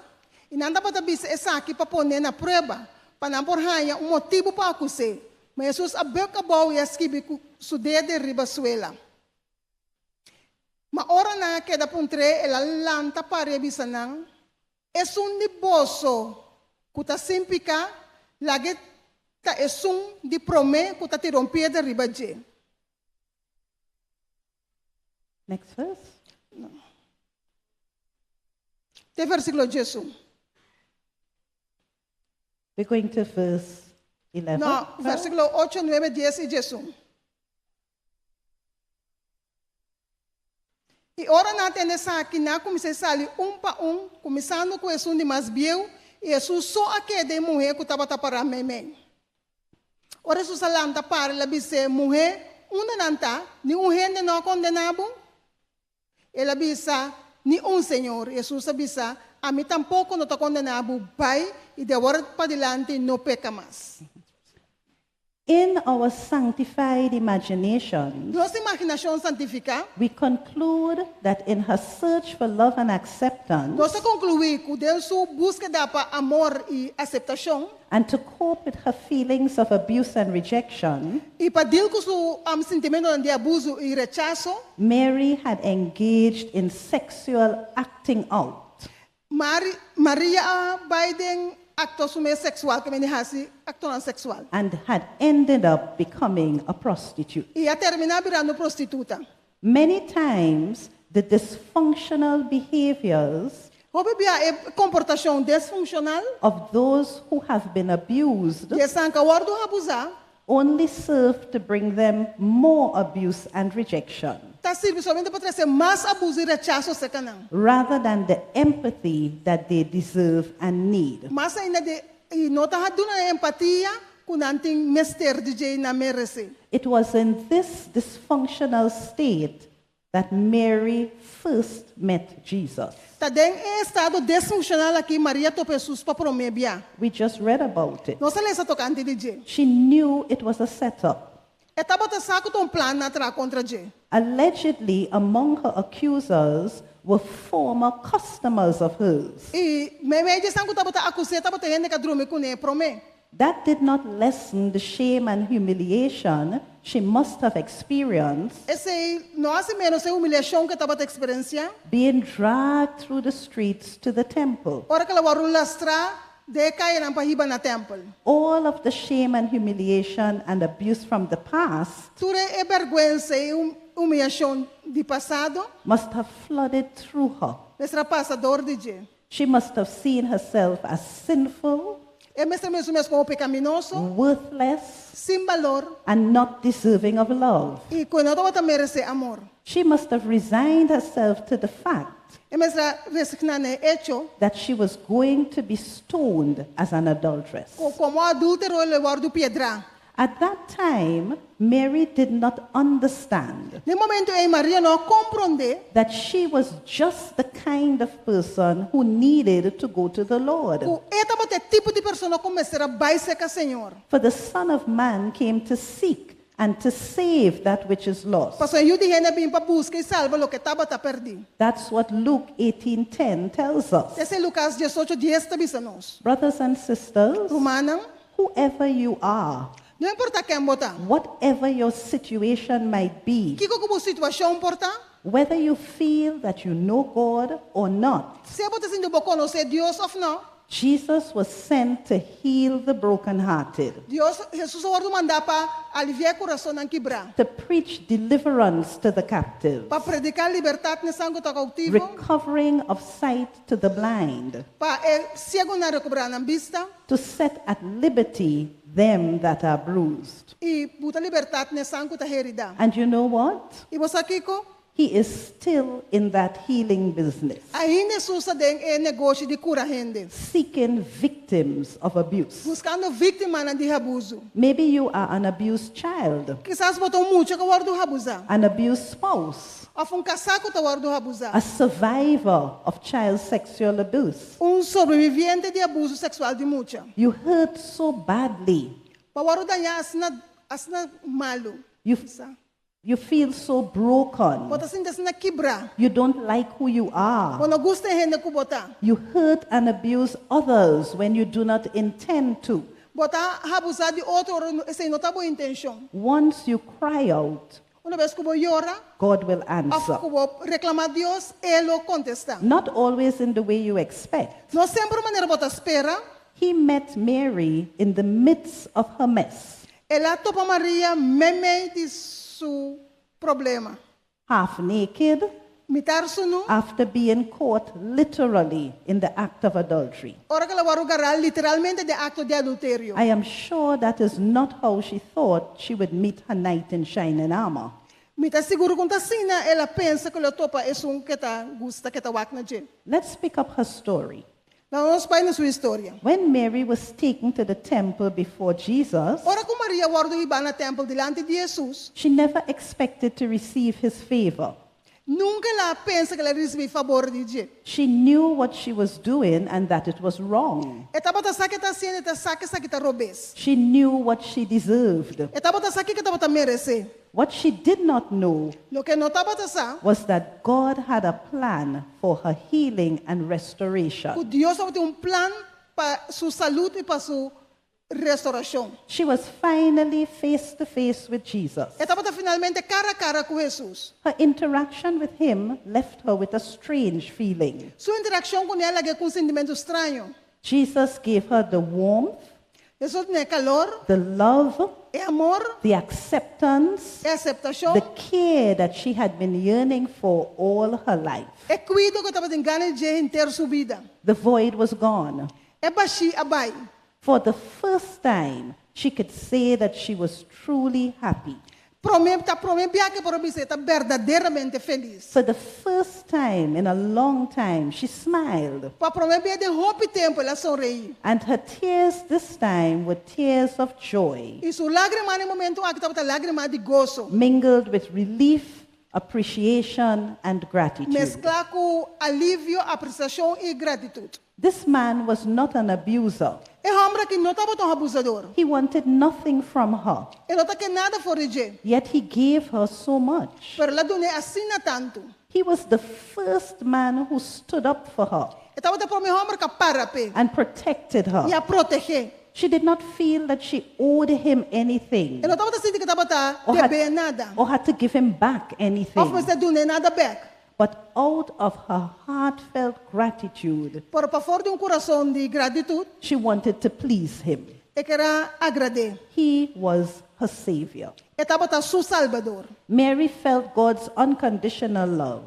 I nan tabata bisa esaki pa pon'é na prueba, pa nan por haña un motibu pa akus'é. Ma Hesus a bùk abou i a skibi ku su dede riba suela. Ma ora nan a keda puntr'é, el a lanta para i a bisa nan, Esun di boso ku ta sin piká, lag'é ta esun di promé ku ta tira un piedra riba dje. Next verse. No. Te versíkulo 11. We're going to verse 11. No, versíkulo 8, 9, 10 i 11. I ora nan a tende esaki, nan a kuminsá sali un pa un, kuminsando ku esun di mas bieu, i Hesus so a keda e muhé ku tabata pará meimei. Ora Hesus a lanta para, el a bis'é, Muhé, unda nan ta? Ni un hende no a kondená bo? El a bisa, Ni un, Señor. Hesus a bisa, Ami tampoko no ta kondená bo. Bai, i di awor padilanti no peka mas. In our sanctified imaginations, Nos imaginashon santifiká. we conclude that in her search for love and acceptance, Nos ta konkluí ku den su búskeda pa amor i aseptashon, and to cope with her feelings of abuse and rejection, i pa dil ku su sintimentunan di abusu i rechaso, Mary had engaged in sexual acting out. Maria a bai den akto su mes seksual, ke mende hasi aktonan seksual. And had ended up becoming a prostitute. I a terminá birando prostituta. Many times the dysfunctional behaviors Hopi bia e komportashon desfunshonal of those who have been abused di esnan ku a wòrdu abusá only serve to bring them more abuse and rejection. Ta sirbi solamente pa trese mas abuso i rechaso serka nan. Rather than the empathy that they deserve and need. Mas ainda di i no ta duna e empatia ku nan tin mester di dje i nan meresé. It was in this dysfunctional state that Mary first met Jesus. Ta den e estado desfunshonal aki Maria topa Hesus pa promé bia. We just read about it. Nos a lesa tokante di dje. She knew it was a setup. E tabata sa ku ta un plan nan a traha kontra dje. Allegedly among her accusers were former customers of hers. I meimei di esnan ku tabata akus'é tabata hende ku a drumi kuné promé. That did not lessen the shame and humiliation she must have experienced Esei no a hasi ménos e humiliashon ku e tabata eksperensiá. being dragged through the streets to the temple. Ora ku el a wòrdu lastrá den e kayanan pa hiba na tèmpel. All of the shame and humiliation and abuse from the past Tur e bèrgwensa i humiliashon di pasado must have flooded through her. mester a pasa dor di dje. She must have seen herself as sinful, E mester a mira su mes komo pekaminoso, worthless, sin balor and not deserving of love. i ku e no tabata meresé amor. She must have resigned herself to the fact E mester a resigná na e echo that she was going to be stoned as an adulteress. ku komo adúltero lo e wòrdu piedrá. At that time, Mary did not understand Na e momento ei Maria no a komprondé that she was just the kind of person who needed to go to the Lord. ku e tabata e tipo di persona ku mester a bai serka Señor. For the Son of Man came to seek and to save that which is lost. Pasobra e Yu di Hende a bin pa buska i salba loke tabata pèrdí. That's what Luke 18:10 tells us. Esei Lukas diesocho dies ta bisa nos. Brothers and sisters, Rumannan, whoever you are, no importá ken bo ta, whatever your situation might be, kiko ku bo situashon por ta, whether you feel that you know God or not, sea bo ta sinti bo konosé Dios òf nò, Jesus was sent to heal the brokenhearted, Dios, Hesus a wòrdu mandá pa aliviá e kurasonnan kibrá, to preach deliverance to the captives, pa prediká libertat na esnan ku ta koutivo, recovering of sight to the blind, pa e siegunan rekuperá nan bista to set at liberty them that are bruised. i buta libertat na esnan ku ta heridá. And you know what? I bo sa kiko? He is still in that healing business, Ainda Hesus ta den e negoshi di kura hende, seeking victims of abuse. buskando víktimanan di abusu. Maybe you are an abused child, Kisas bo ta un mucha ku a wòrdu abusá, an abused spouse, òf un kasá ku ta wòrdu abusá, a survivor of child sexual abuse. un sobreviviente di abusu seksual di mucha. You hurt so badly. Bo a wòrdu dañá asina, asina malu. You feel so broken. Bo ta sinti asina kibrá. You don't like who you are. Bo no gusta e hende ku bo ta. You hurt and abuse others when you do not intend to. Bo ta abusá di otro ora esei no ta bo intenshon. Once you cry out, Una bes ku bo yora, God will òf answer. ku bo reklamá Dios, E lo kontestá. Not always in the way you expect. No semper manera bo ta spera. He met Mary in the midst of her mess, El a topa Maria meimei di su problema. half naked, Mitar sunú, after being caught literally in the act of adultery. ora ku el a wòrdu gará literalmente den akto di adulterio. I am sure that is not how she thought she would meet her knight in shining armor. Mi ta sigur ku n' ta asina el a pensa ku lo e topa esun ku e ta gusta, ku e ta wak na dje. Let's pick up her story. Laga nos bai na su historia. When Mary was taken to the temple before Jesus, Ora ku Maria a wòrdu hibá na tèmpel dilanti di Hesus, she never expected to receive his favor. nunka el a pensa ku el a risibí fabor di dje. She knew what she was doing and that it was wrong. E tabata sa kiko e ta hasiendo, e ta sa ku esaki ta robes. She knew what she deserved. E tabata sa kiko e tabata meresé. What she did not know Loke e no tabata sa, was that God had a plan for her healing and restoration. ku Dios tabatin un plan pa su salú i pa su restourashon. She was finally face to face with Jesus. E tabata finalmente kara a kara ku Hesus. Her interaction with him left her with a strange feeling. Su interakshon kuné a lag'é ku un sentimentu straño. Jesus gave her the warmth, Hesus a dun'é kalor, the love, e amor, the acceptance, e aseptashon, the care that she had been yearning for all her life. e kuido ku e tabatin gana di dje henter su bida. The void was gone. E bashí a bai. For the first time, she could say that she was truly happy. Promé ta promé bia ku e por a bisa e ta berdaderamente felis. For the first time in a long time, she smiled. Pa promé bia den hopi tempu el a sonreí. And her tears this time were tears of joy, I su lágrimanan e momento aki tabata lágrima di goso. mingled with relief, appreciation, and gratitude. Mesklá ku alivio, apresiashon i gratitut. This man was not an abuser. E hòmber aki no tabata un abusadó. He wanted nothing from her, E no tabata ke nada for di dje. yet he gave her so much. Pero el a dun'é asina tantu. He was the first man who stood up for her E tabata e promé hòmber ku a para p'e and protected i a her. proteg'é. She did not feel that she owed him anything E no tabata sinti ku e tabata or had, deb'é nada. or had to give him back anything. Òf mester dun'é nada bèk. But out of her heartfelt gratitude, Pero pa for di un kurason di gratitut, she wanted to please him. e ker a agrad'é. He was her savior. E tabata su salbador. Mary felt God's unconditional love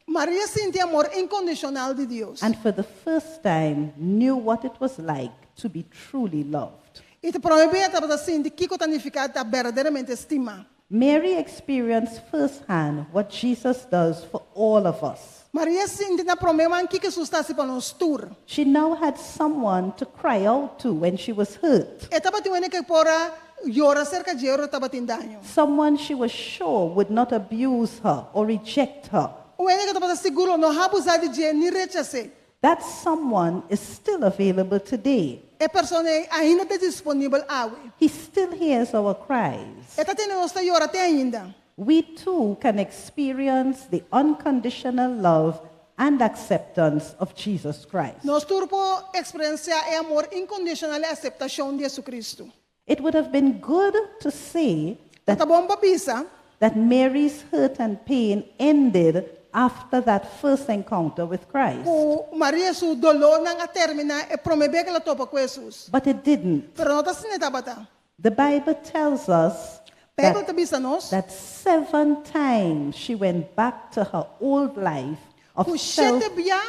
Maria a sinti amor inkondishonal di Dios. and for the first time knew what it was like to be truly loved. I pa promé bes e tabata sinti kiko ta nifiká ta berdaderamente stimá. Mary experienced firsthand what Jesus does for all of us. Maria a sinti na promé man kiko Hesus ta hasi pa nos tur. She now had someone to cry out to when she was hurt, E tabatin un hende ku e por a yora serka dje ora e tabatin daño. someone she was sure would not abuse her or reject her. Un hende ku e tabata sigur lo no abusá di dje ni rechas'é. That someone is still available today. E persona ei ainda ta disponibel awe. He still hears our cries. E ta tende nos ta yora te ainda. We too can experience the unconditional love and acceptance of Jesus Christ. Nos tur por eksperensiá e amor inkondishonal i aseptashon di Hesukristu. It would have been good to say that, Ta bon pa bisa that Mary's hurt and pain ended after that first encounter with Christ. Ku Maria su dolónan a terminá e promé bes ku el a topa ku Hesus. But it didn't. Pero no ta asina tabata. The Bible tells us Beibel that, ta bisa nos that seven times she went back to her old life of ku self, shete bia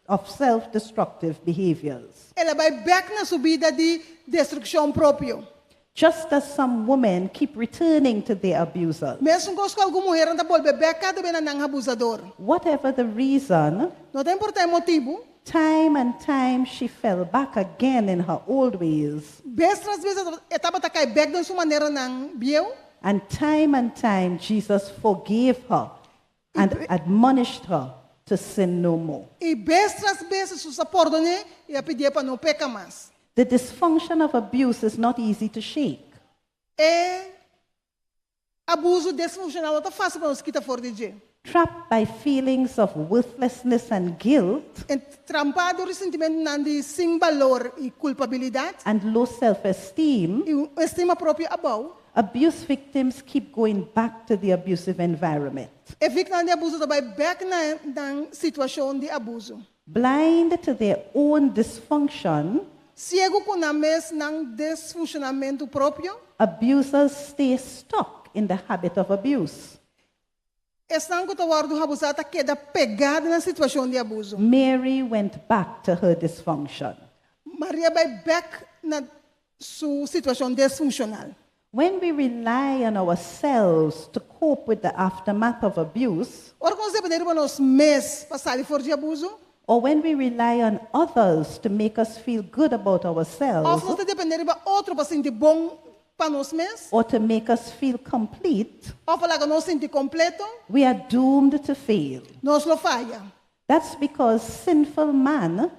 of self-destructive behaviors. el a bai bèk na su bida di destrukshon propio. Just as some women keep returning to their abusers. Mesun kos ku algun muhé ta bolbe bèk kada bes na nan abusador. Whatever the reason, No ta importá e motibu, time and time she fell back again in her old ways. Bes tras bes e tabata kai bèk den su maneranan bieu. And time and time Jesus forgave her and admonished her to sin no more. I bes tras bes Hesus a pordon'é i a pidié pa no peka mas. The dysfunction of abuse is not easy to shake. E abuso disfunshonal no ta fásil pa nos kita for di dje. Trapped by feelings of worthlessness and guilt Trampá dor di sentimentunan di sin balor i kulpabilidat and low self esteem, i un estima propio abou, abuse victims keep going back to the abusive environment. e víktimanan di abuso ta bai bèk na nan situashon di abuso. Blind to their own dysfunction, Siegu ku nan mes nan desfunshonamentu propio, abusers stay stuck in the habit of abuse. esnan ku ta wòrdu abusá ta keda pegá den nan situashon di abuso. Mary went back to her dysfunction. Maria a bai bèk na su situashon desfunshonal. When we rely on ourselves to cope with the aftermath of abuse, Ora ku nos dependé riba nos mes pa sali for di abuso, or when we rely on others to make us feel good about òf ourselves, nos ta dependé riba otro pa sinti bon pa nos mes, or to make us feel complete, òf pa laga nos sinti kompleto, we are doomed to fail. nos lo faya. That's because sinful man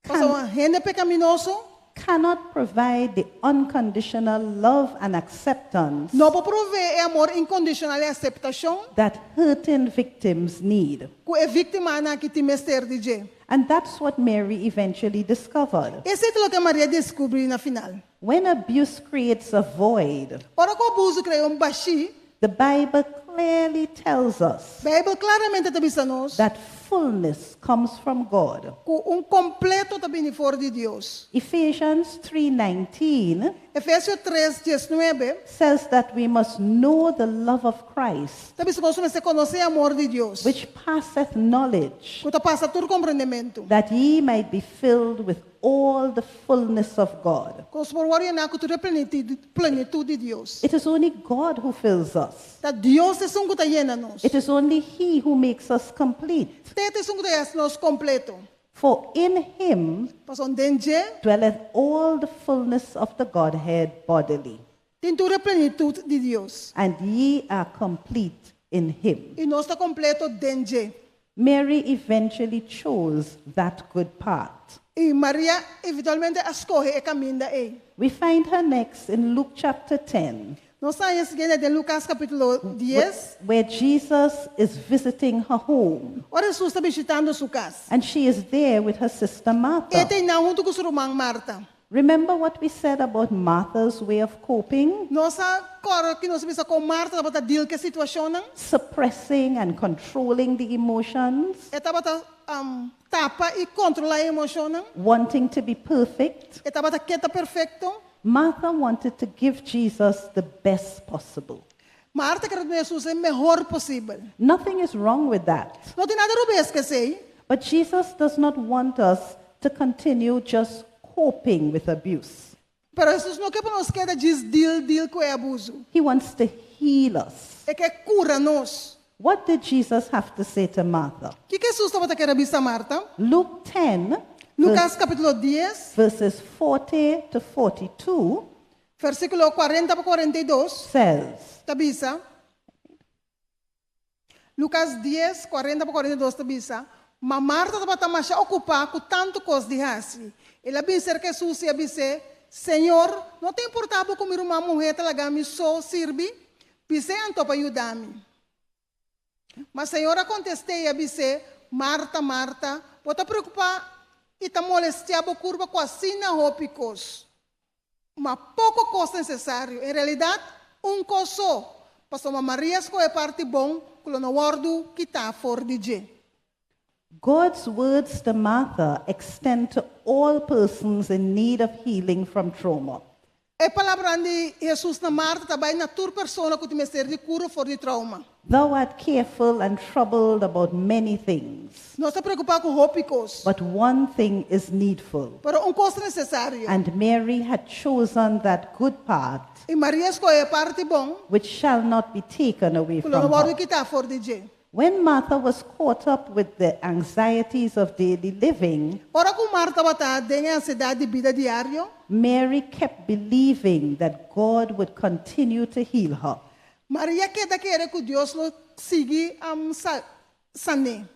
Pasobra hende pekaminoso cannot provide the unconditional love and acceptance no por proveé e amor inkondishonal i aseptashon that hurting victims need. ku e víktimanan aki tin mester di dje. And that's what Mary eventually discovered. Esei ta loke Maria a deskubrí na final. When abuse creates a void, Ora ku abuso krea un bashí, the Bible clearly tells us Beibel klaramente ta bisa nos that fullness comes from God. ku un kompleto ta bini for di Dios. Ephesians 3:19 Efesio 3, 19 says that we must know the love of Christ, ta bisa ku nos mester konosé e amor di Dios, which passeth knowledge, ku ta pasa tur komprendementu. that ye might be filled with all the fullness of God. Ku nos por wòrdu yená ku tur e plenitut di Dios. It is only God who fills us. Ta Dios esun ku ta yena nos. It is only He who makes us complete. T'e esun ku ta hasi nos kompleto. For in Him Pasobra den dje dwelleth all the fullness of the Godhead bodily, tin tur e plenitut di Dios. and ye are complete in Him. I nos ta kompleto den dje. Mary eventually chose that good path. I Maria eventualmente a skohe e kaminda ei. We find her next in Luke chapter 10, Nos ta hañ'é siguiente den Lukas kapítulo 10, where Jesus is visiting her home, ora Hesus ta bishitando su kas. and she is there with her sister E Martha. ta einan huntu ku su ruman Marta. Remember what we said about Martha's way of coping? Nos a kòrda ku nos a bisa kon Marta tabata deal ku e situashonnan. Suppressing and controlling the emotions, E tabata tapa i kontrolá e emoshonnan. wanting to be perfect. E tabata ke ta perfekto. Martha wanted to give Jesus the best possible. Marta ker a duna Hesus e mehor posibel. Nothing is wrong with that. No tin nada robes ku esei. But Jesus does not want us to continue just coping with abuse. Pero Hesus no ke pa nos keda djis deal deal ku e abuso. He wants to heal us. E ke kura nos. What did Jesus have to say to Martha? Kiko Hesus tabata ker a bisa Marta? Luke 10, Lucas kapítulo 10, verses 40 to 42, versíkulo 40 pa 42, says, ta bisa, Lucas 10, 40 pa 42 ta bisa, Ma Marta tabata masha okupá ku tantu kos di hasi. El a bin serka Hesus i a bis'é, Señor, no ta importá bo ku mi ruman muhé ta laga mi so sirbi? Bis'é anto pa yuda mi. Ma Señor a kontest'é i a bis'é, Marta, Marta, bo ta preokupá i ta molestiá bo kurpa ku asina hopi kos. Ma poko kos nesesario, en realidat, un kos so, pasobra Maria skohe parti bon ku lo no wòrdu kitá for di dje. God's words to Martha extend to all persons in need of healing from trauma. E palabranan di Hesus na Marta ta bai na tur persona ku tin mester di kura for di trauma. Thou art careful and troubled about many things. Nos ta preokupá ku hopi kos. But one thing is needful. Pero un kos ta nesesario. And Mary had chosen that good part. I Maria skohe e parti bon. Which shall not be taken away Ku lo from no wòrdu her. kitá for di dje. When Martha was caught up with the anxieties of daily living, Ora ku Marta tabata den e ansiedat di bida diario, Mary kept believing that God would continue to heal her. Maria keda kere ku Dios lo sigui san'é.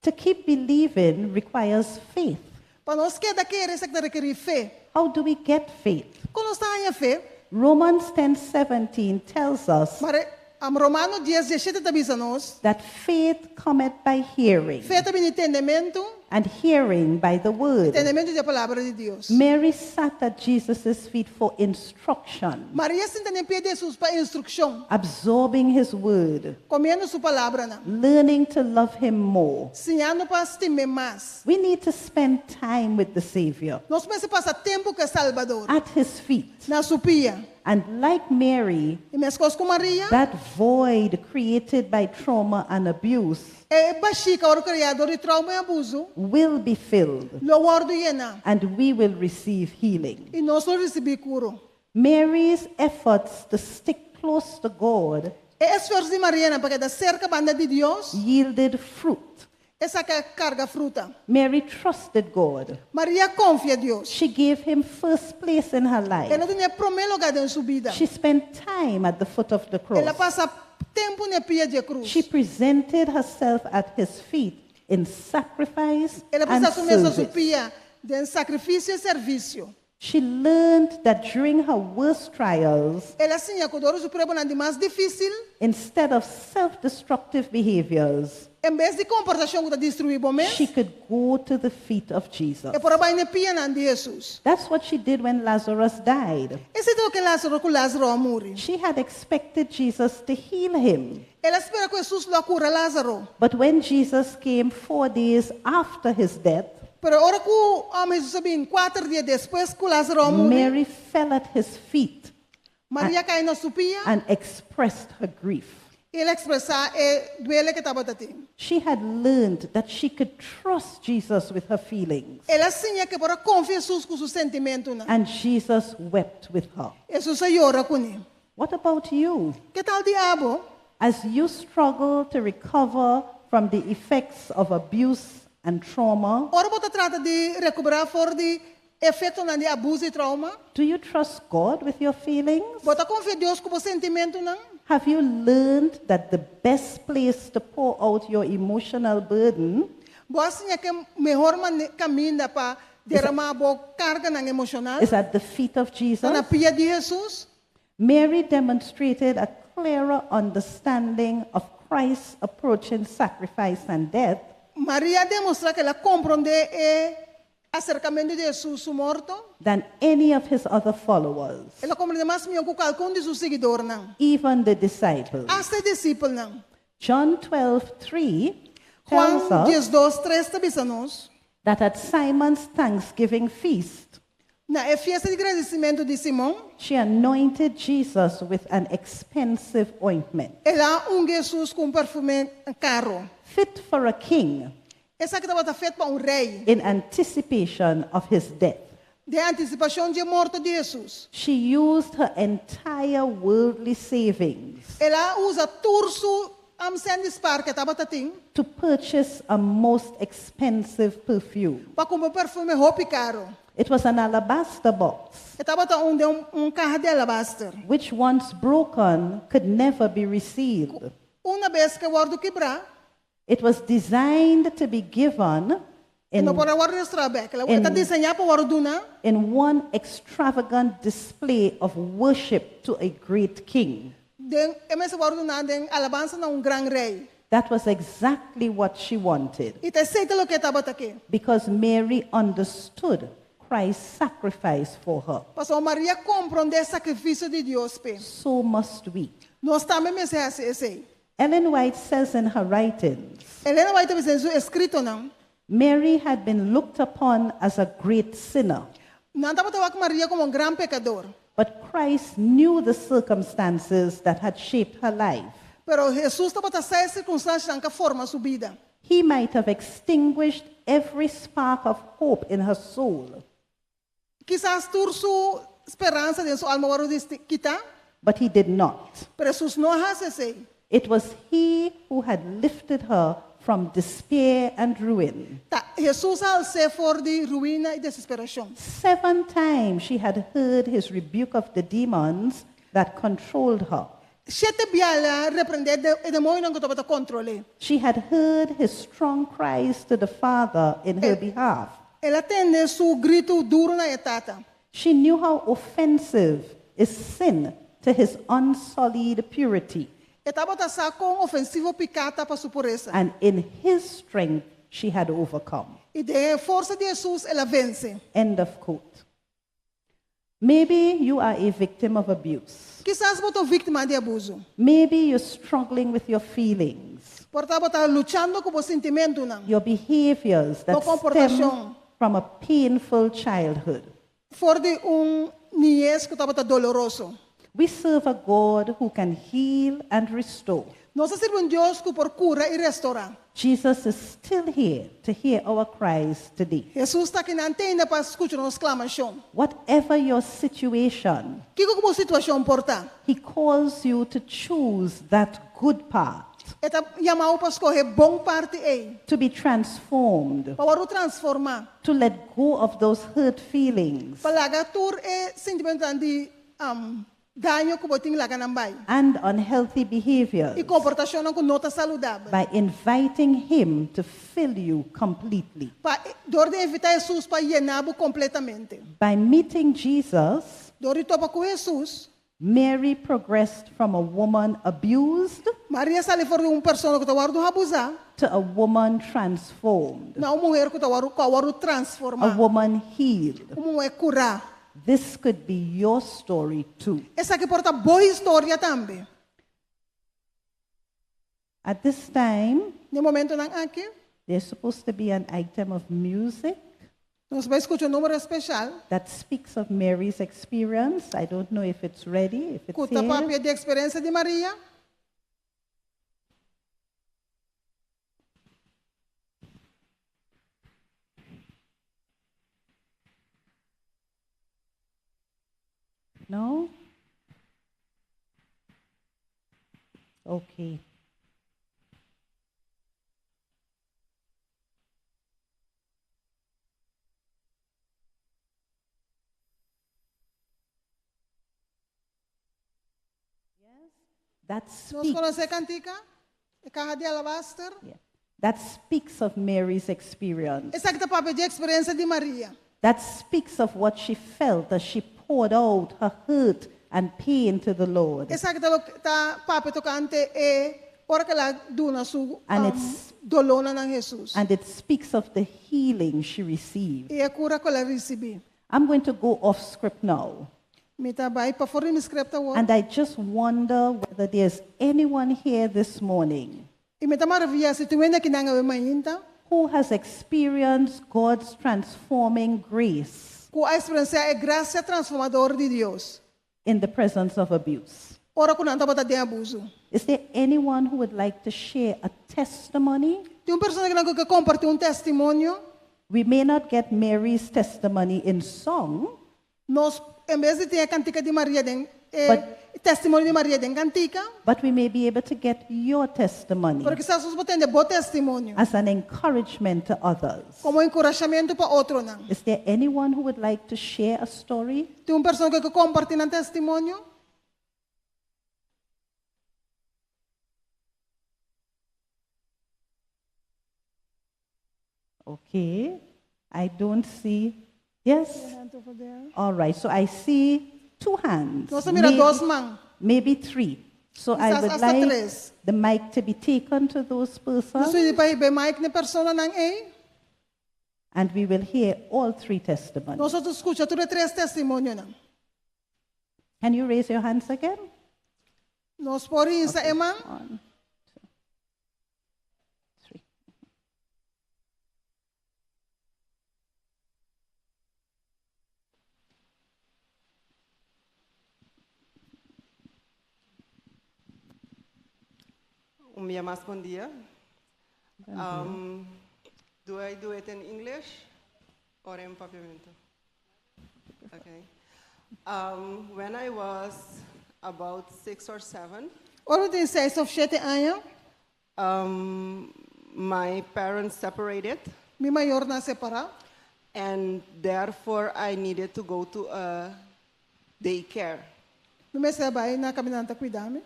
To keep believing requires faith. Pa nos keda kere esaki ta rekerí fe. How do we get faith? Kon nos ta haña fe? Romans 10:17 tells us Mare, Romano dies dieshete ta bisa nos. That faith cometh by hearing. Fe ta bini tendementu. And hearing by the word. Tendementu di e palabra di Dios. Mary sat at Jesus' feet for instruction. Maria sinta na pia di Jesus pa instrukshon. Absorbing his word. Komiendo su palabranan. Learning to love him more. Siñando pa stim'é mas. We need to spend time with the Savior. Nos mester pasa tempu ku e Salbador. At his feet. Na su pia. And like Mary, I meskos ku Maria, that void created by trauma and abuse e bashí ku a wòrdu kreá dor di trauma i abuso will be filled, lo wòrdu yená, and we will receive healing. I nos lo risibí kuro. Mary's efforts to stick close to God E esfuerso di Marianan pa keda serka banda di Dios yielded fruit. Esaki a karga fruta. Mary trusted God. Maria a konfia Dios. She gave him first place in her life. El a dun'é promé lugá den su bida. She spent time at the foot of the cross. El a pasa tempu na e pia di e krus. She presented herself at his feet in sacrifice El a and presentá su mes na su service. pia den sakrifisio i servisio. She learned that during her worst trials, El a siña ku dor su pruebanan di mas difísil, instead of self-destructive behaviors, en bes di komportashon ku ta destruí bo mes, she could go to the feet of Jesus. e por a bai na e pianan di Hesus. That's what she did when Lazarus died. Esei ta loke el a hasi ora ku Lázaro a muri. She had expected Jesus to heal him. El a spera ku Hesus lo a kura Lázaro. But when Jesus came 4 days after his death, Pero ora ku Hesus a bin kuater dia despues ku Lázaro a muri, Mary fell at his feet Maria kai na su pia and expressed her grief. i el a ekspresá e duele ku e tabata tin. She had learned that she could trust Jesus with her feelings. El a siña ku e por a konfia Hesus ku su sentimentunan. And Jesus wept with her. Hesus a yora kuné. What about you? Ke tal di abo? As you struggle to recover from the effects of abuse and trauma, Ora bo ta trata di rekuperá for di efektonan di abuso i trauma, do you trust God with your feelings? Bo ta konfia Dios ku bo sentimentunan? Have you learned that the best place to pour out your emotional burden Bo a siña ku e mehor kaminda pa derramá bo karganan emoshonal is at the feet of Jesus? Ta na pia di Hesus? Mary demonstrated a clearer understanding of Christ's approaching sacrifice and death Maria a demostrá ku el a komprondé e Aserkamentu di Hesus su morto, than any of his other followers, el a komprondé mas mihó ku kalkun di su siguidornan, even the disciples. asta e disipelnan. John 12:3 tells Juan us 12, 3 ta bisa nos, that at Simon's Thanksgiving feast, na e fiesta di gradisimentu di Simon, she anointed Jesus with an expensive ointment, el a ungi Hesus ku un perfume karu. fit for a king Esaki tabata fit pa un rei, in anticipation of his death. Den antisipashon di e morto di Hesus. She used her entire worldly savings El a usa tur su sèn di spar ku e tabatin to purchase a most expensive perfume. pa kumpra un perfume hopi karu. It was an alabaster box, E tabata un den un, un kaha di alabaster. which once broken could never be resealed. Unabes ku e wòrdu kibrá, It was designed to be given in, no por a wòrdu restourá bèk. E ta diseñá pa wòrdu duná in one extravagant display of worship to a great king. den e mester wòrdu duná den alabansa na un gran rei. That was exactly what she wanted I ta esei ta loke e tabata ke. because Mary understood Christ's sacrifice for her. Pasobra Maria a komprondé e sakrifisio di Dios p'e. So must we. Nos tambe mester hasi esei. Ellen White says in her writings, Elena White ta bisa den su eskritonan. Mary had been looked upon as a great sinner, Nan tabata wak Maria komo un gran pekadó. but Christ knew the circumstances that had shaped her life. Pero Hesus tabata sa e sirkunstansianan ku a forma su bida. He might have extinguished every spark of hope in her soul, Kisas tur su speransa den su alma a wòrdu kitá, but he did not. pero Hesus no a hasi esei. It was he who had lifted her from despair and ruin. Ta Hesus a hals'é for di ruina i desesperashon. Seven times she had heard his rebuke of the demons that controlled her. Shete bia el a reprendé e demoñonan ku tabata kontrol'é. She had heard his strong cries to the Father in her behalf. El a tende su gritu duru na e Tata. She knew how offensive is sin to his unsullied purity, E tabata sa kon ofensivo piká ta pa su puresa. and in his strength she had overcome. I den e forsa di Hesus el a vense. End of quote. Maybe you are a victim of abuse. Kisas bo ta víktima di abuso. Maybe you're struggling with your feelings, Por ta bo ta luchando ku bo sentimentonan. your behaviors that Bo stem komportashon. from a painful childhood. For di un niñes ku tabata doloroso. We serve a God who can heal and restore. Nos ta sirbi un Dios ku por kura i restourá. Jesus is still here to hear our cries today. Hesus ta akinan te ainda pa skucha nos sklamashon. Whatever your situation, Kiko ku bo situashon por ta? He calls you to choose that good part, E ta yama bo pa skohe e bon parti ei. to be transformed, Pa wòrdu transformá. to let go of those hurt feelings Pa laga tur e sentimentonan di um, daño ku bo tin laga nan bai. and unhealthy behaviors I komportashonnan ku no ta saludabel. by inviting Him to fill you completely. Pa dor di invitá Hesus pa yena bo kompletamente. By meeting Jesus, Dor di topa ku Hesus, Mary progressed from a woman abused Maria a sali for di un persona ku a wòrdu abusá, to a woman transformed, na un muhé ku a wòrdu ku a wòrdu a transformá. woman healed. Un muhé kurá. This could be your story too. Esaki por ta bo historia tambe. At this time, Na e momentonan aki, there's supposed to be an item of music nos ta bai skucha un number spesial that speaks of Mary's experience. I don't know if it's ready, if it's ku ta here. papia di eksperensia di Maria. No? Okay. Yes, that Nos speaks, konosé e kantika? E kaha di alabaster. that speaks of Mary's experience. Esaki ta papia di eksperensia di Maria. That speaks of what she felt as she poured out her hurt and pain to the Lord. Esaki ta, ta papia tokante e Ora ku el a duna su And it's dolónan na Hesus. And it speaks of the healing she received. I e kura ku el a risibí. I'm going to go off script now. Mi ta bai pafó di mi script awor. And I just wonder whether there's anyone here this morning I mi ta maraviyá si tin hende akinan awe mainta who has experienced God's transforming grace ku a eksperensiá e grasia transformador di Dios in the presence of abuse. ora ku nan tabata den abuso. Is there anyone who would like to share a testimony? Tin un persona akinan ku ke kompartí un testimonio? We may not get Mary's testimony in song, Nos, en bes di tin e kantika di Maria den e testimonio di Maria den kantika, but we may be able to get your testimony pero kisas nos por tende bo testimonio as an encouragement to others. komo enkurashamentu pa otronan. Is there anyone who would like to share a story? Tin un persona ku ke kompartí nan testimonio? Okay. I don't see. Yes? All right. So I see two hands. Nos ta mira dos man. Maybe three. So I Quizás would hasta like tres. the mic to be taken to those Nos persons, pidi pa hiba e mic na e personanan ei. and we will hear all three testimonies. Nos lo skucha tur e tres testimonionan. Can you raise your hands again? Nos por hisa e man. One, two, three. Un dia mas bon dia. Bon dia. Do I do it in English or in Papiamento? Okay. When I was about 6 or 7, Ora mi tin seis òf shete aña, my parents separated. Mi mayornan a separá. And therefore, I needed to go to a daycare. Mi mester a bai na kaminda nan ta kuida mi.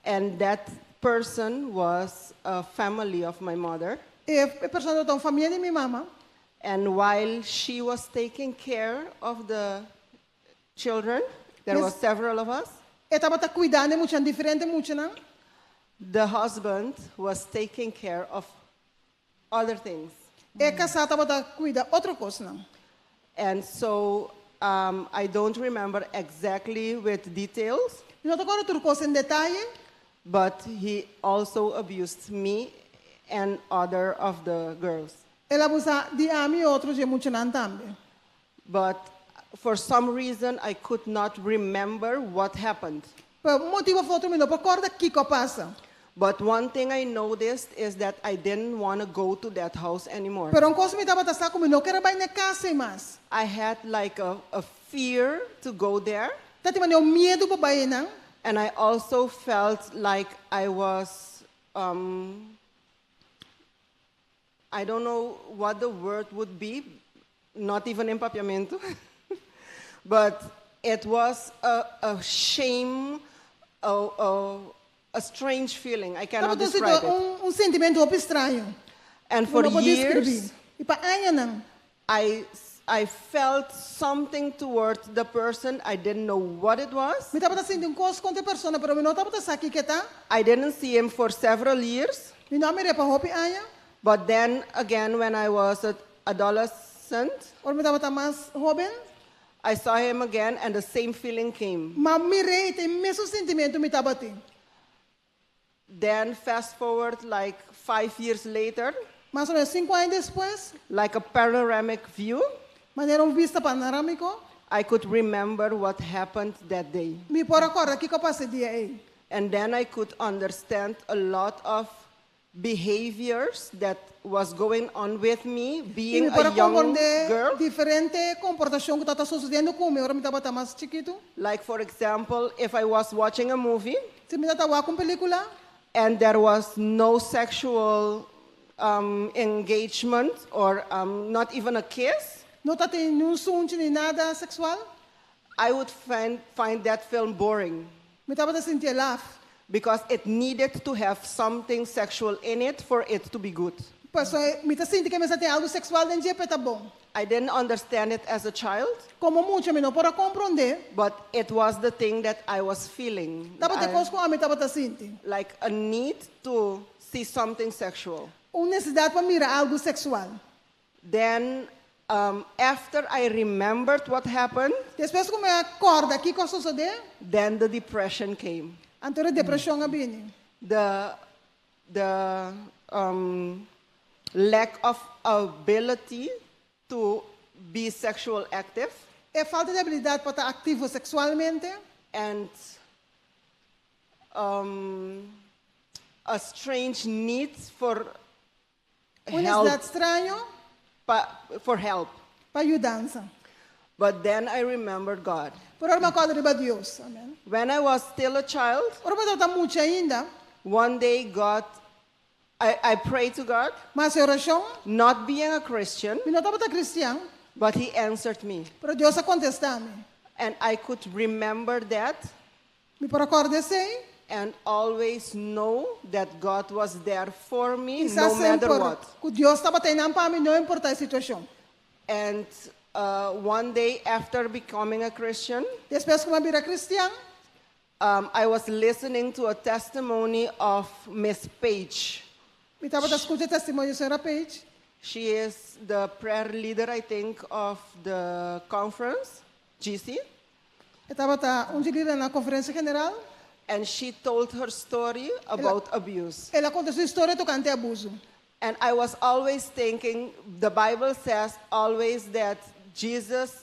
And that person was a family of my mother. E persona tabata un famia di mi mama. And while she was taking care of the children, there was several of us. E tabata kuidando e muchanan, diferente muchanan. The husband was taking care of other things. E kasá tabata kuida otro kosnan. And so I don't remember exactly with details. No ta kòrda tur kos den detaye. But he also abused me and other of the girls. El a abusá di ami i otro di e muchanan tambe. But for some reason, I could not remember what happened. Pa un motibu òf otro mi no por kòrda kiko a pasa. But one thing I noticed is that I didn't want to go to that house anymore. Pero un kos mi tabata sa ku mi no ker a bai na e kas ei mas. I had like a fear to go there. Tabatin un miedu pa bai einan. And I also felt like I was, I don't know what the word would be, not even in Papiamento, but it was a shame, a strange feeling. I cannot Tabata describe it. un sentimentu hopi straño. And for No por deskribí. years, I pa añanan. I felt something towards the person. I didn't know what it was. Mi tabata sinti un kos kontra e persona, pero mi no tabata sa kiko e ta. I didn't see him for several years. Mi no a mir'é pa hopi aña. But then again, when I was an adolescent, Ora mi tabata mas hóben. I saw him again and the same feeling came. M'a mir'é i e mesun sentimentu mi tabatin. Then fast forward like 5 years later, Mas o ménos sinku aña despues, like a panoramic view, manera un bista panorámiko, I could remember what happened that day. Mi por a kòrda kiko a pasa e dia ei. And then I could understand a lot of behaviors that was going on with me being I mi por a young komprondé girl. diferente komportashon ku tabata susediendo ku mi, ora mi tabata mas chikitu. Like, for example, if I was watching a movie Si mi tabata wak un pelíkula and there was no sexual engagement or not even a kiss, no tabatin ningun sunchi ni nada seksual, I would find that film boring. Mi tabata sinti laf. Because it needed to have something sexual in it for it to be good. Paso mi ta sinti ku mester tin algu seksual den dje, ta bon. I didn't understand it as a child, Komo mucha mi no por a komprondé. but it was the thing that I was feeling. Tabata kos ku ami tabata sinti. Like a need to see something sexual. Un nesesidat pa mira algu seksual. Then, after I remembered what happened, Despues ku mi a kòrda kiko a sosodé, then the depression came. Anto e depreshon a bini. The lack of ability to be sexual active E falta di abilidat pa ta aktivo seksualmente. And a strange need for Un help. nesesidat straño For help. Pa yudansa. But then I remembered God. Pero ora mi a kòrda riba Dios. Amèn. When I was still a child, Ora mi tabata mucha ainda. One day God, I prayed to God, M'a hasi orashon. Not being a Christian, Mi no tabata kristian. But He answered me. Pero Dios a kontestá mi. And I could remember that Mi por a kòrda esei. And always know that God was there for me I sa no matter semper what. ku Dios tabata einan pa mi, no importá e situashon. And one day after becoming a Christian, Despues ku m'a bira kristian, I was listening to a testimony of Miss Page. Mi tabata skucha testimonio di señora Page. She is the prayer leader, I think, of the conference, GC. E tabata un lider na konferensia general. And she told her story about abuse. El a konta su historia tokante abuso. And I was always thinking, the Bible says always that Jesus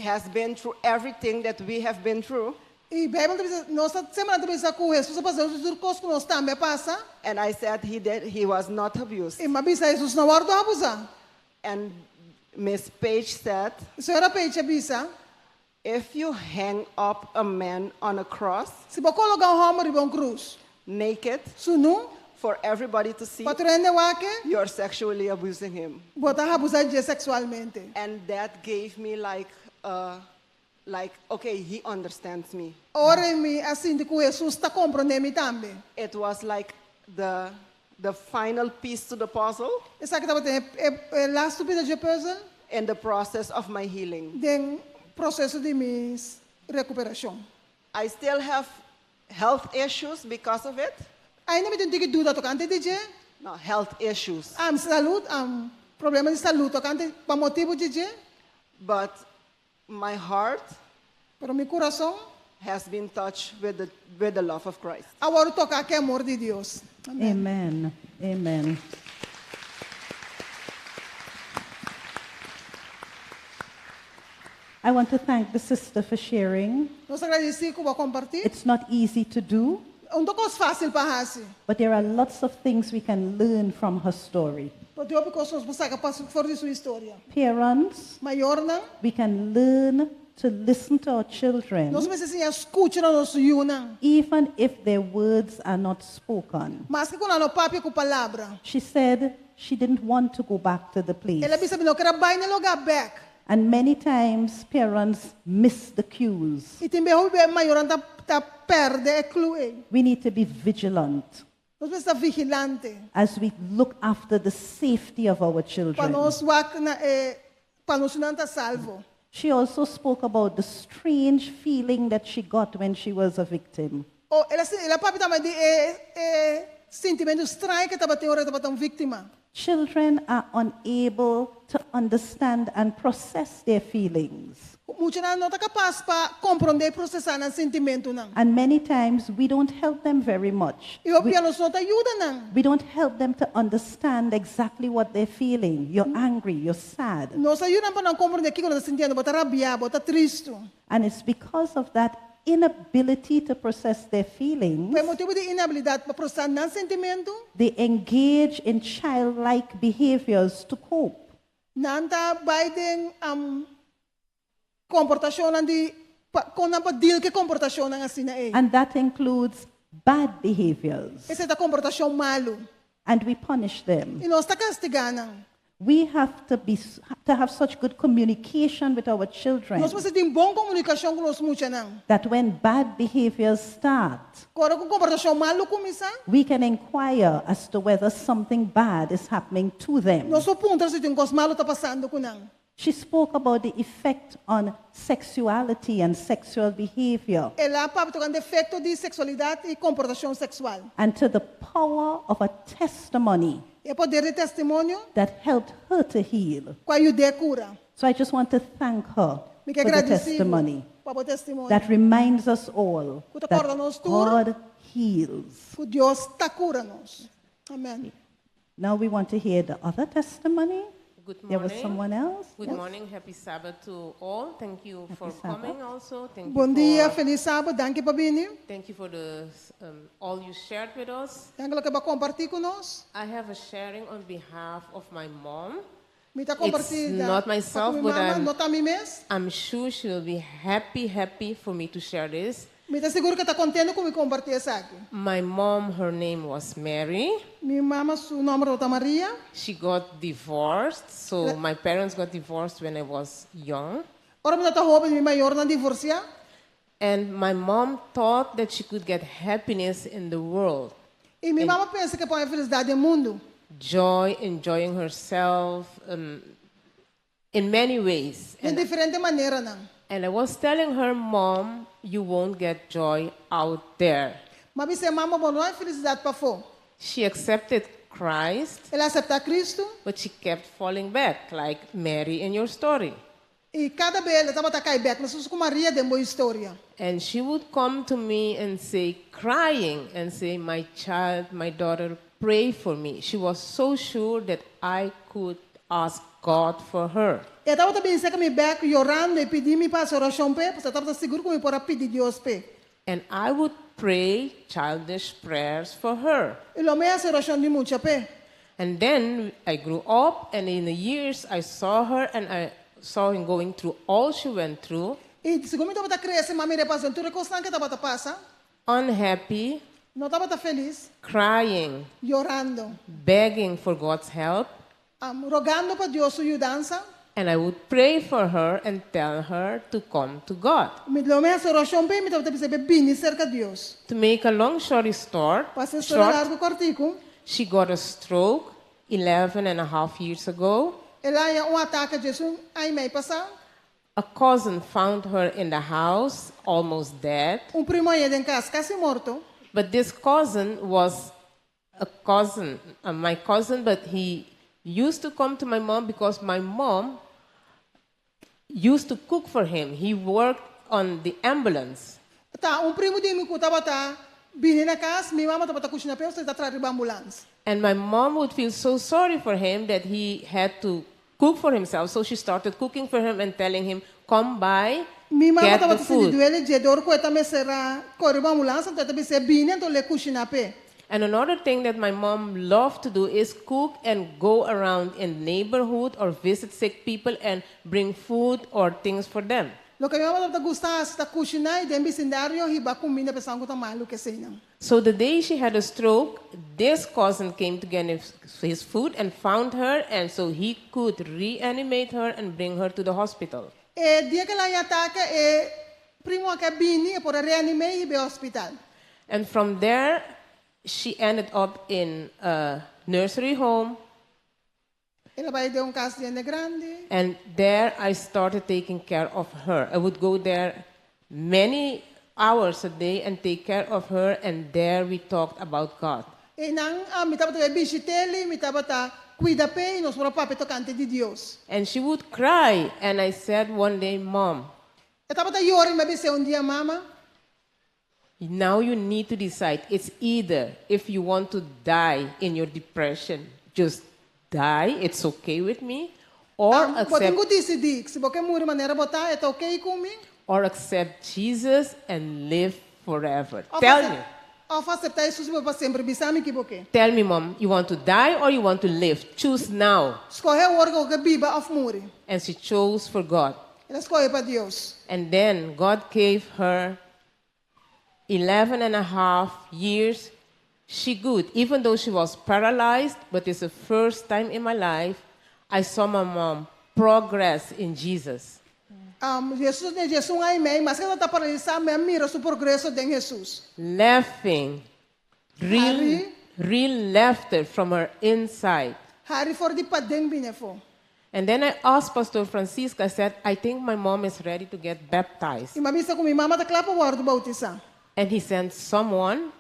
has been through everything that we have been through. I Beibel ta nos semper ta bisa ku Hesus a pasa tur kos ku nos tambe a pasa. And I said he was not abused. I m'a bisa Hesus no a wòrdu abusá. And Miss Page said, Señora Page a bisa, if you hang up a man on a cross, si bo kologá un hòmber riba un krus, naked, sunú, for everybody to see, pa tur hende wak e, you're sexually abusing him. Bo ta abusá di dje seksualmente. And that gave me like, okay, he understands me. Ora mi a sinti ku Hesus ta komprondé mi tambe. It was like the final piece to the puzzle Esaki tabata e lastu pida di puzzle in the process of my healing. Den proseso di mi rekuperashon. I still have health issues because of it. Ainda mi tin tiki duda tokante di dje. No, health issues. Salú, problema di salú tokante pa motibu di dje. But my heart Pero mi kurason has been touched with the love of Christ. a wòrdu toká ku amor di Dios. Amen. Amen. I want to thank the sister for sharing. Nos ta gradisí ku a kompartí. It's not easy to do, No ta kos fásil pa hasi. But there are lots of things we can learn from her story. Pero tin hopi kos nos por saka for di su historia. Parents, Mayornan, we can learn to listen to our children, nos mester siña skucha nos yunan. Even if their words are not spoken. Maske ku nan no papia ku palabra. She said she didn't want to go back to the place. El a bisa mi no ke bai na e lugá bèk. And many times parents miss the cues. I tin bes mayornan ta pèrdè e clue. We need to be vigilant Nos mester ta vigilante. As we look after the safety of our Pa children. nos wak na eh, pa nos yunan ta salvo. She also spoke about the strange feeling that she got when she was a victim. Oh, el a el a papia tambe di e e sentimentu straño ku e tabatin ora e tabata un víktima. Children are unable to understand and process their feelings. Muchanan no ta kapas pa komprondé i prosesá nan sentimentunan. And many times we don't help them very much. I hopi nos no ta yuda nan. We don't help them to understand exactly what they're feeling. You're angry, you're sad. Nos no ta yuda nan pa nan komprondé kiko nan ta sintiendo, bo ta rabiá, bo ta tristu. And it's because of that inability to process their feelings, Pa motibu di inabilidat pa prosesá nan sentimentu, they engage in childlike behaviors to cope. Nan ta bai den komportashon di pa, kon nan pa deal ku komportashon asina ei. And that includes bad behaviors. Esei ta komportashon malu. And we punish them. I nos ta kastigá nan. We have to, be, to have such good communication with our children Nos mester tin bon komunikashon ku nos muchanan. That when bad behaviors start, Ku ora ku komportashon malu kuminsá, we can inquire as to whether something bad is happening to them. Nos por puntra si tin kos malu ta pasando ku nan. She spoke about the effect on sexuality and sexual behavior El a papia tokante efekto di seksualidat i komportashon seksual. And to the power of a testimony E poder di testimonio that helped her to heal. Ku a yud'é kura. So I just want to thank her Mi ke for the gradisí testimony pa bo testimonio. That reminds us all Ku ta that kòrda nos tur God heals. Ku Dios ta kura nos. Amen. Now we want to hear the other testimony. Good There was morning. someone else? Good Yes? morning. Happy Sabbath to all. Thank you for Sabbath. coming also. Thank you Bon dia, for, felis sabat, danki pa bini. Thank you for the all you shared with us. Danki loke bo a kompartí ku nos. I have a sharing on behalf of my mom. Mi ta kompartí It's not myself, mi but mama, I'm, no ta mi mes. I'm sure she will be happy, happy for me to share this. Mi ta sigur ku e ta kontentu ku mi kompartí esaki. My mom, her name was Mary. Mi mama su nòmber ta Maria. She got divorced, so my parents got divorced when I was young. Ora mi tabata hóben, mi mayornan a divorsiá. And my mom thought that she could get happiness in the world. I mi mama a pensa ku e por haña felisidat den mundu. Joy, enjoying herself in many ways. Den diferente maneranan. And I was telling her, "Mom, you won't get joy out there." M'a bis'é, mama, bo no ta haña felisidat pafó. She accepted Christ, El a aseptá Kristu. But she kept falling back, like Mary in your story. I kada bes e tabata kai bèk, meskos ku Maria den bo historia. And she would come to me and say, crying, and say, "My child, my daughter, pray for me." She was so sure that I could ask God for her. E tabata bin serka mi bèk yorando i pidi mi pa hasi orashon p'e, pasobra e tabata sigur ku mi por a pidi Dios p'e. And I would pray childish prayers for her. I lo mi hasi orashon di mucha p'e. And then I grew up, and in the years I saw her and I saw her going through all she went through, I segun mi tabata krese, m'a mir'é pasa tur e kosnan ku e tabata pasa. Unhappy, No tabata felis, crying, yorando, begging for God's help. Rogando pa Dios su yudansa. And I would pray for her and tell her to come to God. Mi lo mi hasi orashon p'e, mi tabata bis'é p'e bini serka Dios. To make a long story short, Pa hasi historia short, largu kòrtiku, she got a stroke 11 and a half years ago. El a haña un atake 11 aña i mei pasá. A cousin found her in the house, almost dead. Un primu a hañ'é den kas, kasi morto. But this cousin was a cousin, my cousin, but he used to come to my mom because my mom used to cook for him. He worked on the ambulance. Ta un primu di mi ku tabata bini na kas, mi mama tabata kushiná p'e, e ta traha riba ambulans. And my mom would feel so sorry for him that he had to cook for himself. So she started cooking for him and telling him, "Come by, Mi mama get the tabata sinti food." duele dje dor ku e ta mester a kore riba ambulans, anto e ta bis'é bini anto l'e kushiná p'e. And another thing that my mom loved to do is cook and go around in neighborhood or visit sick people and bring food or things for them. Loke mi mama tabata gusta hasi ta kushiná i den bisindario hiba kuminda pa esnan ku ta malu ku eseinan. So the day she had a stroke, this cousin came to get his food and found her, and so he could reanimate her and bring her to the hospital. E dia ku el a haña atake, e primu aki a bini, e por a reanim'é i hib'é hospital. And from there, she ended up in a nursery home, El a bai den un kas di hende grandi. And there I started taking care of her. I would go there many hours a day and take care of her, and there we talked about God. Einan mi tabata bai bishit'é, mi tabata kuida p'e i nos por a papia tokante di Dios. And she would cry, and I said one day, "Mom, E tabata yora i mi a bis'é un dia, Mama, now you need to decide. It's either if you want to die in your depression, just die, it's okay with me, or bo tin accept, ku disidí, si bo ke muri manera bo ta, e ta ok ku mi? Or accept Jesus and live forever. Òf Tell me." Òf aseptá Hesus i biba pa semper, bisa mi ki bo ke. Tell me, Mom, you want to die or you want to live? Choose now." Skohe awor ku bo ke biba òf muri. And she chose for God. El a skohe pa Dios. And then God gave her 11 and a half years. She good, even though she was paralyzed, but it's the first time in my life. I saw my mom progress in Jesus. Jesus tabatin 11 aña i mei, maske e tabata paralisá, mi a mira su progreso den Jesus. Laughing, real, Hari. Real laughter from her inside. Hari for di paden bini afó. And then I asked Pastor Francisco, I said, "I think my mom is ready to get baptized." I mi a bisa ku mi mama ta kla pa wòrdu boutisá. And he sent someone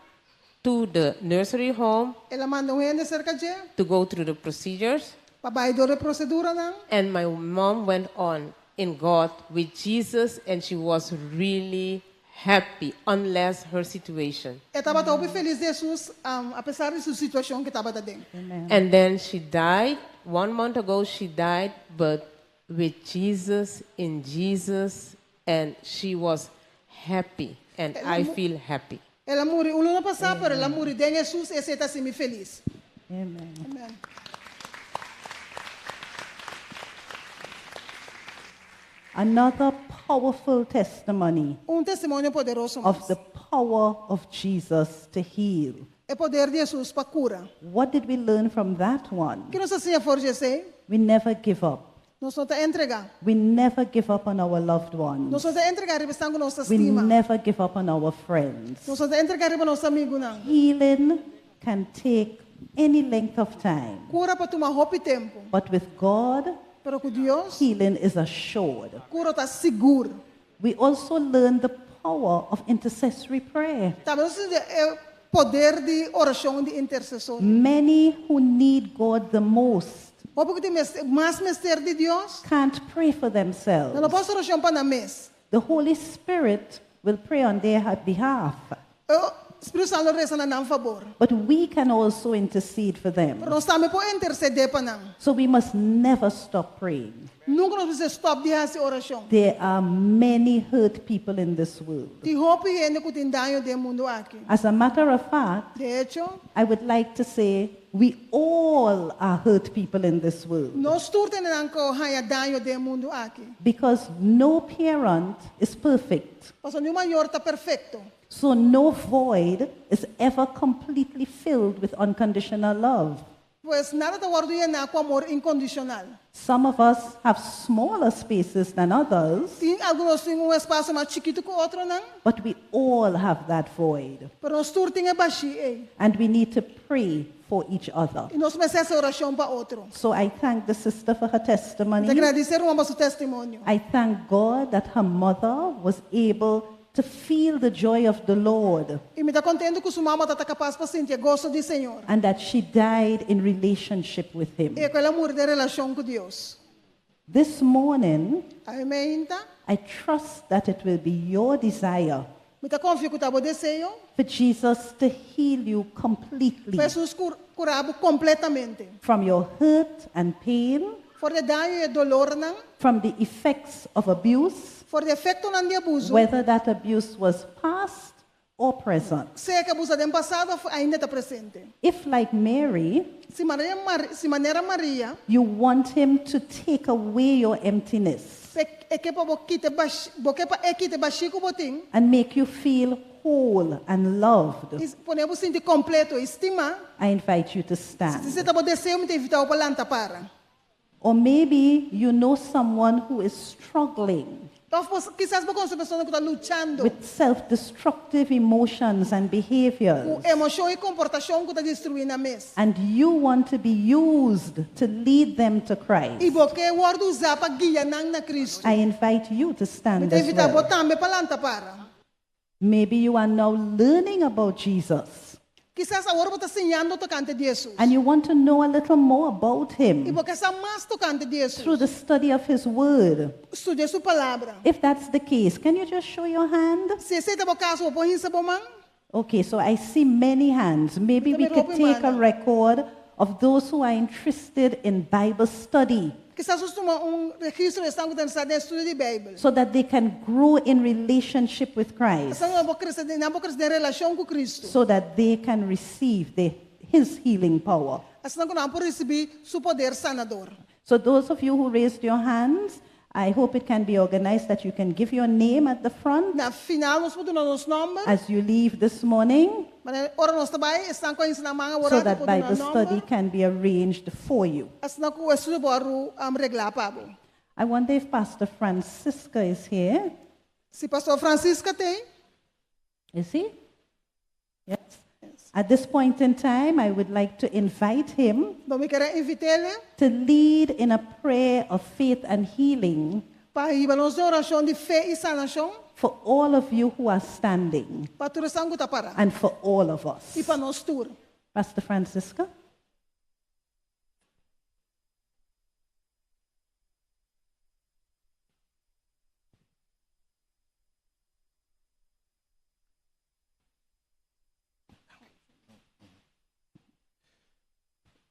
to the nursery home El a manda un hende serka dje, to go through the procedures. Pa bai dor e proseduranan. And my mom went on in God with Jesus, and she was really happy, unless her situation. E tabata hopi felis den Jesus, apesar di su situashon ku e tabata aden. And then she died. One month ago, she died, but with Jesus, in Jesus, and she was happy. And I feel happy. El a muri un luna pasá, pero el a muri den Jesus i esei ta hasi mi felis. Amen. Amen. Another powerful testimony Un testimonio poderoso of mas. the power of Jesus to heal. E poder di Jesus pa kura. What did we learn from that one? Kiko nos a siña for di esei? We never give up. Nos no ta entregá. We never give up on our loved ones. Nos no ta entregá riba esnan ku nos We stima. never give up on our friends. Nos no ta entregá riba nos amigunan. Healing can take any length of time, Kura por tuma hopi tempu. but with God, Pero ku Dios, healing is assured. Kura ta sigur. We also learn the power of intercessory prayer. Tambe nos a siña e poder di orashon di intersesor. Many who need God the most Hopi ku tin mas mester di Dios, can't pray for themselves. nan no por hasi orashon pa nan mes. The Holy Spirit will pray on their behalf, E Spiritu Santu lo resa na nan fabor. but we can also intercede for them. Pero nos tambe por intersedé pa nan. So we must never stop praying. Nunka nos mester stòp di hasi orashon. There are many hurt people in this world. Tin hopi hende ku tin daño den mundu aki. As a matter of fact, De echo, I would like to say we all are hurt people in this world nos tur ta hendenan ku a haña daño den mundu aki. because no parent is perfect. Pasobra ningun mayor ta perfekto. So no void is ever completely filled with unconditional love. Pues nada ta wòrdu yená ku amor inkondishonal. Some of us have smaller spaces than others, Tin algun di nos tin un espasio mas chikitu ku otronan, but we all have that void. pero nos tur tin e bashí ei. And we need to pray for each other. I nos mester hasi orashon pa otro. So I thank the sister for her testimony. Mi ta gradisí e ruman pa su testimonio. I thank God that her mother was able to feel the joy of the Lord I mi ta kontentu ku su mama tabata kapas pa sinti e goso di Señor. and that she died in relationship with Him. I ku el a muri den relashon ku Dios. This morning, Awe mainta, I trust that it will be your desire mi ta konfia ku ta bo deseo for Jesus to heal you completely pa Jesus kura bo kompletamente. from your hurt and pain, For di e daño i dolornan, from the effects of abuse, for di e efektonan di abuso. whether that abuse was past or present. Sea ku e abuso ta den pasado òf ainda ta presente. If, like Mary, Si Maria, Mar, si manera Maria, you want him to take away your emptiness e ke pa bo kita bo ke pa e kita e bashí ku bo tin, and make you feel whole and loved, i pone bo sinti kompleto i stimá, I invite you to stand. Si esei ta bo deseo, mi ta invitá bo pa lanta para. Or maybe you know someone who is struggling Òf kisas bo konosé un persona ku ta luchando with self destructive emotions and behaviors, ku emoshon i komportashon ku ta destruí nan mes. and you want to be used to lead them to Christ. I bo ke wòrdu usá pa guia nan na Kristu. I invite you to stand Mi ta as invitá bo well. tambe pa lanta para. Maybe you are now learning about Jesus Kisas awor bo ta siñando tokante di Jesus. and you want to know a little more about I him bo ke sa mas tokante di Jesus. through the study of his word. Studia su palabra. If that's the case, can you just show your hand? Si esei ta bo kaso, bo por hisa bo man. Okay, so I see many hands. Maybe we could take a record of those who are interested in Bible study Kisas nos tuma un registro di esnan ku ta interesá den estudio di Beibel. so that they can grow in relationship with Christ, Asina nan por krese, nan por krese den relashon ku Kristu. so that they can receive His healing power. Asina ku nan por risibí su poder sanador. So, those of you who raised your hands, I hope it can be organized that you can give your name at the front Na final, nos por duna nos nòmber. as you leave this morning. Mas ora nos ta bai, esnan ku a hisa nan man awor so aki that por duna Bible study nòmber. can be arranged for you. Asina ku e estudio por wòrdu reglá pa bo. I wonder if Pastor Francisca is here. Si Pastor Francisca t'ei. Is he? Yes. At this point in time, I would like to invite him Lo mi kier invit'é to lead in a prayer of faith and healing pa hiba nos den orashon di fe i sanashon for all of you who are standing pa tur esnan ku ta pará and for all of us. i pa nos tur. Pastor Francisca?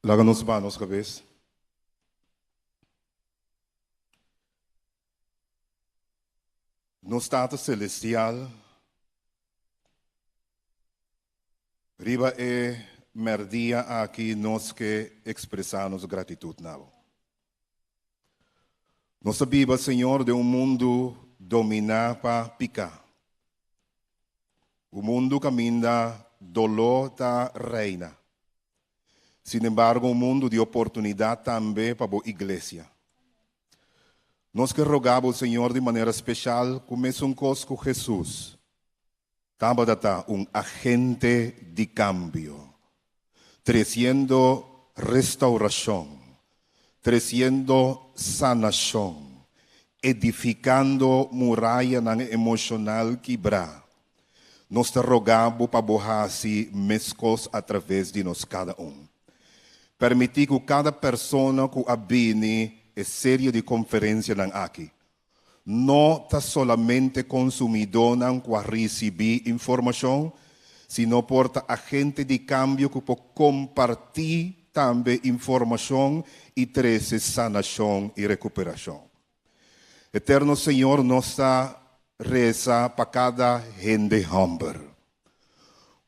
Laga nos baha nos kabes. Nos Tata Celestial, riba e merdia aki nos ke ekspresá nos gratitut na bo. Nos ta biba, Señor, den un mundu dominá pa piká. Un mundu kaminda doló ta reina. Sinembargo, un mundu di oportunidat tambe pa bo iglesia. Nos ke roga bo, Señor, di manera speshal ku mesun kos ku Hesus tabata ta un agente di kambio, tresiendo restaurashon, tresiendo sanashon, edifikando murayanan emoshonal kibrá. Nos ta roga bo pa bo hasi meskos atraves di nos kada un. Permití ku kada persona ku a bini e serie di konferensianan aki no ta solamente konsumidónan ku a risibí informashon, sino por ta agente di kambio ku por kompartí tambe informashon i trese sanashon i rekuperashon. Eterno Señor, nos ta resa pa kada hende hòmber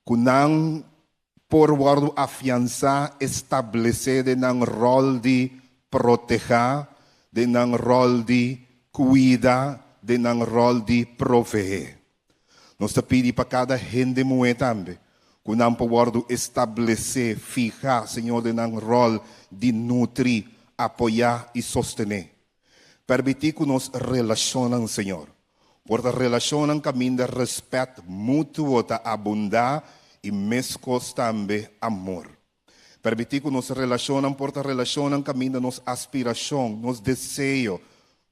ku nan por wòrdu afiansá, establesé den nan ròl di protehá, den nan ròl di kuida, den nan ròl di proveé. Nos ta pidi pa kada hende muhé tambe, ku nan por wòrdu establesé, fihá, Señor, den nan ròl di nutri, apoyá i sostené. Permití ku nos relashonnan, Señor, por ta relashonnan kaminda rèspèt mutuo ta abundá i meskos tambe amor. Permití ku nos relashonnan por ta relashonnan kaminda nos aspirashon, nos deseo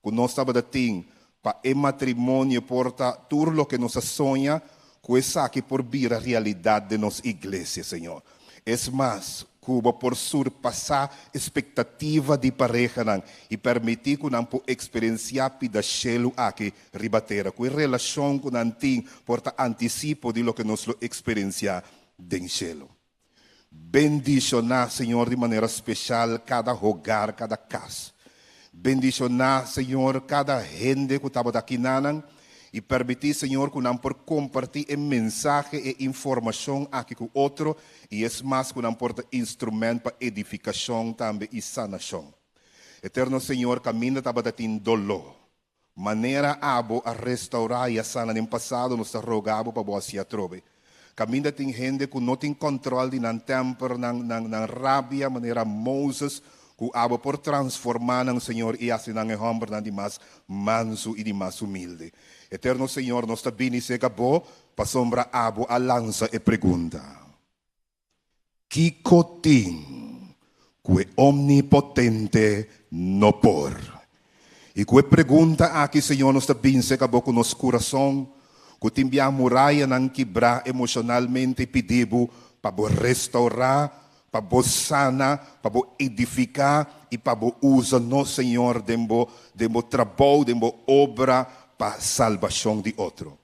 ku nos tabata tin pa e matrimonio por ta tur loke nos a soña, ku esaki por bira realidat den nos iglesia, Señor. Es mas, ku bo por surpasá espektativa di parehanan i permití ku nan por eksperensiá pida shelu aki riba tera, ku e relashon ku nan tin por ta antisipo di loke nos lo eksperensiá den shelu. Bendishoná, Señor, di manera speshal kada hogar, kada kas. Bendishoná, Señor, kada hende ku tabata aki nanan i permití, Señor, ku nan por kompartí e mensahe, e informashon aki ku otro i es mas ku nan por ta instrumènt pa edifikashon tambe i sanashon. Eterno Señor, kaminda tabata tin doló, manera abo a restourá i a sana den pasado, nos ta roga bo pa bo hasi atrobe. Kaminda tin hende ku no tin kòntròl di nan tèmper, nan, nan, nan rabia, manera Moses, ku abo por transformá nan, Señor, i hasi nan e hòmbernan di mas mansu i di mas humilde. Eterno Señor, nos ta bini serka bo pasobra abo a lansa e pregunta, Kiko tin ku e Omnipotente no por? I ku e pregunta aki, Señor, nos ta bin serka bo ku nos kurason ku tin bia murayanan kibrá emoshonalmente i pidi bo pa bo restourá, pa bo sana, pa bo edifiká i pa bo usa nos, Señor, den bo den bo trabou, den bo obra pa salbashon di otro.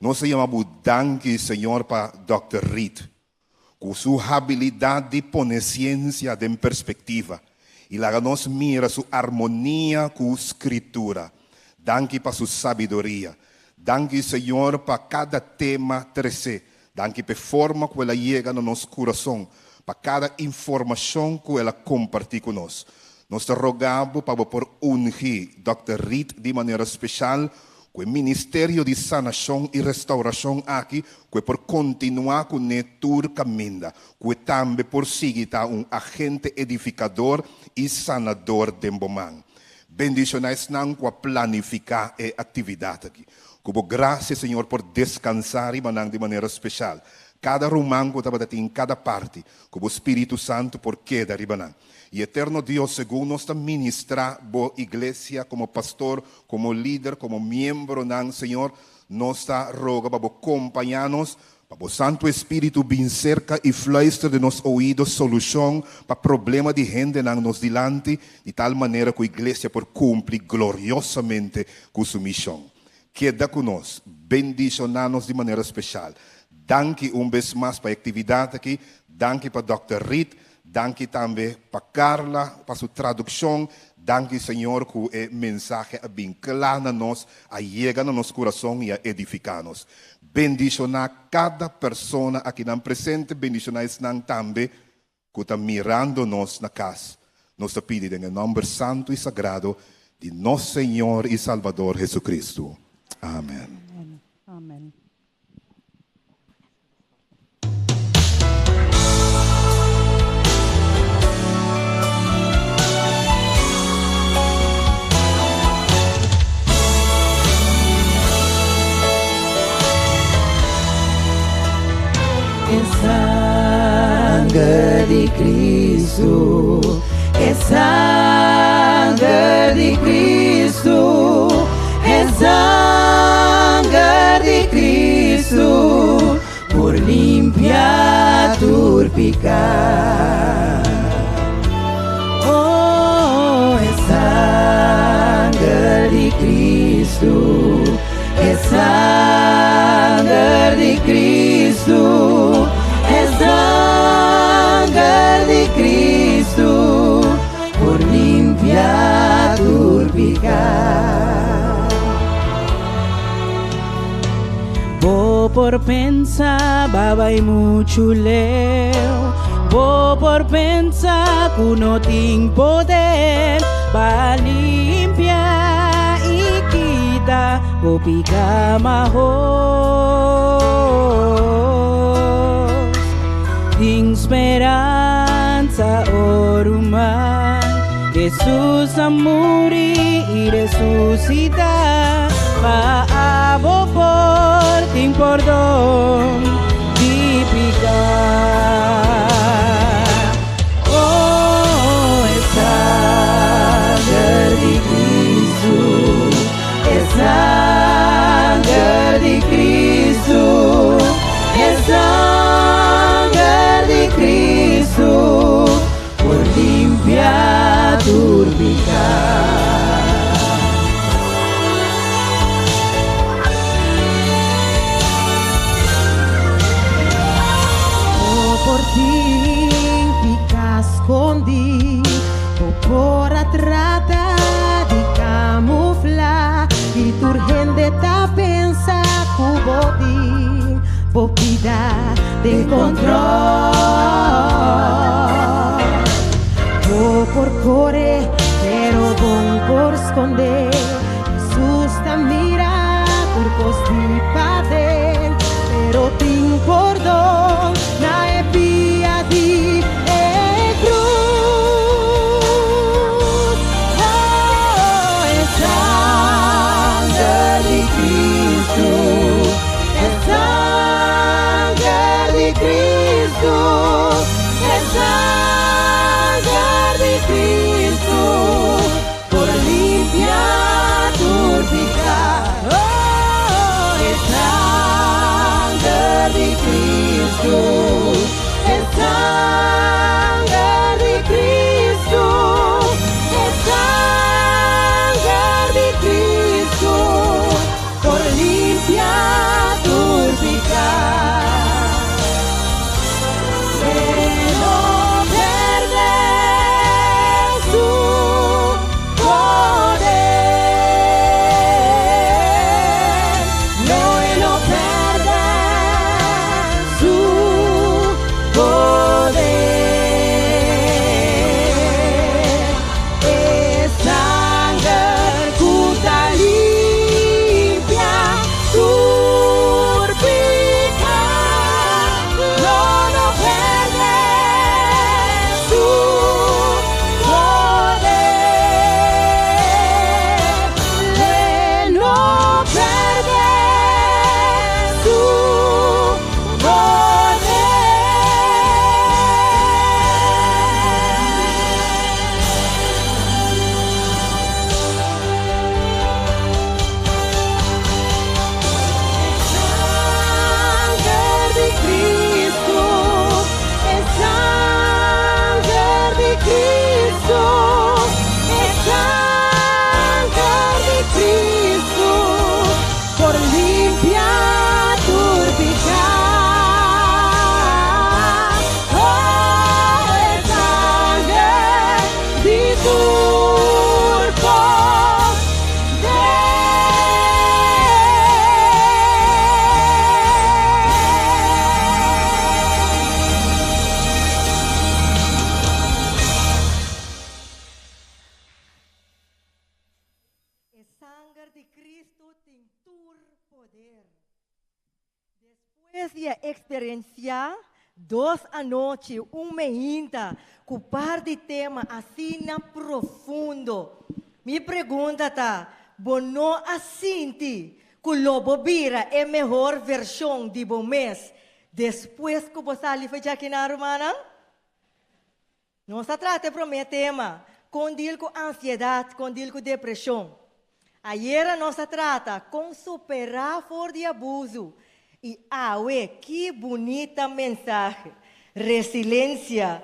Nos ta yama bo danki, Señor, pa Dòkter Reed, ku su habilidat di pone siensia den perspektiva i laga nos mira su armonia ku Skritura. Danki pa su sabiduria. Danki, Señor, pa kada tema tresé. Danki p'e forma ku el a yega na nos kurason, pa kada informashon ku el a kompartí ku nos. Nos ta roga bo pa bo por ungi Dòkter Reed di manera speshal. Ku e ministerio di sanashon i restaurashon aki ku e por kontinuá kuné tur kaminda, ku e tambe por sigui ta un agente edifikador i sanador den bo man. Bendishoná esnan ku a planifiká e aktividat aki. Ku bo grasia, Señor, por deskansá riba nan di manera speshal. Kada ruman ku tabata tin kada parti, ku bo Spiritu Santu por keda riba nan. I Eterno Dios, segun nos ta ministrá bo iglesia komo pastor, komo lider, komo miembronan, Señor, nos ta roga pa bo kompañá nos, pa bo Santu Espíritu bin serka i fluister den nos oido solushon pa problema di hendenan nos dilanti, di tal manera ku iglesia por kumpli gloriosamente ku su mishon. Keda ku nos, bendishoná nos di manera speshal. Danki un bes mas pa e aktividat aki, danki pa Dòkter Reed, danki tambe pa Carla pa su tradukshon, danki Señor ku e mensahe a bin kla na nos, a yega na nos kurason i a edifiká nos. Bendishoná kada persona akinan presente, bendishoná esnan tambe ku ta mirando nos na kas. Nos ta pidi den e nòmber santu i sagrado di nos Señor i Salbador Jesucristo. Amen. Amen. E sanger di Cristo, e sanger di Cristo, e sanger di Cristo, por limpia tur pica. Oh, e sanger di Cristo, e sanger di Cristo, e sanger di Cristo, por limpia tur pica. Bo por pensa b'a bai muchu leu Bo por pensa ku no tin poder pa limpia i kita bo pika mahos. Tin speransa, o ruman, Hesus a muri i resusitá pa abo por tin pordon di piká. Oh, e sanger di Cristo, e sanger di Cristo, e sanger di Cristo, por limpia tur piká. Bo por tin piká skondí, bo por a trata di kamuflá, i tur hende ta pensa ku bo tin bo bida den kontrol. Bo por kore, pero bon por skonde. Hesus ta mira tur kos di paden, pero tin pordon na e pia di e krus. Oh, e sanger di Cristo, e sanger di Cristo, e sanger di Cristo, por limpia tur piká. Oh, e sanger di Cristo. Sanger di Kristu tin tur poder. Despues di a eksperensiá dos anochi un meinta ku par di tema asina profundo, mi pregunta ta, bo no a sinti ku lo bo bira e mehor vershon di bo mes despues ku bo sali for djakinan, rumannan? Nos a trata e promé tema, kon dil ku ansiedat, kon dil ku depreshon. Ayera nos a trata kon superá for di abusu i awe ki bunita mensahe, resilensia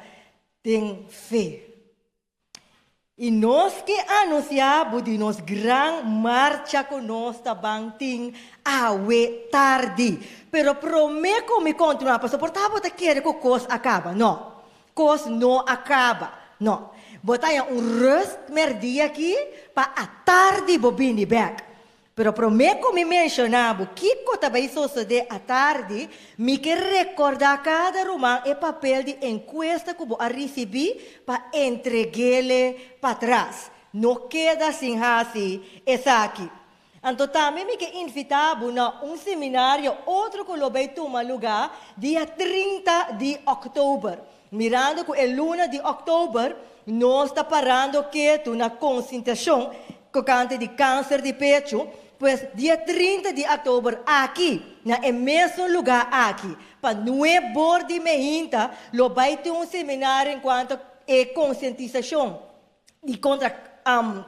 den fe. I nos ke anunsiá bo di nos gran marcha ku nos ta ban tin awe tardi. Pero promé ku mi kontinuá, pasobra por ta bo ta kere ku kos a kaba. No, kos no a kaba. No. Bo ta haña un rùst mèrdia akí pa atardi bo bini bèk. Pero promé ku mi menshoná bo kiko ta bai sosodé atardi, mi ke rekordá kada ruman e papel di enkuesta ku bo a risibí pa entreg'é patras. No keda sin hasi esaki. Anto tambe mi ke invitá bo na un seminario otro ku lo bai tuma lugá dia 30 di òktober. Mirando ku e luna di òktober nos ta parando ketu na konsintrashon tokante di kanser di pechu, pues dia 30 di òktober aki na e mesun lugá aki pa nuebor di meinta lo bai tin un seminario enkuanto e konsientisashon di kontra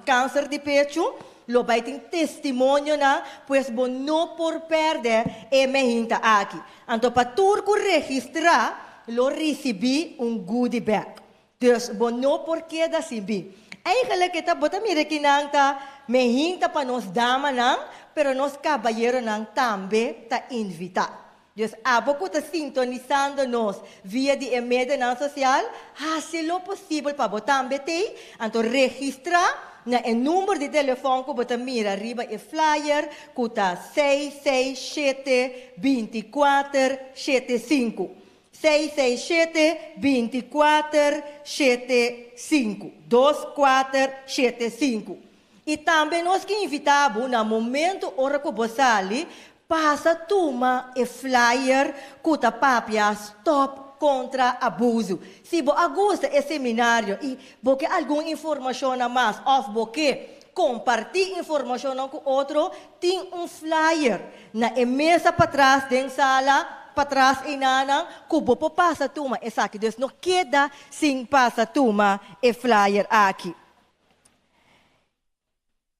kanser di pechu, lo bai tin testimonionan, pues bo no por pèrdè e meinta aki. Anto pa tur ku registrá lo risibí un goodie bag. Dus bo no por keda sin bi. Eigenlijk e ta bo ta mira kinan ta meinta pa nos damanan, pero nos kabayeronan tambe ta invitá. Dus abo ku ta sintonisando nos via di e medionan sosial, hasi lo posibel pa bo tambe t'ei, anto registrá na e number di telefòn ku bo ta mira riba e flyer ku ta seis seis shete 24 75. Seis seis shete 24 75. 2475. I tambe nos ke invitá bo na momento ora ku bo sali, pasa tuma e flyer ku ta papia Stòp Kontra Abusu. Si bo a gusta e seminario i bo ke algun informashonnan mas òf bo ke kompartí informashonnan ku otro, tin un flyer na e mesa patras den sala patras einanan ku bo por pasa tuma esaki. Dus no keda sin pasa tuma e flyer aki.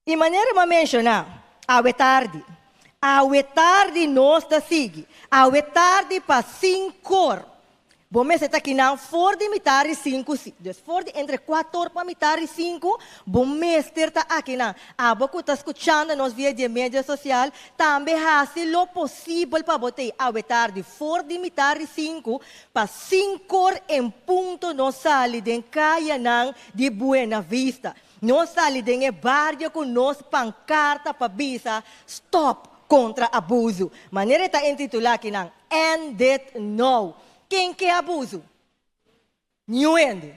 I manera mi a menshoná, awe tardi, awe tardi nos ta sigui, awe tardi pa sinkor. Bo mester ta kinan for di mitar di sinku, si, dus for di entre kuator pa mitar di sinku, bo mester ta akinan. Abo ku ta skuchando nos via di e medio sosial, tambe hasi lo posibel pa bo ta ei awe tardi for di mitar di sinku pa sinkor en punto nos sali den kayanan di Buena Vista. Nos sali den e bario ku nos pankarta pa bisa Stòp kontra abusu. Manera e ta intitulá akinan, End it now. Ken ke abusu? Niun hende.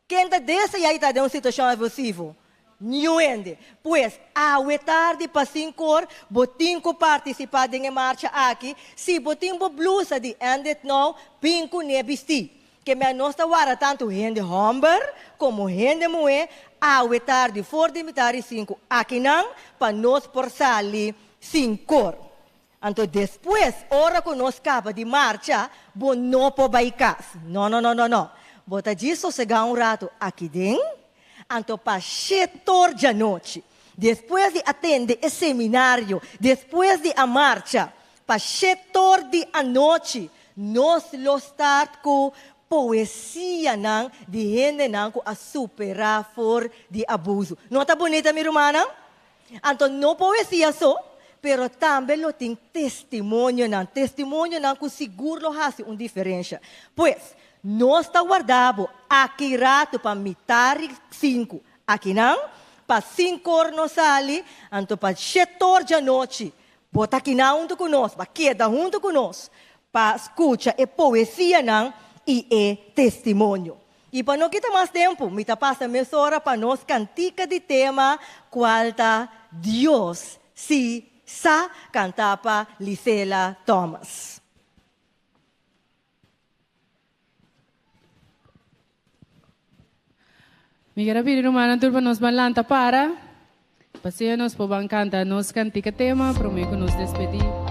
Ken ta deseá di ta den un situashon abusivo? Niun hende. Pues, awe tardi pa sinkor bo tin ku partisipá den e marcha aki. Si bo tin bo blusa di End it now, bin kuné bistí. Ke mei nos ta warda tantu hende hòmber komo hende muhé awe tardi for di mitar di sinku akinan pa nos por sali sinkor. Anto despues ora ku nos kaba di marcha bo no por bai kas. No no no no no. Bo ta djis sosegá un ratu aki den, anto pa shetor djanochi, despues di a tende e seminario, despues di a marcha, Pa shetor di anochi nos lo start ku poesianan di hendenan ku a superá for di abusu. No ta bunita mi rumannan? Anto no poesia so, pero tambe lo tin testimonionan, testimonionan ku sigur lo hasi un diferensha. Pues, nos ta warda bo aki ratu pa mitar di sinku akinan, pa sinkor nos sali, anto pa shetor djanochi Bo ta kina huntu ku nos, bo a keda huntu ku nos pa skucha e poesianan i e testimonio. I pa no kita mas tempu, mi ta pasa mesora pa nos kantika di tema kual ta Dios sí sa, kantá pa Lisela Thomas. Mi ker a pidi rumannan tur pa nos ban lanta para, pasea nos por ban kanta nos kantika tema promé ku nos despedí.